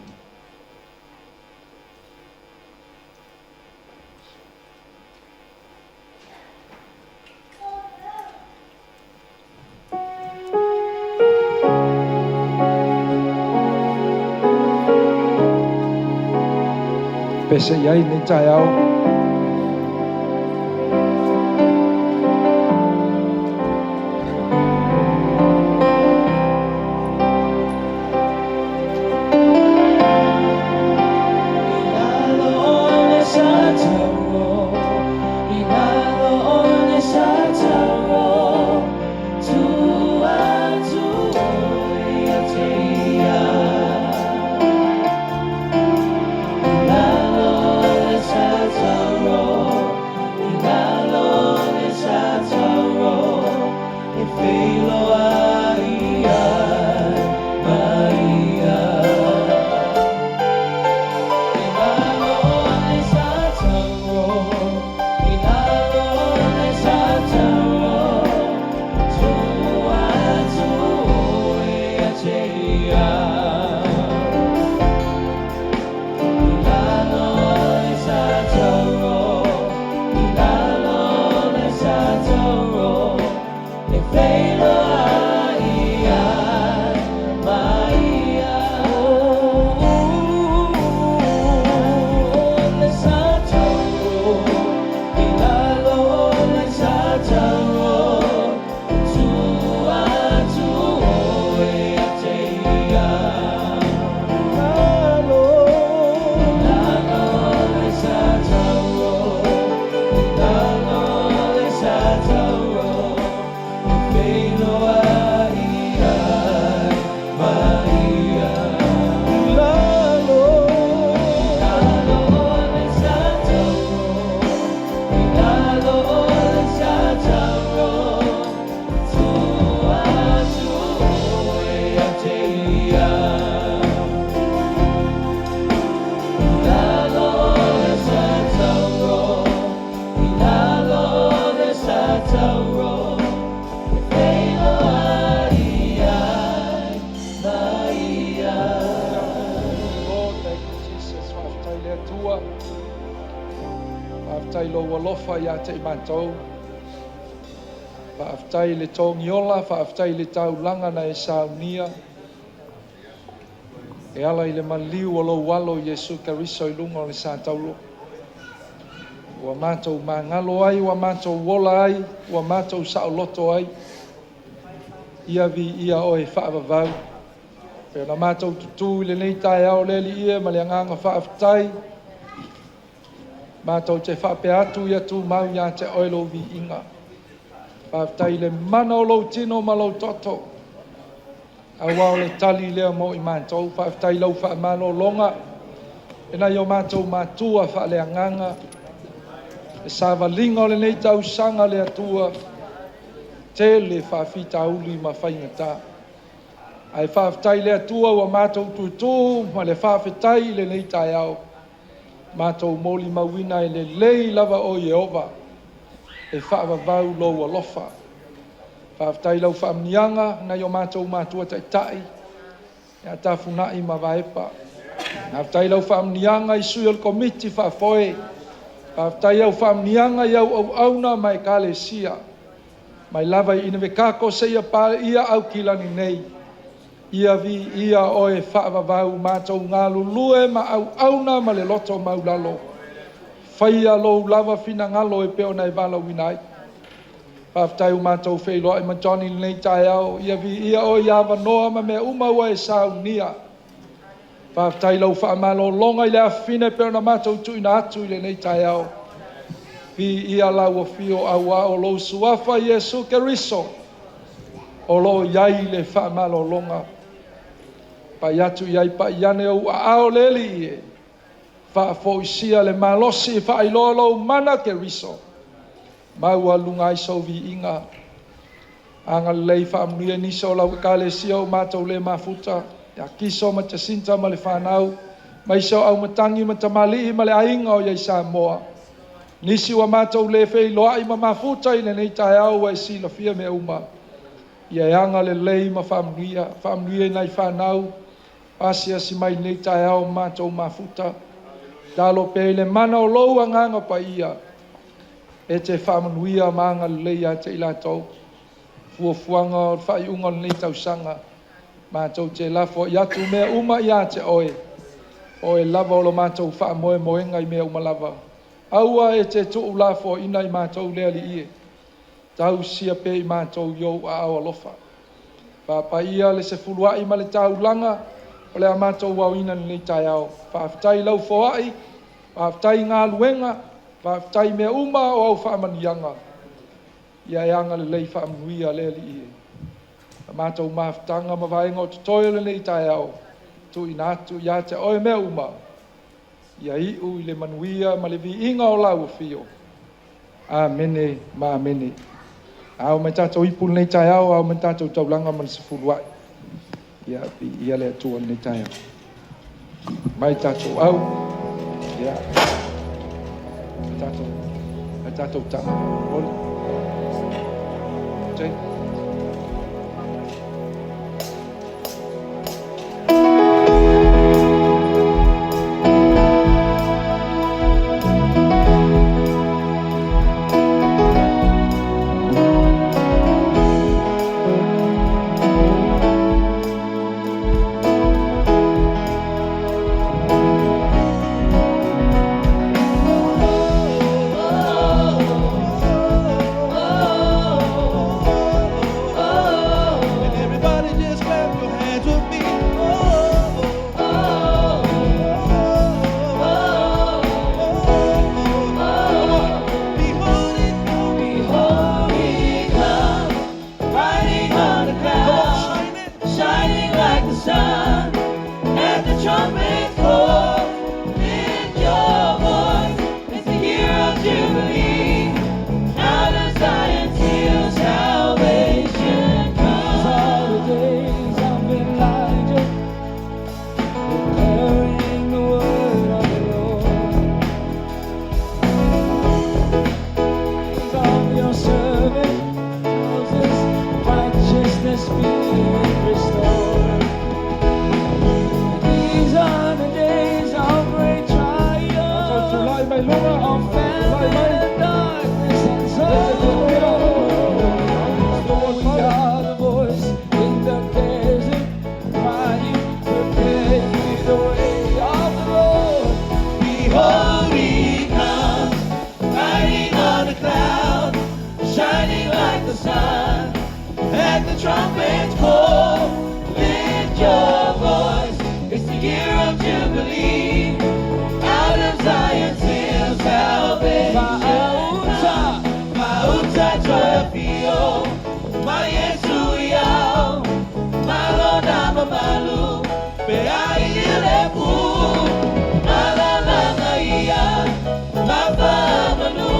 Pese i ai i lenei taeao. Lord, thank you, Jesus. Faafetai le Atua. Faafetai lou alofa ia te i matou. Faafetai i le togiola, faafetai i le taulaga na e saunia. E ala i le maliu o lou alo Iesu Keriso i luga o le sa taulo. Ua matou magalo ai, ua matou ola ai, ua matou saoloto ai. Ia viia oe faavavau. E pei ona matou tutū i lenei taeao le Alii e ma le agaga faafetai. Matou te faapea atu ia tumau ia te oe lou viiga. Faafetai i le mana o lou tino ma lou toto. Aua o le tali lea mo i matou. Faafetai i lau faamalologa e nai o matou matua faaleagaga. Le savaliga o lenei tausaga le Atua, tele faafitauli ma faigata. Ae faafetai i le Atua ua matou tutū ma le faafetai i lenei taeao. Matou molimauina e lelei lava o Ieova e faavavau lou alofa. Faafetai i lau faamuniaga nai o matou matua taitai, ia Tafunai ma Vaepa. Faafetai i lau faamuniaga i sui o le komiti faafoe. Faafetai i au faamuniaga i au auauna ma ekalesia. Mai lava i Inevekako seia paia Aukilani nei. Ia viia oe faavavau matou galulue ma auauna ma le loto maulalo. Faia lou lava finagalo e pei ona e valaauina ai. Faafetai ua matou feiloai ma Johnny i lenei taeao. Ia viia oe i avanoa ma mea uma ua e saunia. Faafetai i lau faamalologa i le afafine e pei ona matou tuuina atu i lenei taeao. Viia lau afio aua o lou suafa Iesu Keriso o lo o i ai le faamalologa. Pai atu i ai pai ane ou aao le Alii e faafoisia le malosi e faailoa lou mana Keriso. Maualuga ai sou viiga. Agalelei faamanuia nisi o lau Ekalesia ua matou le mafuta, ia Kiso ma Jacinta ma le fanau, aemaise o Aumatagi ma tamalii ma le aiga o i ai Samoa. Nisi ua matou le feiloai ma mafuta i lenei taeao ua e silafia mea uma. Ia e agalelei ma faamanuia, faamanuia i nai fanau asiasi mai i lenei taeao ua matou mafuta. Tatalo pea i le mana o lou Agaga Paia e te faamanuia ma agalelei ia te i latou. Fuafuaga o le faaiuga o lenei tausaga, matou te lafoai atu mea uma ia te oe, o oe lava o lo matou faamoemoega i mea uma lava. Aua e te tuulafoaiina i matou le Alii e, tausia pea i matou i ou aao alofa. Faapaia le sefuluai ma le taulaga o le a matou aoina i lenei taeao. Faafetai i lau foai, faafetai i galuega, faafetai i mea uma o au faamanuiaga. Ia e agalelei faamanuia le Alii e. La matou mafutaga ma vaega o totoe o lenei taeao, tuuina atu ia te oe mea uma, ia iu i le manuia ma le viiga o lau afio. Amene ma amene. Ao mai tatou ipu lenei taeao, ao mai tatou taulaga ma le sefuluai. Ia, viia le Atua i lenei taeao. Mai tatou au, ia, tatou, mai tatou taga. Oli. Jay. And everybody just clap your hands with me. Oh, oh, oh, oh, oh. Come on. Behold it. Behold, he comes, riding on a Come on, cloud, shine it. shining like the sun. At the trumpet's call, lift your voice. It's the year of Jubilee. Out of Zion's hill, salvation comes. All the days of Elijah, declaring the word of the Lord. Of your servant Moses, righteousness being restored. These are the days of great Tatou trial, tulai mai luga, of tulai famine mai. and darkness and sorrow. We are the voice in the desert, crying, prepare ye the way of the Lord. Behold, he comes, riding on a cloud, shining like the sun. At the trumpet's call, lift your voice. It's the year of Jubilee. Out of Zion's hill, salvation Fa'auta. comes. Mauta toyafio, ma Yesu iau, malona mamalu, pea ilepu, malalanga ia, mafamanu,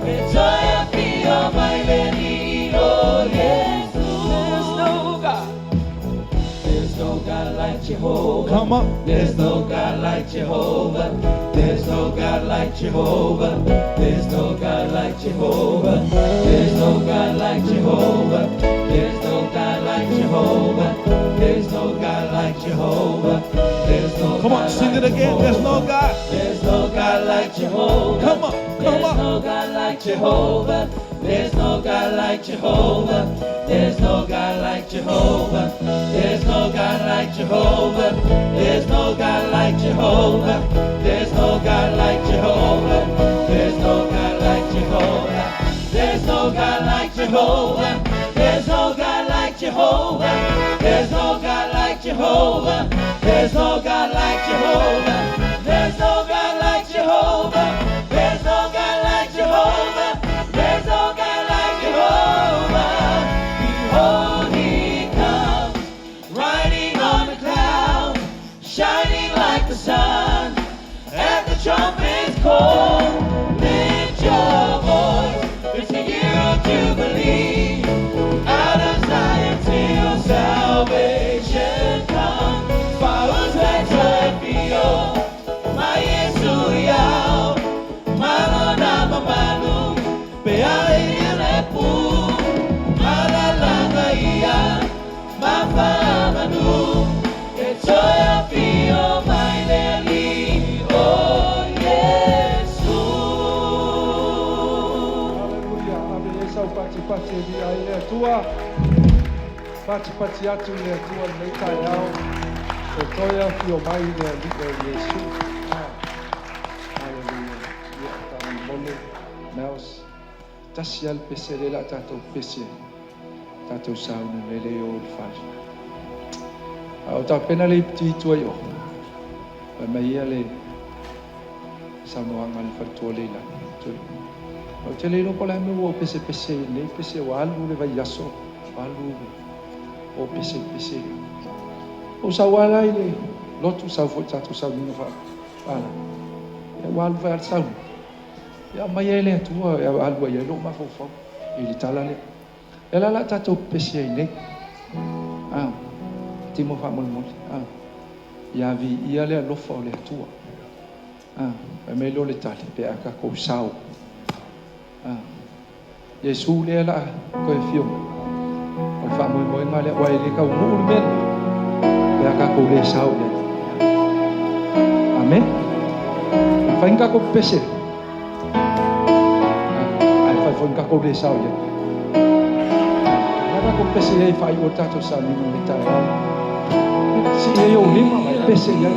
e toyafio mai leni o Yesu. There's no God. There's no God like Jehovah. Come on. There's no God like Jehovah. There's no God like Jehovah. There's no God like Jehovah. There's no God like Jehovah. There's no God like Jehovah. There's no God like Jehovah. There's no Come on, God sing like it again. There's no Jehovah. God. There's no God like Jehovah. Come on, come There's on. no God like Jehovah. There's no God like Jehovah. There's no God like Jehovah. There's no God like Jehovah. There's no God like Jehovah. There's no God like Jehovah. There's no God like Jehovah. There's no God like Jehovah. There's no God like Jehovah. There's no God like Jehovah. There's no God like Jehovah. There's no God like Jehovah. There's no God like Jehovah. There's no God like Jehovah. Behold, he comes, riding on a cloud, shining like the sun. At the trumpet's call, lift your voice. It's the year of Jubilee. Atua, patipati atu i le Atua lenei taeao, e toe afio mai le Alii o Iesu. Ah, haleluia. Ia, faamolemole, Nels, tasi lava le pese lea o le a tatou pese ai, tatou sauni mai lea i o i le fale. A o tapena le iputi i tua i o, fai mai ia le saunoaga a le faletua Leilani. Ou te le iloa po o le a le mea ua ou pesepese ai i lenei pese, ua alu le vaiaso, ua alu o pesepese. Ou sau lava la i le lotu, sau foi i le tatou sauniga faapalagi. Ia ua alu foi lava le sauniga. Ia aumai e le Atua e alu ai ai lou mafaufau i le tala lea. O lea la o le a tatou pepesi ai nei. Ah, Timo faamolemole. Ah, ia viia le alofa o le Atua. Ah, fai mai lea o le tali pe a tatou sao. Ah, Iesu lea o le a toe afio mai. O le faamoemoega lea, aua e le taunuu le mea lena pe a tatou le sao i ai. Amene. E mafai ona tatou pepese ai, ae mafai foi ona tatou le sao i ai. O le a tatou pepese i ai e faaiu ai le tatou sauniga i lenei taeao. Sii ai ou lima ma e pese i ai.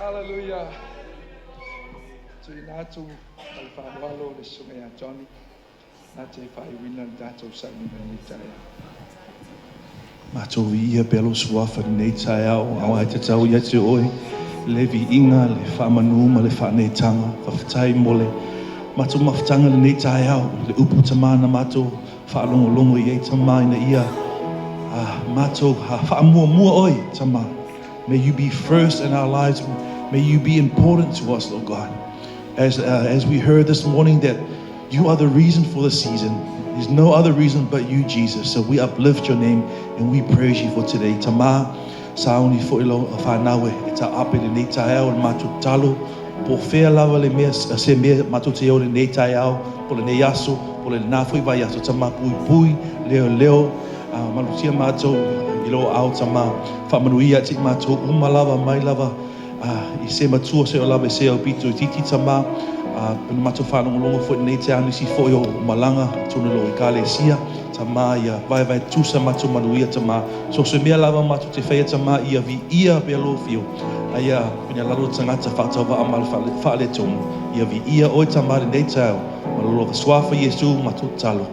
Hallelujah. Tuuina atu ma le faaaloalo le susuga ia Johnny na te faaiuina le tatou sauniga i lenei taeao. Matou viia pea lou suafa i lenei taeao, aua e tatau ia te oe le viiga, le faamanu ma le faaneetaga. Faafetai mo le matou mafutaga i lenei taeao, le upu Tama na matou faalogologo i ai Tama ina ia matou faamuamua oe Tama. May you be first in our lives. May you be important to us, Lord God. As, as we heard this morning, that you are the reason for the season. There's no other reason but you, Jesus. So we uplift your name and we praise you for today. Tama, sauni fo ilo whānawe e ta ape le nei taeao le mātou talo. Po whea lava le mea, se mea mātou te o le nei taeao, po le nei aso, po le nā fui vai aso, tama pui pui, leo leo, malutia mātou i lo ao tama, whaamanuia te mātou uma lava mai lava, i se matua se o lava se au pito i titi tama, pena mātou whaalongolongo fo nei te anisi fo i o malanga, tonu lo i kalesia, tama ia vai vai tusa mātou manuia tama, so se mea lava mātou te whaia tama ia vi ia pea lo fio, aia pena lalo tangata whaatawa amal whaale tomu, ia vi ia oi tama le nei tau, malolo vaswafa Yesu mātou talo.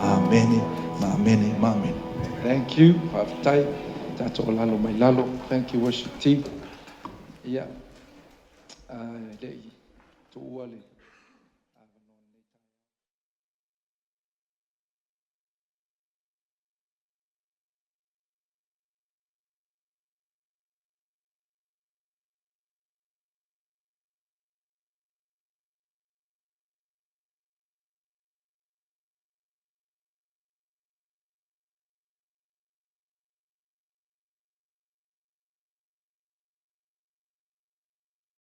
Amene, ma amene, ma amene. Thank you. Faafetai. Tatou lalo mai lalo. Thank you, worship team. Ia, e le i tuua le